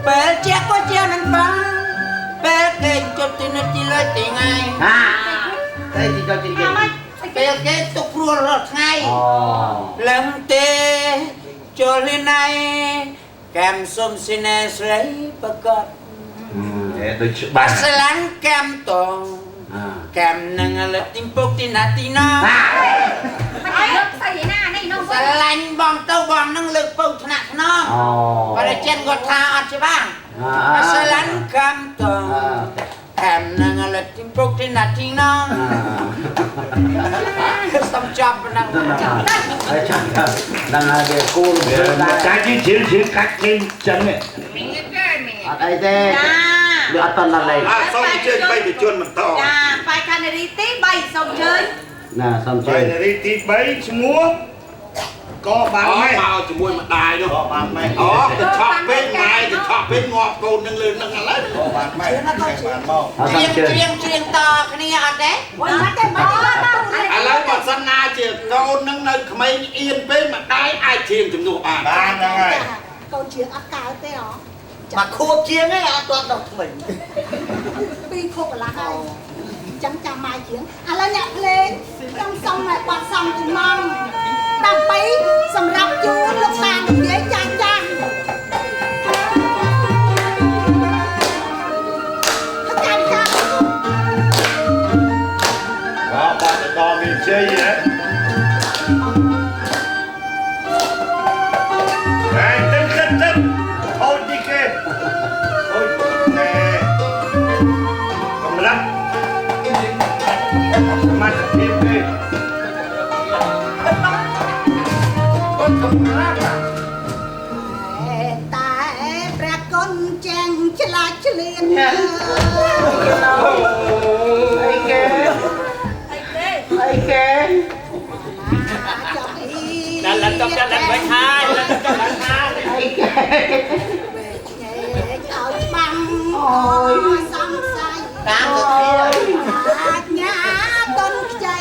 H: ពេលជាក៏ជានឹងបានពេលគេជប់ទីនេះទីលើទីថ្ងៃ
D: ហាតែទីទៅទីគេ
H: ពេលគេទុកព្រួលរាល់ថ្ងៃលឹមទេចូលលីណៃកាំសុំស៊ីណែស្រីប្រកប
C: ដូចច្បាស់
H: ស្លាញ់កាំតងកាំនឹងលទីពុកទីណាទីណា
E: មិនលើកស្អីណានេះនោះ
H: ស្រឡាញ់បងទៅបងនឹងលើកពៅថ្នាក់ថ្នមបើតែចិនគាត់ថាអត់ច្បាស់ស្រឡាញ់កាំតងកាំនឹងលទីពុកទីណាទីណា សុំចាប់ប៉ុណ្ណឹង
D: ចាប់ហើយចាប់ដល់ហើយវាគូល
C: ដែរចាច់ជាជាកាច់គេចឹង
D: អត់អីទេវាអត់តន់ដល់លេខ
A: សូមអញ្ជើញបេក្ខជនបន្ត
B: ចាបេក្ខនារីទី3សូមអញ្ជើញ
D: ណាសូមអញ្ជើញ
C: បេក្ខនារីទី3ឈ្មោះក៏បានម៉ែ
A: មកជាមួយម្ដាយនោះ
C: ក៏បានម៉ែ
A: អូទៅឆក់ពេកម៉ែទៅឆក់ពេកងាប់កូននឹងលើនឹងឥឡូវ
J: ក៏បានម៉ែបានមក
H: ច្រៀងច្រៀងតគ្នាអត់ទេ
I: អត់ទេមក
A: ឥឡូវបើសិនណាជាកូននឹងនៅក្មេងអៀនពេកម្ដាយអាចច្រៀងជំនួសបាន
C: បានហ្នឹងហើយ
I: កូនច្រៀងអត់កើតទេហ៎
H: មកខួបជាងឯងអត់ទាន់ដល់ថ្មិញ
I: ពីរខួបកន្លះហើយចាំចាំម៉ែច្រៀងឥឡូវអ្នកភ្លេងខ្ញុំសុំឲ្យបាត់សំទីម៉ងដើម្បីសម្រាប់ជូនលោកតានិយាយចាស់ចាស់ចាំចាំ
C: អបាត់ដល់មានជ័យហ៎ តែទឹកទឹកអូនទីគេអូនណែកម្លាំងសមត្ថភាពគេអូនកម្លាំង
I: តែព្រះគុណចាំងឆ្លាតឆ្លៀន
D: អីគេ
B: អីគេ
D: អីគេ
F: ដល់ឡើងចុះដល់ឡើងវិញហើយឡើងចុះឡើងហើយ
D: អីគេ
I: ឲ្យច្បាំងអូយសង្ស័យ
H: តាមទៅទៀត
I: អាញាតុនខ្ចី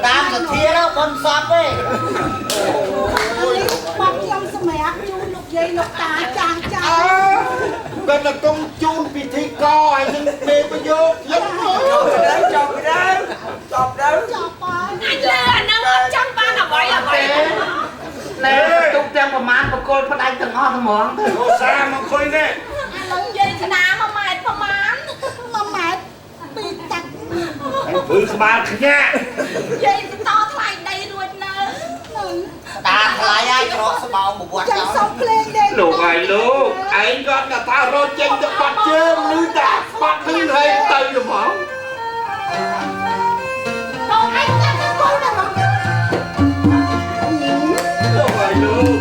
H: តាមសធាទៅបុនសពទេ
I: បងខ្ញុំសម្រាប់ជូនលោកយាយលោកតាចាស់ចាស់
A: គាត់នៅកុំជូនពិធីករហើយនឹងមេប្រយោគខ្ញុំ
J: ចប់ទៅចប់ទៅ
I: ចប់ហើយ
G: អញលើអាហ្នឹងអត់ចង់បានអ្វីអ្វី
D: ណែទុកទាំងប្រមាណបកគលផ្ដាច់ទាំងអស់ហ្មងទៅ
C: អូសាមកអង្គុយនេះ
G: ឥឡូវយាយខ្នា1ម៉ែត្រប្រមាណ
I: 1ម៉ែត្រ2តាក់
C: ព្រឺក្បាលខ្ញាក់
G: យាយបន្តថ្លៃដីរួចនៅ
H: តាថ្លៃហើយក្រកស្បោងប្រវត្តិ
I: ចាំសុំភ្លេងទេ
A: លោកហើយលោកឯងគាត់ថារត់ចេញទៅបាត់ជើងឮតែបាត់ឮហើយទៅហ្មង
I: បងឯងចាំទៅកូនដល់
A: លោកហើយលោក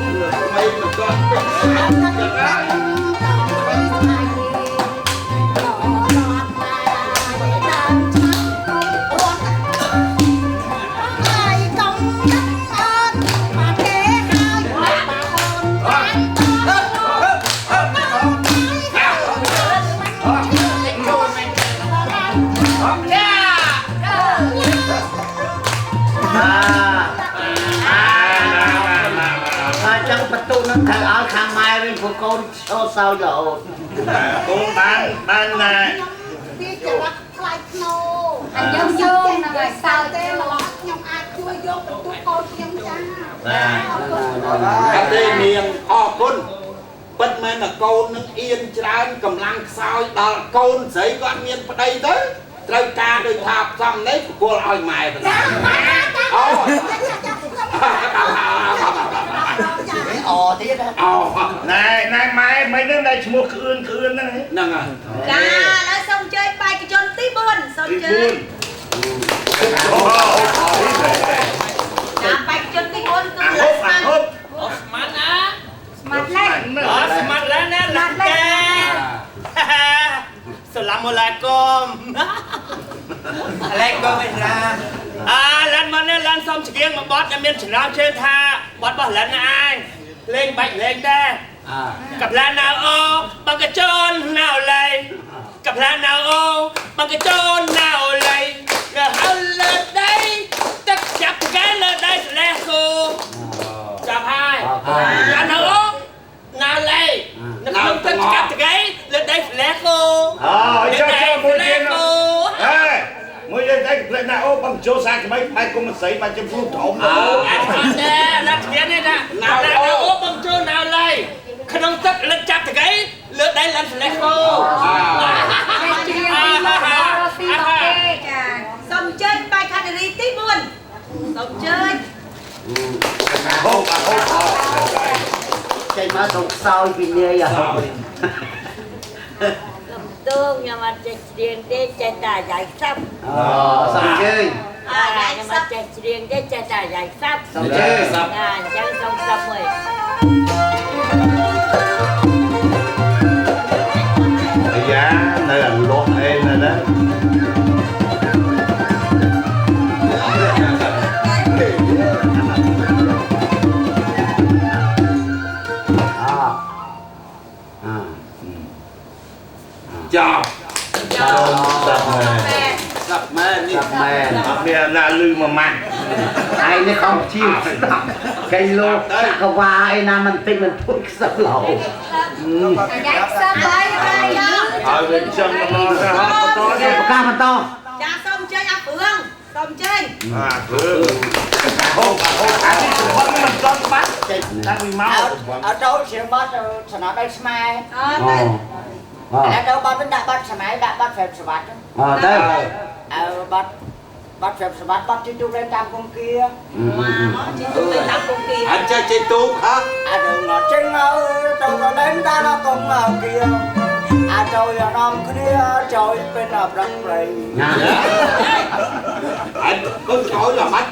A: មិនមិនគាត់ចឹងហើយ
D: នឹងត្រូវឲ្យខាងម៉ែវិញព្រោះកូនឈរសោយរហូត
C: កូនបានបានណា
I: វាចរិតថ្លៃថ្នូរ
E: អញ្ចឹងយើងនឹងឲ្យសើច
I: ទេម្ល៉េះខ្ញុំអាចជួយយកបន្ទុកកូនខ្ញុំចា
A: អត់ទេនាងអរគុណពិតមែនតែកូននឹងអៀនច្រើនកម្លាំងខ្សោយដល់កូនស្រីគាត់មានប្តីទៅត្រូវការដោយថាផ្សំនេះប្រគល់ឲ្យម៉ែទៅអូ
H: អទៀត
A: អូ
C: ណែណែម៉ែមិននឹងដែលឈ្មោះក្អឿនក្អឿនហ្នឹង
A: ហ្នឹងហើយ
B: ចាឥឡូវសូមអញ្ជើញបេក្ខជនទី4សូមអញ្ជើញចាបេក្ខជនទី4គឺ
C: ហូបហូប
F: អូស្មានណា
E: ស្មាត់លេខ
F: អូស្មាត់លេណាឡាកែសាឡាមអាឡៃគុំ
J: អាឡៃគុំអ៊ីស្លាម
F: អាឡានមកនេះឡានសុំច្រៀងមួយបទដែលមានចំណងជើងថាបទរបស់ឡានឯងលេងបាច់លេងដែរកាផ្លាណៅអូបង្កជូនណៅឡៃកាផ្លាណៅអូបង្កជូនណៅឡៃនៅហើយលើដីទឹកចាប់ផ្កាលើដីស្លេះគូចាប់ហើយឡានណៅអូណៅឡៃនៅក្នុងទឹកចាប់ផ្កាលើដីស្លេះគូ
C: អូចុះចុះមួយទៀតហេមួយទៀតតែផ្លែណាអូបងចូលសាថ្មីបែកគុំស្រីបានជិះខ្លួនធំ
F: អូអត់ទេឡាត់ទៀតនេះណាណៅអូបងចូលណៅឡៃក្នុងទឹកលិចចាប់តកៃលើដៃលិនស្លេះគោ
E: ច្រៀងពីមករស់ស៊ីមកគេចា
B: សូមអញ្ជើញបេក្ខនារីទី4សូមអញ្ជើញ
C: ហូបហូប
D: ចេញមកសូមខ្សោយពីនាយហ៎
K: ទោខ្ញុំអត់ចេះច្រៀងទេចេះតែអាយ៉ៃខ្សាប់
D: អូសូមអញ្ជើញ
K: អាខ្ញុំអត់ចេះច្រៀងទេចេះតែអាយ៉ៃខ្សាប់
D: សូមអញ្ជើញ
K: ចាអញ្ចឹងសូមខ្សាប់មួយ
C: អាយ៉ានៅអាលាស់អេនៅណា
A: ចប់
C: សាប់មែន
A: សាប់មែននេះ
D: សាប់មែន
C: អត់មានណាលឺមួយម៉ាត់
D: ឯងនេះខំជាងស្ដាប់កៃលោកសកវ៉ាអីណាមិនតិចមិនទួចខ្សឹបលោ
E: អាយ៉ៃខ្សឹបហើយហើយ
C: ហើយវាចឹងមកទៅហត់បន្តទៀត
D: ប្រកាសបន្ត
B: ចាសូមអញ្ជើញអាព្រឿងសូមអញ្ជើញ
C: អាព្រឿងអូអូអានេះសំខាន់មិនដល់បាត់តាំងពីមក
K: អត់ចូលជាបាត់សំណត់ឲ្យស្មែ
B: អត់ទៅ
K: ឥឡូវទៅបាត់វិញដាក់បាត់សម័យដាក់បាត់ហ្វេបសវត្ត
D: អើទៅ
K: អើបាត់បាត់ហ្វេបសវត្តបាត់ជីទូកលេងតាមគង្គគា
B: មកជីទូកលេងតាមគង្គគា
A: អត់ចេះជីទូកហ៎
J: អាទៅមកចេញមកទៅក៏លេងតាមគង្គគាអាចូលយ៉ាងនំគ្នាចូលเป็นអប្រឹកព្រៃ
D: ណា
A: អញគុំចូលយ៉ាងម៉េច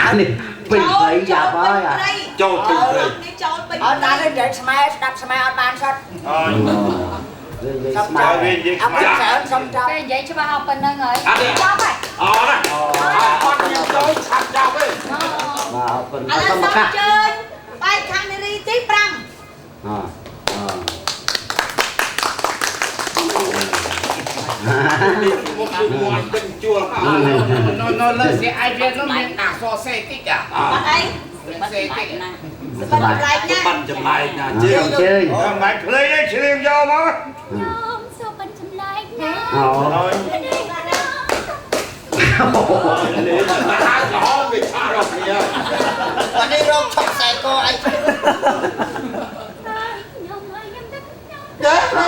D: អានេះពេញព្រៃយ៉ាប់ហើយ
A: ចូលពេញព្រៃ
B: នេះចូលពេញ
K: អត់ដល់ទេនិយាយស្មែស្ដាប់ស្មែអត់បានសោះ
C: អើយ
D: ស្មែ
C: វានិយាយ
K: អត់ច្រើនសុំចាប់
E: ពេលនិយាយច្បាស់អស់ប៉ុណ្្នឹងហើយចប់ហើយ
A: អត់ណាអត់ខ្ញុំចូលឆាប់ចប់ទេ
D: បាទអរគុណ
B: ឥឡូវសូមអញ្ជើញបែកខាងនារីទី5
D: អ
A: មកមកពេញជួល
F: នៅលើសៀអាយវានោះមានអក្សរសេតិច
B: អត់អី
F: សេតិច
B: ណា បាត់ចម្លែកណា
A: បាត់ចម្លែកណាជើង
D: ជើង
C: មិនភ្លេចទេច្រៀងយកមក
G: ខ្ញុំសូមបាត់ចម្លែកណា
D: អូ
A: នេះណាក្រហមវាឆារកគ្នា
H: អានេះរកឆក់ខ្សែកអី
G: ខ្ញុំហើយខ្ញុំទៅខ្ញុំ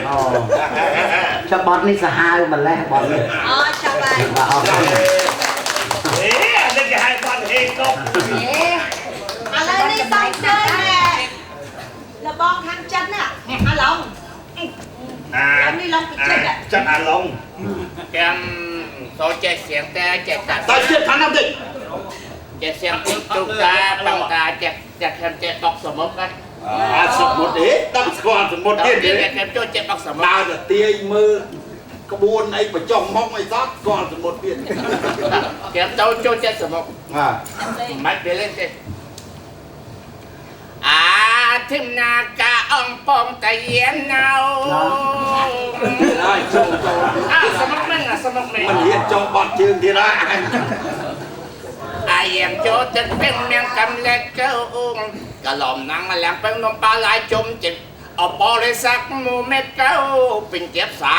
D: អូចាប់បត់នេះសាហាវម្លេះបត់នេះ
B: អូចាប់ហើយ
D: បាទអរគុណ
C: អេអានេះគេហៅបត់ហេកុក
B: ឥឡូវនេះសូមជើញលបងខាងចិនណាអាឡុង
C: អា
B: នេះឡុងពីចិន
C: ចិនអាឡុង
F: ចាំសូចេះសៀងតែចេះតា
A: តែជាតិខាងណាតិច
F: ចេះសៀងទូតាបងតាចេះចេះខ្ញុំចេះបុកសមុទ្រហ្នឹង
A: អាសមុទ្រទេដឹងស្គាល់សមុទ្រទៀតទេ
F: ខ្ញុំចូលចេះបុកសមុទ្រ
A: ដើរទៅទាយមើលក្បួនអីបញ្ចុះមុខអីសោះស្គាល់សមុទ្រទៀត
F: ខ្ញុំទៅចូលចេះសមុទ្រ
A: បាទ
F: មិនពេលទេអាធីមណាកាអង្គពងតាយានណៅ
A: ហើយចូលចូល
F: អាសមុទ្រមែនអាសមុទ្រមែន
A: មិនហ៊ានចូលបត់ជើងទៀតហើយ
F: អាយាមចូលចិត្តពេងមៀងកំលែកកៅកឡំណាំងលាងពេងនំប៉ាឡាយជុំចិត្តអបរិស័កមូមេកៅពេញជាផ្សា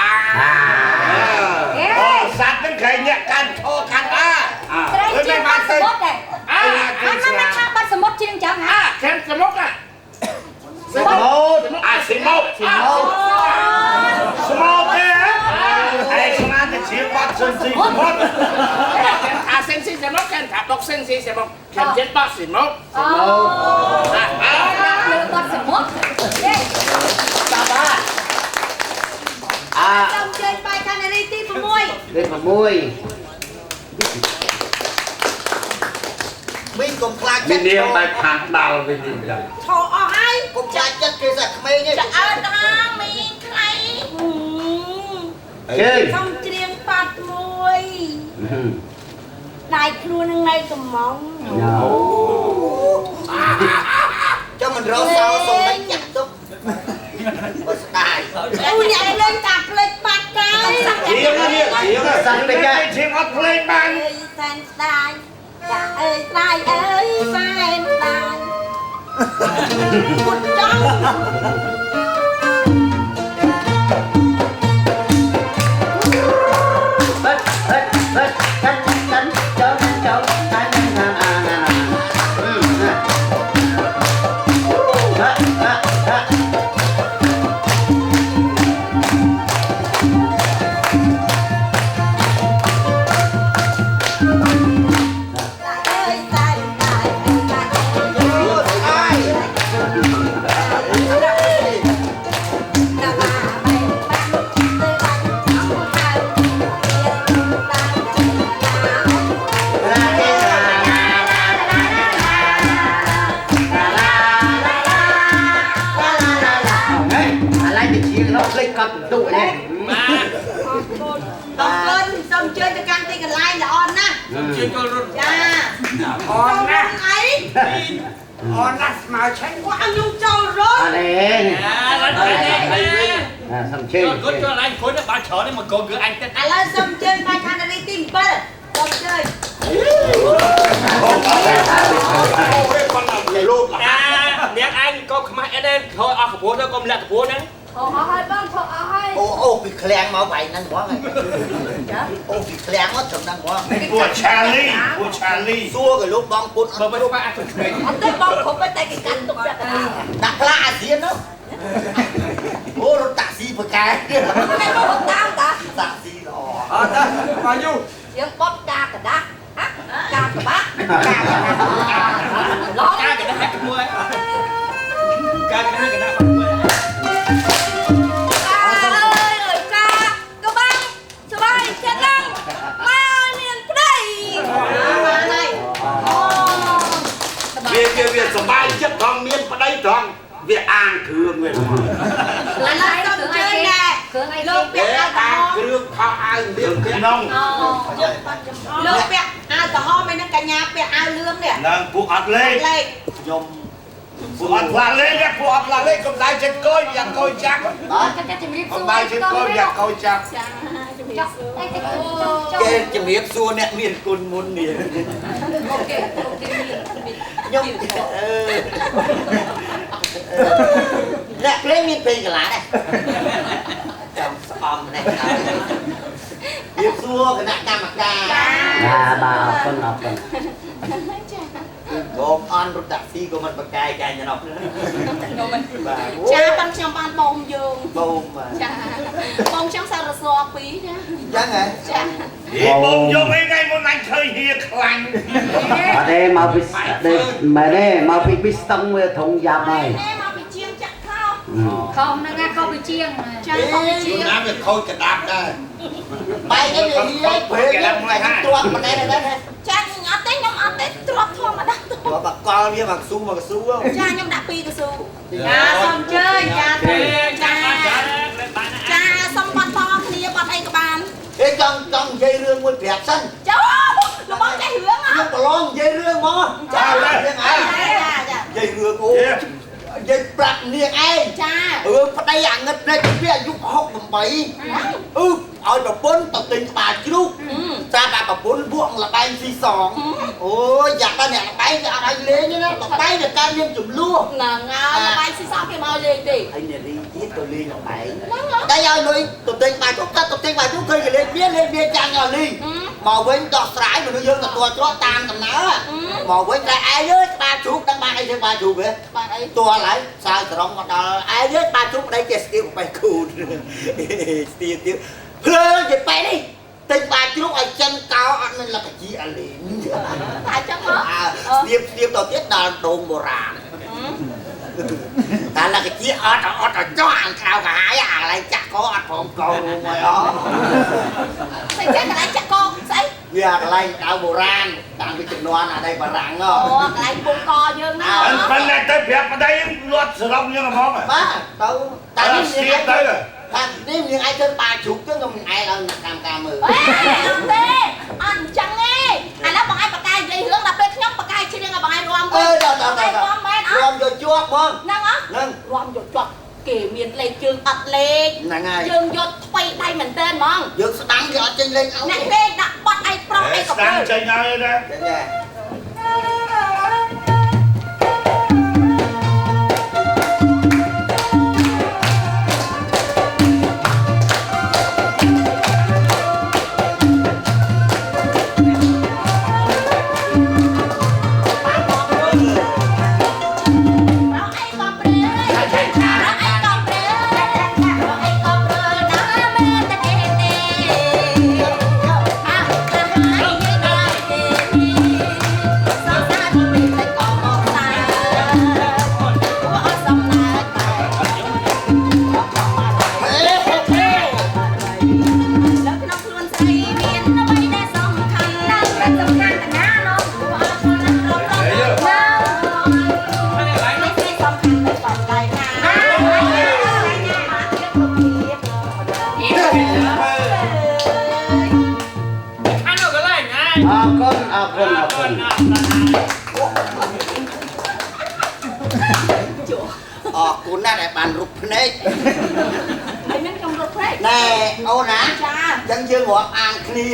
C: អូសัตว์ហ្នឹងក្រែងអ្នកកាន់ឈរកាន់អា
E: ត្រីជាបាត់សមុទ្រដែរ
F: អា
E: អត់មិនថាបាត់សមុទ្រជាងចឹងហ่า
F: អាខែមសមុទ្រអា
C: សមុទ្រអាសមុទ្រសមុទ្រសមុទ្រទេឯងស្មានតែជាបាត់សិនស៊ីសមុទ្រ
F: អាសិនស៊ីសមុទ្រកាន់ថាបុកសិនស៊ីសមុទ្រខ្ញុំចិត្តបាត់សមុទ្រ
E: សមុទ្រអាលើបាត់សមុទ្រទេ
H: ចាប់បាទ
D: អា
B: សូមជើញបែកខាងនារីទី6
D: លេខ6
H: វិញកុំខ្លាចចិត្ត
A: នាងបែបខាងដាល់វិញនេះចឹង
B: ឈរអស់ហើយក
H: ុំខ្លាចចិត្តគេសាក់ក្មេងទេ
G: ឆ្អើតហាមីងខ្លៃ
D: ជើង
G: សូមច្រៀងបាត់មួយដៃខ្លួននឹងនៅកំង
D: អូ
H: ចាំមិនរកសោសុំមិនចាក់ទុកបើស្ដាយ
B: អូអ្នកលេងតាភ្លេចបាត់កាយ
A: ជាងនេះជាង
D: សាន់តិច
C: ជាងអត់ភ្លេចបាន
G: សែនស្ដាយចាអើយស្ដាយអើយសែនស្ដាយ
B: ពុតចង់
D: បិទបិទបិទកាត់កាត់ចូលចូលតាណាណាណាណាណាណា
G: អើយស្ដាយស្ដាយស្ដាយ
H: អូស្ដាយ
D: កត់បន្ទុកនេះ
F: បាទ
B: អរគុណសូមអញ្ជើញទៅកាន់ទីកន្លែងល្អណាស់
F: សូមអញ្ជើញចូលរត់
B: ចា
K: អរណាស់
B: អី
K: អរណាស់ស្មើឆេង
B: គាត់ឲ្យខ្ញុំចូលរត់
D: អត់ទេ
F: អត់ទេ
D: សូមអញ្ជើញ
F: គាត់ចូលឡើងអង្គុយទៅបានច្រើនមកកូនគឺអញទឹក
B: ឥឡូវសូមអញ្ជើញបាច់ឋានរីទី7សូមអញ្ជើញ
A: លោក
F: អាអ្នកអញក៏ខ្មាស់អីដែរខអស់កពស់ទៅកុំលាក់កពស់ហ្នឹង
E: អស់ហើយបងឈប់អស់ហើយ
H: អូអូពីឃ្លាំងមកវាយហ្នឹងហ្មងចាអូពីឃ្លាំងមកត្រឹមហ្នឹងហ្មង
C: ពួកឆាលីពួកឆាលី
H: សួរក៏លោកបងពុត
F: បើមិនស្វាអត់ក្មេង
G: អត់ទេបងគ្រប់តែគេកាន់ទុកពាក់កណ្ដាល
H: ដាក់ផ្លាអាស៊ាននោះអូរត់តាក់ស៊ីប្រកែ
G: តែបងតាមតា
H: តាក់ស៊ីល្អ
J: អត់ទេមកយូ
G: យើងបត់កាកដាស់កាកបាក់កាកឡង
F: កាកដាស់ក្មួយកាកដាស់កដាស់ក្មួយ
G: អើយអើយកាកបាំងស្បាយចិត្តឡើងម៉ែឲ្យមានប្តី
B: បានហើយ
G: អូ
A: វាវាវាសบายចិត្តត្រង់មានប្តីត្រង់វាអាងគ្រឿងវា
B: ឥឡូវសូមអញ្ជើញដែរ
E: គ្រឿងអី
B: លោកពាក់អាវក្រ
A: អា
B: ហម
A: ងគ្រឿងខោអាវលៀងពាក់
C: ក្នុង
B: លោកពាក់អាវក្រហមឯនឹងកញ្ញាពាក់អាវលឿងនេះ
C: នឹងពួកអត់លេខ
B: លេខ
H: ខ្ញុំ
C: ពួកអត់ផ្លាស់លេខពួកអត់ផ្លាស់លេខកុំដៃចិត្តកុយយ៉ាងកុយចាប់
E: បាទចាជំរាបសួរ
C: កុំដៃចិត្តកុយយ៉ាងកុយចាប់
G: ចាជំរាបសួរ
E: តែចូល
H: គេជំរាបសួរអ្នកមានគុណមុននេះ
E: អូខេអូខេមាន
H: ខ្ញុំអឺអ្នកភ្លេងមានភ្លេងកលាដែរចាំស្អំនេះជំរាបសួរគណៈកម្មការ
D: បាទបាទអរគុណអរគុណ
H: បងអន់រត់តាក់ស៊ីក៏មិនប្រកែកែញណោះបាទ
G: ចាប៉ិនខ្ញុំបានបងយើង
H: បងបាទ
G: ចាបងខ្ញុំសារសពីរចា
H: ចឹងហ៎
G: ចា
C: ហេបងយកអីថ្ងៃមុនអញឃើញហៀខ្លាញ់
D: អត់ទេមកពីទេមែនទេមកពីប៊ីស្តុងវាធំយ៉ាប់ហើយ
G: ណែមកពីជាងចាក់ខោ
E: ខំហ្នឹងខំពីជាង
G: ចាខោពីជាង
A: ណាវាខូចក្តាប់ដែរ
H: បែកនេះវាហៀព្រេងទ្រាំម្នាក់ដែរ
G: ចាអត់ទេខ្ញុំអត់ទេទ្របធម្មតា
H: ទ្រាំបកលវាមកស៊ូមកស៊ូ
G: ចាខ្ញុំដាក់2កស៊ូ
B: ចាសូមអញ្ជើញចា
F: ចាចា
G: ចាសុំបាត់តគ្នាបាត់អីក៏បាន
H: អេចង់ចង់និយាយរឿងមួយប្រាប់សិន
G: ចាលោកបងចេះរឿងហ៎
H: ខ្ញុំប្រឡងនិយាយរឿងមកចារឿងឯង
G: ចាចា
H: និយាយរឿងអូនិយាយប្រាប់នាងឯង
G: ចា
H: រឿងប្តីអាងឹតនេះវាអាយុ68អឺឲ្យប្រពន្ធទៅទិញក្បាលជ្រូកស្រាប់តែប្រពន្ធពួកលបែងស៊ីសងអូយយ៉ាប់ដល់អ្នកលបែងគេអត់ឲ្យលេងទេណាលបែងវាកើតមានចំនួន
G: ហ្នឹងហើយលបែងស៊ីសងគេមកឲ្យលេងទេ
H: ហើយនារីទៀតទៅលេងលបែងតែឲ្យលុយទៅទិញក្បាលជ្រូកកាត់ទៅទិញក្បាលជ្រូកឃើញគេលេងវាលេងវាចាំងឲ្យលីមកវិញដោះស្រាយមនុស្សយើងទទួលច្រកតាមដំណើរមកវិញតែឯងអើយក្បាលជ្រូកដឹងបានអីទេក្បាលជ្រូកហ៎
G: បានអី
H: តួឡើយសើសរងមកដល់ឯងអើយក្បាលជ្រូកប្តីចេះស្ទាវបេះគូតស្ទាវទៀតភ្លើងជាបែនេះទិញបាជ្រូកឲ្យចិនកោអត់មានលក្ខជាអលេង
G: តែចឹងហ៎
H: ស្ទាបស្ទាបទៅទៀតដល់ដងបុរាណតែលក្ខជាអត់អត់ចោះអាក្រៅកាហាយអាកន្លែងចាក់កអត់ព្រមកោមកអ
G: ស្អីចេះកន្លែងចាក់កស្អី
H: វាកន្លែងដៅបុរាណតាំងពីជំនាន់អាដីបារាំងហ៎
G: អូកន្លែងពងកយើងណា
C: ប៉ុន្តែទៅប្រាប់ប្តីលាត់សរុបយើងហ្មង
H: បាទទៅ
C: តែស្ទាបទៅ
H: តែនេះនាងឯងធ្វើបាជ្រូកទៅខ្ញុំឯងឲ្យអ្នកកម្មការមើល
G: អេអត់ទេអត់អញ្ចឹងទេឥឡូវបងឯងបកកាយនិយាយរឿងដល់ពេលខ្ញុំបកកាយច្រៀងឲ្យបងឯងរាំ
H: អឺដល់ដល់ដល់
G: រាំមែនអត់
H: រាំយកជាប់ហ្មង
G: ហ្នឹងអត់
H: ហ្នឹង
G: រាំយកជាប់គេមានលេខជើងអត់លេខ
H: ហ្នឹងហើយ
G: ជើងយកថ្វីដៃមែនតើហ្មង
H: យើងស្ដាំគេអត់ចេញលេខឲ្យ
G: អ្នកលេខដាក់បត់ឯងប្រុសឯងក៏
C: ស្ដាំចេញឲ្យដែរ
H: ចេញដែរ
G: Hãy subscribe
F: ហើយ
D: អរគុណអរគុណអរគុណ
H: អរគុណណាស់ដែលបានរុកភ្នែក
G: ហើយនឹងខ្ញុំរុកភ្នែក
H: ណែអូនណា
G: ចា
H: អញ្ចឹងយើងរាប់អានគ្នា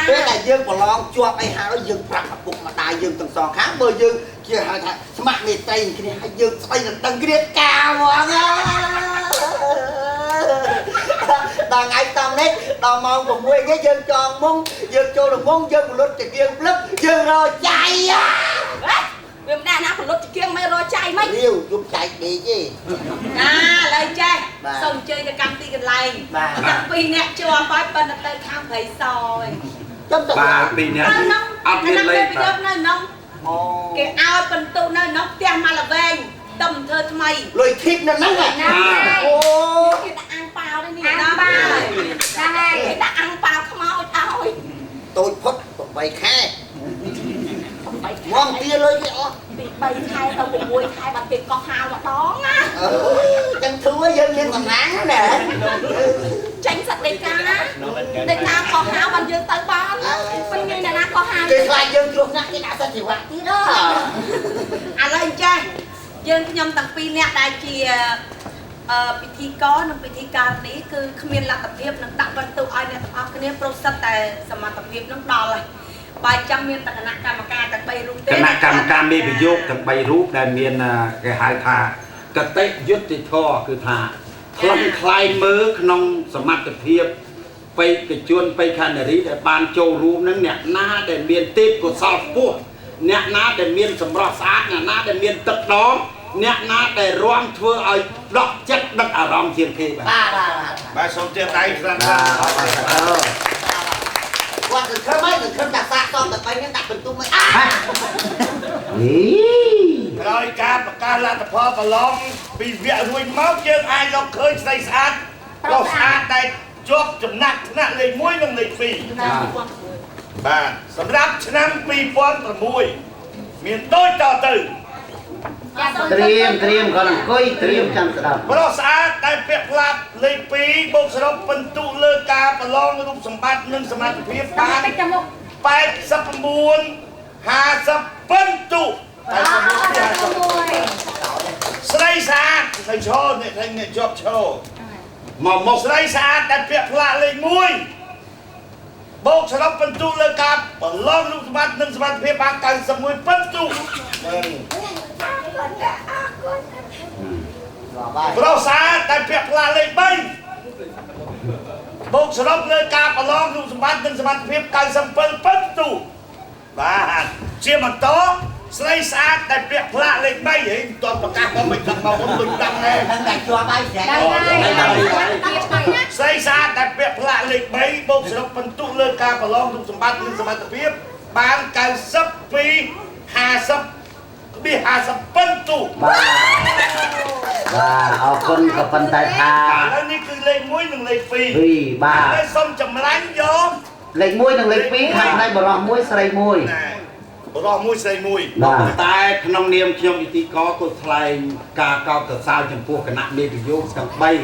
H: ពេលដែលយើងប្រឡងជាប់អីហើយយើងប្រាប់ឪពុកម្ដាយយើងទាំងសងខាងបើយើងជាហៅថាស្ម័គ្រមេត្រីគ្នាហើយយើងស្អីនឹងដឹងគ្នាកាហ្មងដល់ថ្ងៃតំនេះដល់ម៉ោង6នេះយើងចងមុងយើងចូលមុងយើងបលុតចង្គៀងភ្លឹបយើងរចៃ
G: វាមិនដែរណាផលុតចង្គៀងមិនរចៃមិន
H: រាវយំចៃដេកទេ
B: ណាឥឡូវចេះសូមអញ្ជើញទៅកម្មទីកន្លែងតាំងពីអ្នកជាប់ហើយប៉ុន្តែទៅខាងព្រៃសឯង
H: ចាំទៅ
A: បាទពីអ្នកអត់មានលេខ
B: បាទនៅក្នុងគេឲ្យបន្ទុនៅក្នុងផ្ទះម៉ាល់វែងតំធ្វើថ្មី
H: លុយធីបនៅហ្នឹងអូ
G: គេដាក់អាំងប៉ាវនេះ
E: អាំងប៉ាវដែរ
G: គេដាក់អាំងប៉ាវខ្មោចឲ្យ
H: តូចផុត8ខែមកទាលុយគេអស់
G: ពី3ខែទៅ6ខែបានគេកោះហាវម្ដងណា
H: ចឹងធ្វើយើងមានកម្លាំងណា
G: ចេញសត្វដេកាដេកាកោះហាវបានយើងទៅបានមិនងាយណាកោះហាវ
H: គេខ្លាចយើងគ្រោះថ្នាក់គេដាក់សត្វជីវៈទៀត
B: ឥឡូវចេះយើងខ្ញុំទាំងពីរអ្នកដែលជាពិធីករនិងពិធីការនេះគឺគ្មានលទ្ធភាពនឹងដាក់បន្ទុកឲ្យអ្នកទាំងអស់គ្នាប្រុសសិតតែសមត្ថភាពនឹងដល់ហើយបើចាំមានតែគណៈកម្មការទាំង3រូបទេ
A: គណៈកម្មការមេប្រយោគទាំង3រូបដែលមានគេហៅថាកតិយុត្តិធម៌គឺថាថ្លឹងថ្លែងមើលក្នុងសមត្ថភាពបេក្ខជនបេក្ខនារីដែលបានចូលរួមនឹងអ្នកណាដែលមានទេពកោសល្យខ្ពស់អ្នកណាដែលមានសម្រស់ស្អាតអ្នកណាដែលមានទឹកដមអ្នកណាដែលរាំធ្វើឲ្យដកចិត្តដឹកអារម្មណ៍ជាងគេបាទ
C: បាទសូមទៀតដៃស្រាប់បាទ
H: គាត់សង្ឃឹមហើយសង្ឃឹមថាសាកសមតែ3នេះដាក់បន្ទុកមកអា
D: នេះ
C: ក្រោយការប្រកាសលទ្ធផលប្រឡងពីវគ្គរួចមកយើងអាចរកឃើញស្រីស្អាតប្រុសស្អាតដែលជាប់ចំណាត់ថ្នាក់លេខ1និងលេខ2បាទសម្រាប់ឆ្នាំ2006មានដូចតទៅ
D: ត្រៀមត្រៀមគាត់អង្គុយត្រៀមចាំស្ដាប់
C: ប្រុសស្អាតដែលពាក់ផ្លាប់លេខ2បូកសរុបពិន្ទុលើការប្រឡងរូបសម្បត្តិនិងសមត្ថភាពបាន89 50ពិន្ទុ89ស្រីស្អាតស្រីឈរអ្នកថាអ្នកជាប់ឈរ
A: មកមក
C: ស្រីស្អាតដែលពាក់ផ្លាកលេខ1បូកសរុបពិន្ទុលើការប្រឡងរូបសម្បត្តិនិងសមត្ថភាពបាន91ពិន្ទុប្រុសស្អាតដែលពាក់ផ្លាកលេខ3បូកសរុបលើការប្រឡងរូបសម្បត្តិនិងសមត្ថភាព97ពិន្ទុបាទជាបន្តស្រីស្អាតដែលពាក់ផ្លាកលេខ3ហីមិនទាន់ប្រកាសមកមិនដឹងមកមុនដូចដឹងដែរ
H: ដឹងតែជាប់ហើយស្រី
C: ស្រីស្អាតដែលពាក់ផ្លាកលេខ3បូកសរុបពិន្ទុលើការប្រឡងរូបសម្បត្តិនិងសមត្ថភាពបាន92 50 50ពិន្ទុ
D: បាទបាទអរគុណក៏ប៉ុន្តែថា
C: ឥឡូវនេះគឺលេខ1និងលេខ2
D: បាទ
C: ហើយសូមចម្លាញ់យក
D: លេខ1និងលេខ2ខាងផ្នែកបរោះមួយស្រីមួយ
C: បរោះមួយស្រីមួយ
D: បាទ
A: តែក្នុងនាមខ្ញុំពិធីករក៏ថ្លែងការកោតសរសើរចំពោះគណៈមេប្រយោគទាំង3
D: បាទ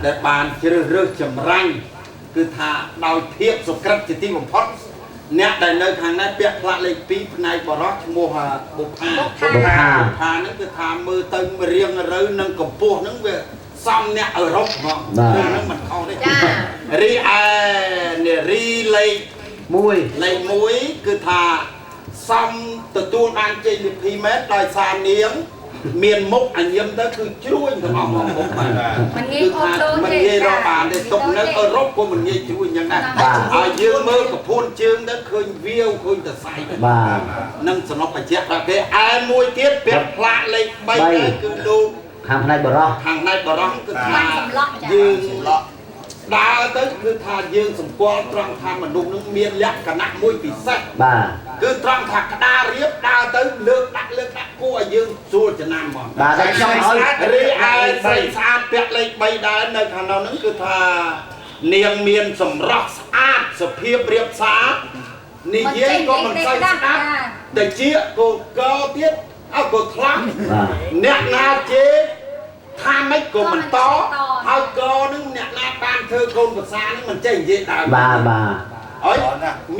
A: ដែលបានជ្រើសរើសចម្រាញ់គឺថាដោយភាពសុក្រិតជាទីបំផុតអ្នកដែលនៅខាងនេះពាក់ផ្លាកលេខ2ផ្នែកបរោះឈ្មោះបុប្ផាបុប្ផាហ្នឹងគឺថាមើលទៅរៀងរើនឹងកម្ពស់ហ្នឹងវាសំអ្នកអឺរ៉ុបហ្មងហ្នឹងមិនខុសទេរីឯនារីលេខ1លេខ1គឺថាសំទទួលបានជ័យលាភីមែនដោយសារនាងមានមុខអញញឹមទៅគឺជ្រួញទាំងអស់មកមុខបាទ
E: មិនងាយអូនដូន
A: មិនងាយរកបានទេទុកនៅអឺរ៉ុបក៏មិនងាយជ្រួញយ៉ាងដែរហើយយើងមើលកពួនជើងទៅឃើញវាវឃើញតសៃ
D: បាទ
A: នឹងសំណុកបញ្ជាក់ប្រាប់គេឯមួយទៀតពាក់ផ្លាកលេខ3គឺលោក
D: ខាងផ្នែកបរោះ
A: ខាងផ្នែកបរោះគឺថាយើងដើរទៅគឺថាយើងសម្គាល់ត្រង់ថាមនុស្សនឹងមានលក្ខណៈមួយពិសេស
D: បាទ
A: គឺត្រង់ថាក្តាររៀបដើរទៅលើកដាក់លើកដាក់គួរឲ្យយើងស្រួលចំណាំហ្មង
D: បាទតែខ្ញុំឲ្យ
A: រីឯស្រីស្អាតពាក់លេខ3ដែរនៅខាងនោះហ្នឹងគឺថានាងមានសម្រស់ស្អាតសុភាពរៀបសារនិយាយក៏មិនសូវស្ដាប់តែជាកកទៀតអើក៏ខ្លាំងអ្នកណាជេរថាម៉េចក៏មិនតហើយកនឹងអ្នកណាបានធ្វើកូនប្រសានឹងមិនចេះនិយាយដើម
D: បាទបាទ
A: ហើយ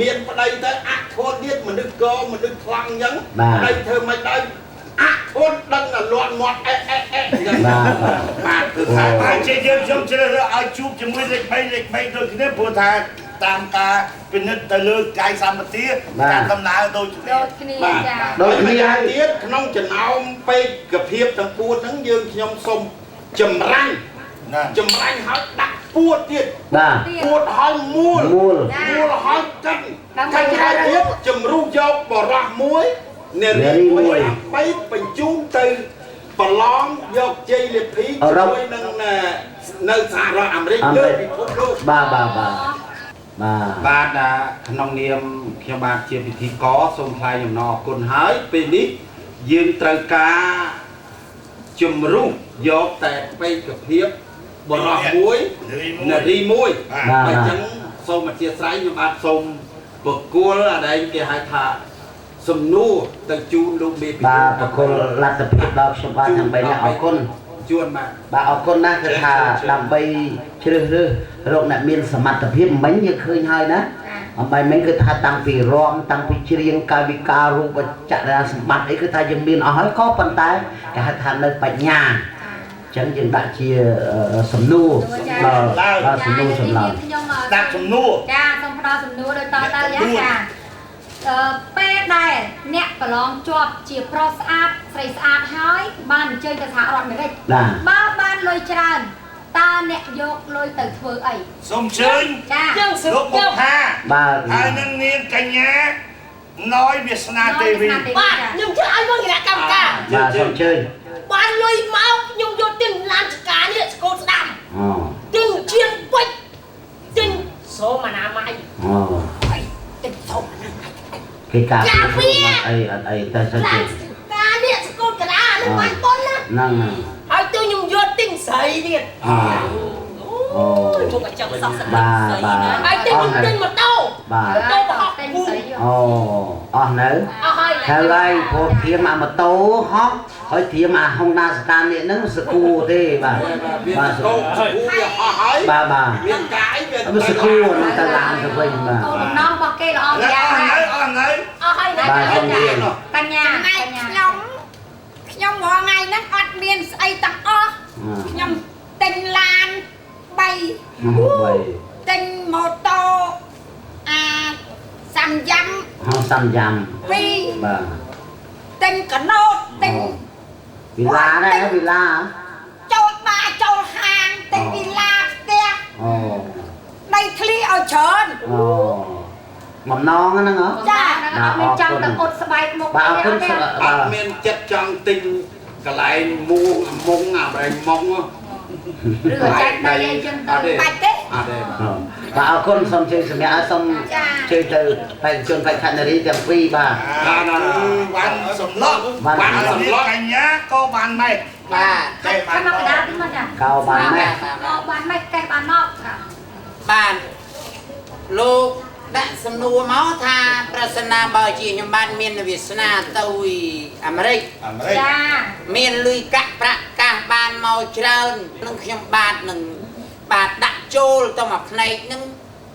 A: មានប្តីទៅអធនទៀតមនុស្សកមនុស្សខ្លាំងអញ្ចឹងប្តីធ្វើមិនដែរអធនដឹងតែលាន់មាត់អេអេអេអញ្ចឹងបាទគឺថា
C: បាទជាយើងខ្ញុំជ្រើសរើសឲ្យជួបជាមួយលេខ3លេខ3ដូចគ្នាព្រោះថាតាមការពិនិត្យទៅលើកាយសម្បទាការដំណើរដូចគ្នា
E: ចា
A: ដូចគ្នាហើយទៀតក្នុងចំណោមពេកភាពទាំងពួតហ្នឹងយើងខ្ញុំសូមចម្រាញ់ចម្រាញ់ឲ្យដាក់ពួតទៀត
D: បាទ
A: ពួតឲ្យមូលមូលឲ្យកិនកិនហើយទៀតជំរុះយកបរោះមួយនារីមួយដើម្បីបញ្ជូនទៅប្រឡងយកជ័យលាភីជាមួយនឹងនៅសហរដ្ឋអាមេរិកលើពិភពលោក
D: បាទបាទបាទ
A: បាទក្នុងនាមខ្ញុំបាទជាពិធីករសូមថ្លែងអំណរអគុណហើយពេលនេះយើងត្រូវការជំរុះយកតែបេក្ខភាពបរោះមួយនារីមួយអញ្ចឹងសូមអធិស្ឋានខ្ញុំបាទសូមប្រគល់អដែងគេហៅថាសំណួរទៅជូនលោកមេពិធី
D: បាទប្រគល់លទ្ធភាពដល់ខ្ញុំបាទទាំង3នាក់អរគុណ
A: ជួនបាទ
D: បាទអរគុណណាស់គឺថាដើម្បីជ្រើសរើសរកអ្នកមានសមត្ថភាពមិញយើងឃើញហើយណាអំបីមិញគឺថាតាំងពីរំតាំងពីច្រៀងកាយវិការរូបចរិយាសម្បត្តិអីគឺថាយើងមានអស់ហើយក៏ប៉ុន្តែគេហៅថានៅបញ្ញាអញ្ចឹងយើងដាក់ជាសំណួរដល់សំណួរចម្លើយ
C: ដាក់សំណួរ
E: ចាសូមផ្ដល់សំណួរដូចតទៅយ៉ាចាពេលដែលអ្នកប្រឡងជាប់ជាប្រុសស្អាតស្រីស្អាតហើយបានអញ្ជើញទៅសហរដ្ឋអាមេរិកបើបានលុយច្រើនតើអ្នកយកលុយទៅធ្វើអី
C: សូមអញ្ជើញលោកបុប្ផា
D: បាទ
C: ហើយនឹងនាងកញ្ញាណយវាសនាទេវី
G: បាទខ្ញុំជឿឲ្យមកគណៈកម្មការ
D: បាទសូមអញ្ជើញ
G: បានលុយមកខ្ញុំយកទិញឡានចកានេះស្គូតស្ដាំទិញជាងពេជ្រទិញសូមអនាម័យទិញសូមអនាម័យ
D: គេការពារអីអត់អីតែសិនទេ
G: ការនេះស្គូតកដានឹងបានប៉ុនណា
D: ហ្នឹង
G: ហើយទៅខ្ញុំយកទិញស្រីទៀតអូមុខអញ្ចឹងសោះស្ដាប់ស្រីណាហើយទិញខ្ញុំទិញម៉ូតូ
D: បាទ
G: ម៉ូតូបោះ
E: ទិញស្រី
D: អូអស់នៅ
G: អស់ហើយ
D: ហើយព្រោះធៀមអាម៉ូតូហោះហើយធៀមអាហុងដាសកានេះហ្នឹងសគូទេបាទបាទ
A: សគូវាហោះហើយ
D: បាទបាទ
A: មានកាយ
D: វាសគូនឹងទៅឡានទៅវិញបាទ
E: គោលបំណងរបស់គេល្អយ៉ាងណា
C: អស់នៅ
G: អស់ហើយ
D: បាទសូមជឿ
E: កញ្ញា
I: ខ្ញុំរាល់ថ្ងៃហ្នឹងអត់មានស្អីទាំងអស់ខ្ញុំទិញឡាន3ទិញម៉ូតូអាសាំយ៉ាំ
D: ហោះសាំយ៉ាំ
I: 2
D: បាទ
I: ទិញកណូតទិញ
D: វិឡាដែរវិឡា
I: ចូលបាចូលហាងទិញវិឡាផ្ទះ
D: អូ
I: ដីធ្លីឲ្យច្រើន
D: អូបំណងហ្នឹងហ៎
I: ចា
E: អត់មានចង់ទៅអត់ស្បែកមុខ
D: បាទអរគុណ
A: អត់មានចិត្តចង់ទិញកន្លែងមួងមុងអាបែងមុង
E: ឬក៏ចែកដីអីចឹងទៅ
I: បាច់ទេ
A: អត់ទេ
D: បាទអរគុណសូមជើញសម្រាប់សូមជើញទៅបេក្ខជនបេក្ខនារីទាំងពីរបាទ
C: បាទវ៉ាន់សំឡក់វ៉ាន់សំឡក់កញ្ញាក៏បានម៉េច
H: បាទ
E: តែបានមកកដាទីមកចា
D: កោបានម៉េច
E: កោបានម៉េចកេះបានមក
H: បាទលោកដាក់សំណួរមកថាប្រសិនណាបើជាខ្ញុំបានមានវាសនាទៅអាមេរិក
E: ចា
H: មានលុយកាក់ប្រាក់កាសបានមកច្រើននឹងខ្ញុំបាទនឹងបាទដាក់ចូលទៅមួយផ្នែកនឹង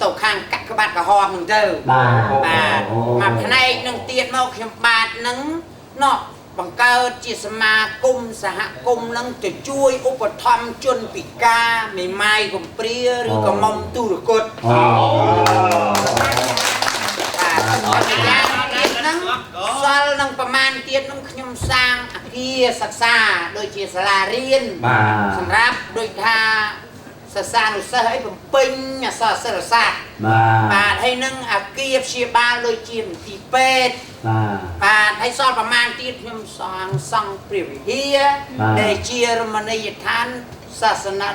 H: ទៅខាងកាក់ក្បាត់ក្រហមនឹងទៅ
D: បាទ
H: បាទមួយផ្នែកនឹងទៀតមកខ្ញុំបាទនឹងណោះបង្កើតជាសមាគមសហគមន៍នឹងទៅជួយឧបត្ថម្ភជនពិការមេម៉ាយកំព្រាឬក៏មុំទុរគតបាទយ៉ាងទៀតនឹងសល់នឹងប្រមាណទៀតនឹងខ្ញុំសាងអគារសិក្សាដូចជាសាលារៀនសម្រាប់ដូចថាសិស្សានុសិស្សឲ្យបំពេញអក្សរសិល្បសាស្ត្របាទហើយនឹងអគារព្យាបាលដូចជាមន្ទីរពេទ្យបាទហើយសល់ប្រមាណទៀតខ្ញុំសាងសង់ព្រះវិហារដែលជារមណីយដ្ឋានសាសនា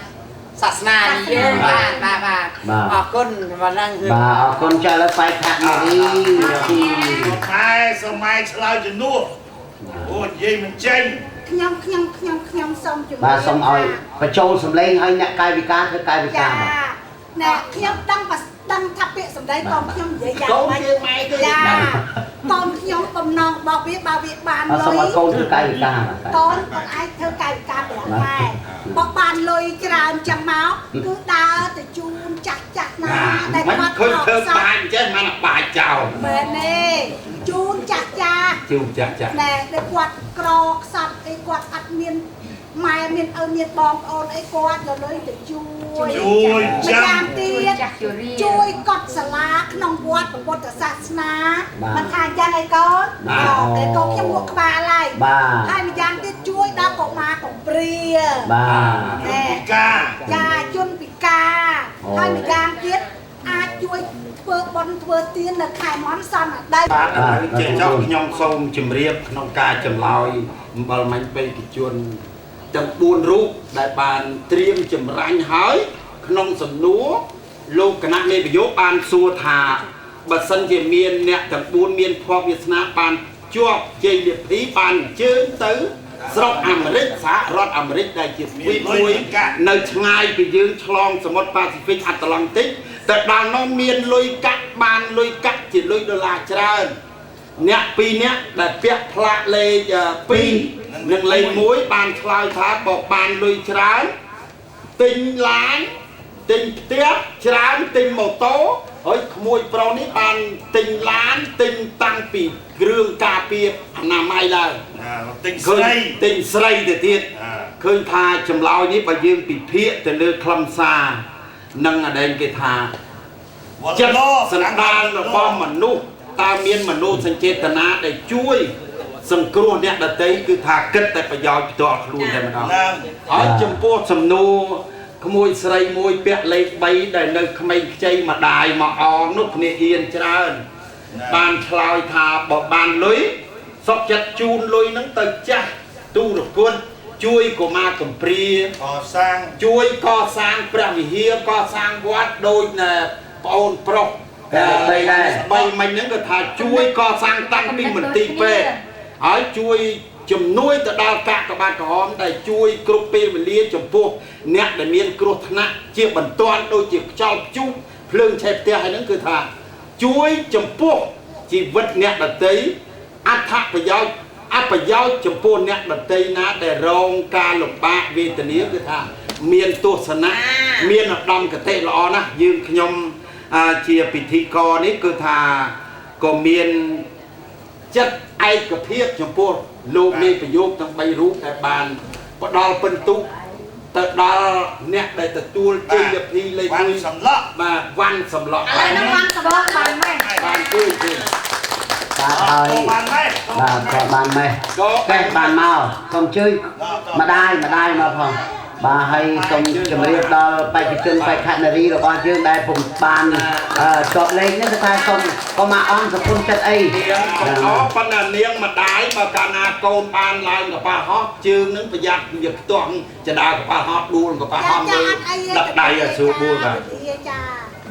H: សាសនាយើងបាទបាទបាទអរគុណប៉ុណ្ណឹង
D: បាទអរគុណចាស់លើបេក្ខនារី
C: តែសម័យឆ្លើយជំនួសអូនិយាយមិនចេញ
I: ខ្ញុំខ្ញុំខ្ញុំខ្ញុំសូមជំរាប
D: បាទសូមឲ្យបញ្ចូលសម្លេងឲ្យអ្នកកាយវិការធ្វើកាយវិការ
I: បាទណែខ្ញុំដឹង ដឹងថាពាក្យសម្ដីកូនខ្ញុំនិយាយយ៉ាងម៉េចចាកូនខ្ញុំបំណងរបស់វាបើវាបានលុយ
D: សូមឲ្យកូនធ្វើកាយវិការ
I: កូនគាត់អាចធ្វើកាយវិការប្រាក់ម៉ែបើបានលុយច្រើនចឹងមកគឺដើរទៅជូនចាស់ចាស់ណាដែលគាត់
A: ឃើញធ្វើបាញចេះមិនបាចចោល
I: មែនទេជូនចាស់ចាស់
A: ជូនចាស់ចាស់
I: ណែដែលគាត់ក្រខ្សត់អីគាត់អត់មានម៉ែមានឪមានបងប្អូនអីគាត់យកលុយទៅជួយចាំទៀតជួយកត់សាលាក្នុងវត្តពុទ្ធសាសនាមិនថាអញ្ចឹងអីកូនតែកូនខ្ញុំងក់ក្បាលហើយហើយម្យ៉ាងទៀតជួយដល់កុមារកំព្រា
D: បាទ
I: ពិការចាជនពិការហើយម្យ៉ាងទៀតអាចជួយធ្វើបុណ្យធ្វើទាននៅខែមន់សន្និដី
A: បាទឥឡូវចេះចុះខ្ញុំសូមជម្រាបក្នុងការចម្លើយអំបិលមាញ់បេក្ខជនទាំង4រូបដែលបានត្រៀមចម្រាញ់ហើយក្នុងសំណួរលោកគណៈមេប្រយោគបានសួរថាបើសិនជាមានអ្នកទាំង4មានភ័ព្វវាសនាបានជាប់ជ័យលាភីបានអញ្ជើញទៅស្រុកអាមេរិកសហរដ្ឋអាមេរិកដែលជាទ្វីបមួយនៅឆ្ងាយពីយើងឆ្លងសមុទ្រប៉ាស៊ីហ្វិកអាត្លង់តិកតែដល់នោះមានលុយកាក់បានលុយកាក់ជាលុយដុល្លារច្រើនអ្នក2នាក់ដែលពាក់ផ្លាកលេខ2និងលេខ1បានឆ្លើយថាបើបានលុយច្រើនទិញឡានទិញផ្ទះច្រើនទិញម៉ូតូហើយក្មួយប្រុសនេះបានទិញឡានទិញតាំងពីគ្រឿងការពារអនាម័យឡើង
C: ទិញស្រី
A: ទិញស្រីទៅទៀតឃើញថាចម្លើយនេះបើយើងពិភាក្សាទៅលើខ្លឹមសារនិងអដែងគេថាចិត្តសន្តានរបស់មនុស្សតើមានមនោសញ្ចេតនាដែលជួយសង្គ្រោះអ្នកដទៃគឺថាគិតតែប្រយោជន៍ផ្ទាល់ខ្លួនតែម្ដងហើយចំពោះសំណួរក្មួយស្រីមួយពាក់លេខ3ដែលនៅក្មេងខ្ចីម្ដាយមកអងនោះគ្នាអៀនច្រើនបានឆ្លើយថាបើបានលុយសុខចិត្តជូនលុយហ្នឹងទៅចាស់ទូរគុណជួយកុមារកំព្រា
C: កសាងជួ
A: យកសាងព្រះវិហារកសាងវត្តដូចណែប្អូនប្រុស
D: តែ3ដែរ
A: 3មិញហ្នឹងក៏ថាជួយកសាងតាំងពីមន្ទីរពេទ្យហើយជួយជំនួយទៅដល់កាកបាទក្រហមដែលជួយគ្រប់ពេលវេលាចំពោះអ្នកដែលមានគ្រោះថ្នាក់ជាបន្ទាន់ដូចជាខ្យល់ព្យុះភ្លើងឆេះផ្ទះហើយហ្នឹងគឺថាជួយចំពោះជីវិតអ្នកដទៃអត្ថប្រយោជន៍អប្រយោជន៍ចំពោះអ្នកដទៃណាដែលរងការលំបាកវេទនាគឺថាមានទស្សនៈមានឧត្តមគតិល្អណាស់យើងខ្ញុំជាពិធីករនេះគឺថាក៏មានចិត្តឯកភាពចំពោះលោកមេប្រយោគទាំង3រូបដែលបានផ្ដល់ពិន្ទុទៅដល់អ្នកដែលទទួលជ័យលាភីលេខ1
C: សម្លក់
A: បាទវ៉ាន់សម្លក់
B: ឥឡូវហ្នឹងវ៉ាន់សម្លក់បានមែន
A: បានជួយ
D: បាទហើយ
C: បានមែន
D: បាទក៏បានមែនកេះបានមកសូមជួយម្ដាយមកផងបាទហើយសូមជម្រាបដល់បេក្ខជនបេក្ខនារីរបស់យើងដែលពុំបានជាប់លេខនេះគឺថាសូមកុំមកអន់សពុនចិត្តអី
A: កុំអប៉ុន្តែនាងម្ដាយបើកាលណាកូនបានឡើងកប៉ាល់ហោះជើងនឹងប្រយ័ត្នវាខ្ទាស់ចដាកប៉ាល់ហោះដួលកប៉ាល់ហោះមើលដឹកដៃឲ្យស្រួលបួលបាទ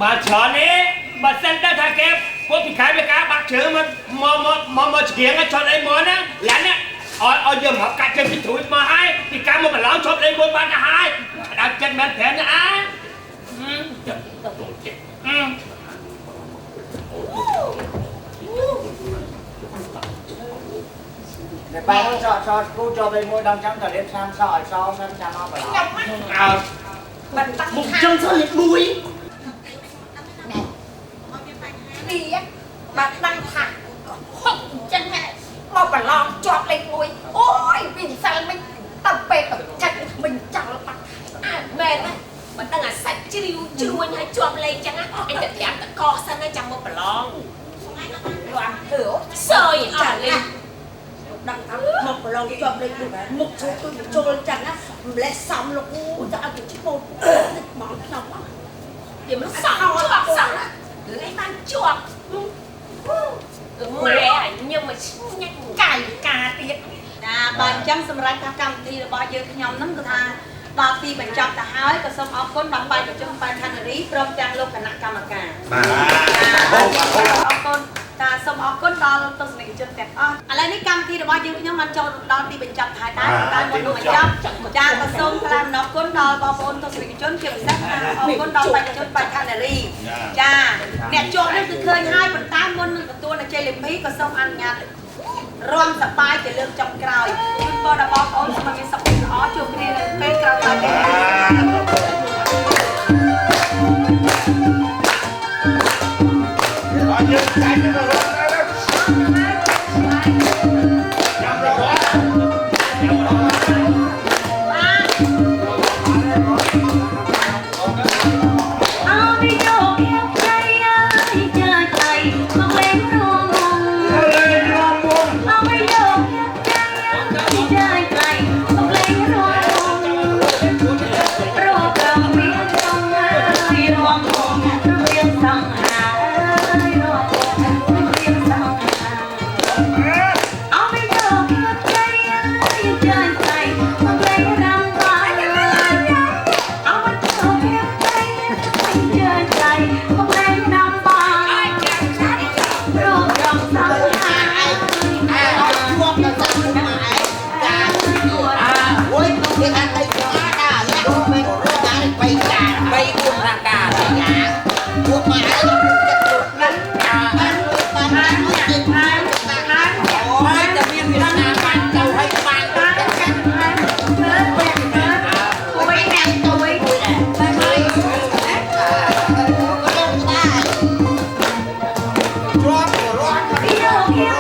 F: បាទច្រើននេះបើសិនទៅថាគេពួកពីខែពីការបាក់ជើងមកមកមកមកច្រៀងចត់អីមកណាឡានណាឲ្យយើងមកកាច់ចេញពីត្រួយមកហើយពីការមកប្រឡងជប់លេងមួយបានទៅហើយដល់ចិត្តមែនប្រែណាអាចិត្តចូលចិត្ត
K: តែបែរសក់សក់គូជប់លេងមួយដល់ចាំតែរៀបឆ្នាំសក់ឲ្យសសិនចាំមកប្រឡង
G: ខ្ញុំ
F: អើ
G: មិនតាំង
F: មុខចឹងសលេខ1
G: ណែនេះបាទដឹងថាហុកចឹងម៉ែមកប្រឡងជាប់លេខ1អូយពីម្សិលមិញទៅពេទ្យទៅចាច់មិញចោលបាត់អើមែនណាមិនដឹងអាសាច់ជ្រាវជ្រួញហើយជាប់លេខចឹងណាអញទៅត្រាំតកសិនណាចាំមកប្រឡងលាន់ធ្វើសើយអស់លេខ
I: ដឹងថាមកប្រឡងជាប់លេខ1មុខចូលទៅចូលចឹងណាម្លេះសំលោកគូទៅឲ្យគេឈ្មោះតិចមកខ្ញុំ
G: វាមិនសក់ជាប់សោះរឿងអីបានជាប់ម៉ែញឹមមកឆ្ញាច់កាយការទៀត
B: ចាបើអញ្ចឹងសម្រាប់ថាកម្មវិធីរបស់យើងខ្ញុំហ្នឹងគឺថាដល់ទីបញ្ចប់ទៅហើយក៏សូមអរគុណដល់បេក្ខជនបេក្ខនារីព្រមទាំងលោកគណៈកម្មការ
A: បាទ
B: អរគុណតា សូមអរគុណដល់ទស្សនិកជនទាំងអស់ឥឡូវនេះកម្មវិធីរបស់យើងខ្ញុំបានចូលដល់ទីបញ្ចប់ហើយដែរតែមុននឹងបញ្ចប់ចាក៏សូមថ្លែងអំណរគុណដល់បងប្អូនទស្សនិកជនជាពិសេសអរគុណដល់បេក្ខជនបេក្ខនារីចាអ្នកជាប់នេះគឺឃើញហើយប៉ុន្តែមុននឹងទទួលនៅជ័យលាភីក៏សូមអនុញ្ញាតរំសប្បាយជាលើកចុងក្រោយជូនពរដល់បងប្អូនសូមឲ្យមានសុខភាពល្អជួបគ្នានៅពេលក្រោយៗទៀត
C: អរយើងចាញ់ទៅរត់ទៅចាំរត់
E: អោមីយកៀបចៃអើយចាចៃមកលេងរង
C: លេងរងវង
E: អោមីយកៀបចៃអើយចាចៃមកលេងរងរកក្រមមានចងអើយរងវងរៀងសង្ហាអើយរងវងរៀងសង្ហាអោមីយកៀបចៃអើយចាចៃមកលេងរំបាយអោមីយកៀបចៃចាចៃមកលេងរំបាយរករំសង្ហា
H: ជួបដល់សាមុំមកឯងចាអូយគេថាអីចាដាលាក់មិនចាបីចាបី4 5កាយ៉ាងជួបមកឯងចិត្តណាស់បានបានបានចិត្តបានបានអូយតែមានវាសនាបានទៅឲ្យបានទៅកាន់
E: មើលមើលអុយអ្នកអុយ
H: តែហើយក៏ដល់ដែរជាប់រត់
E: យកៀប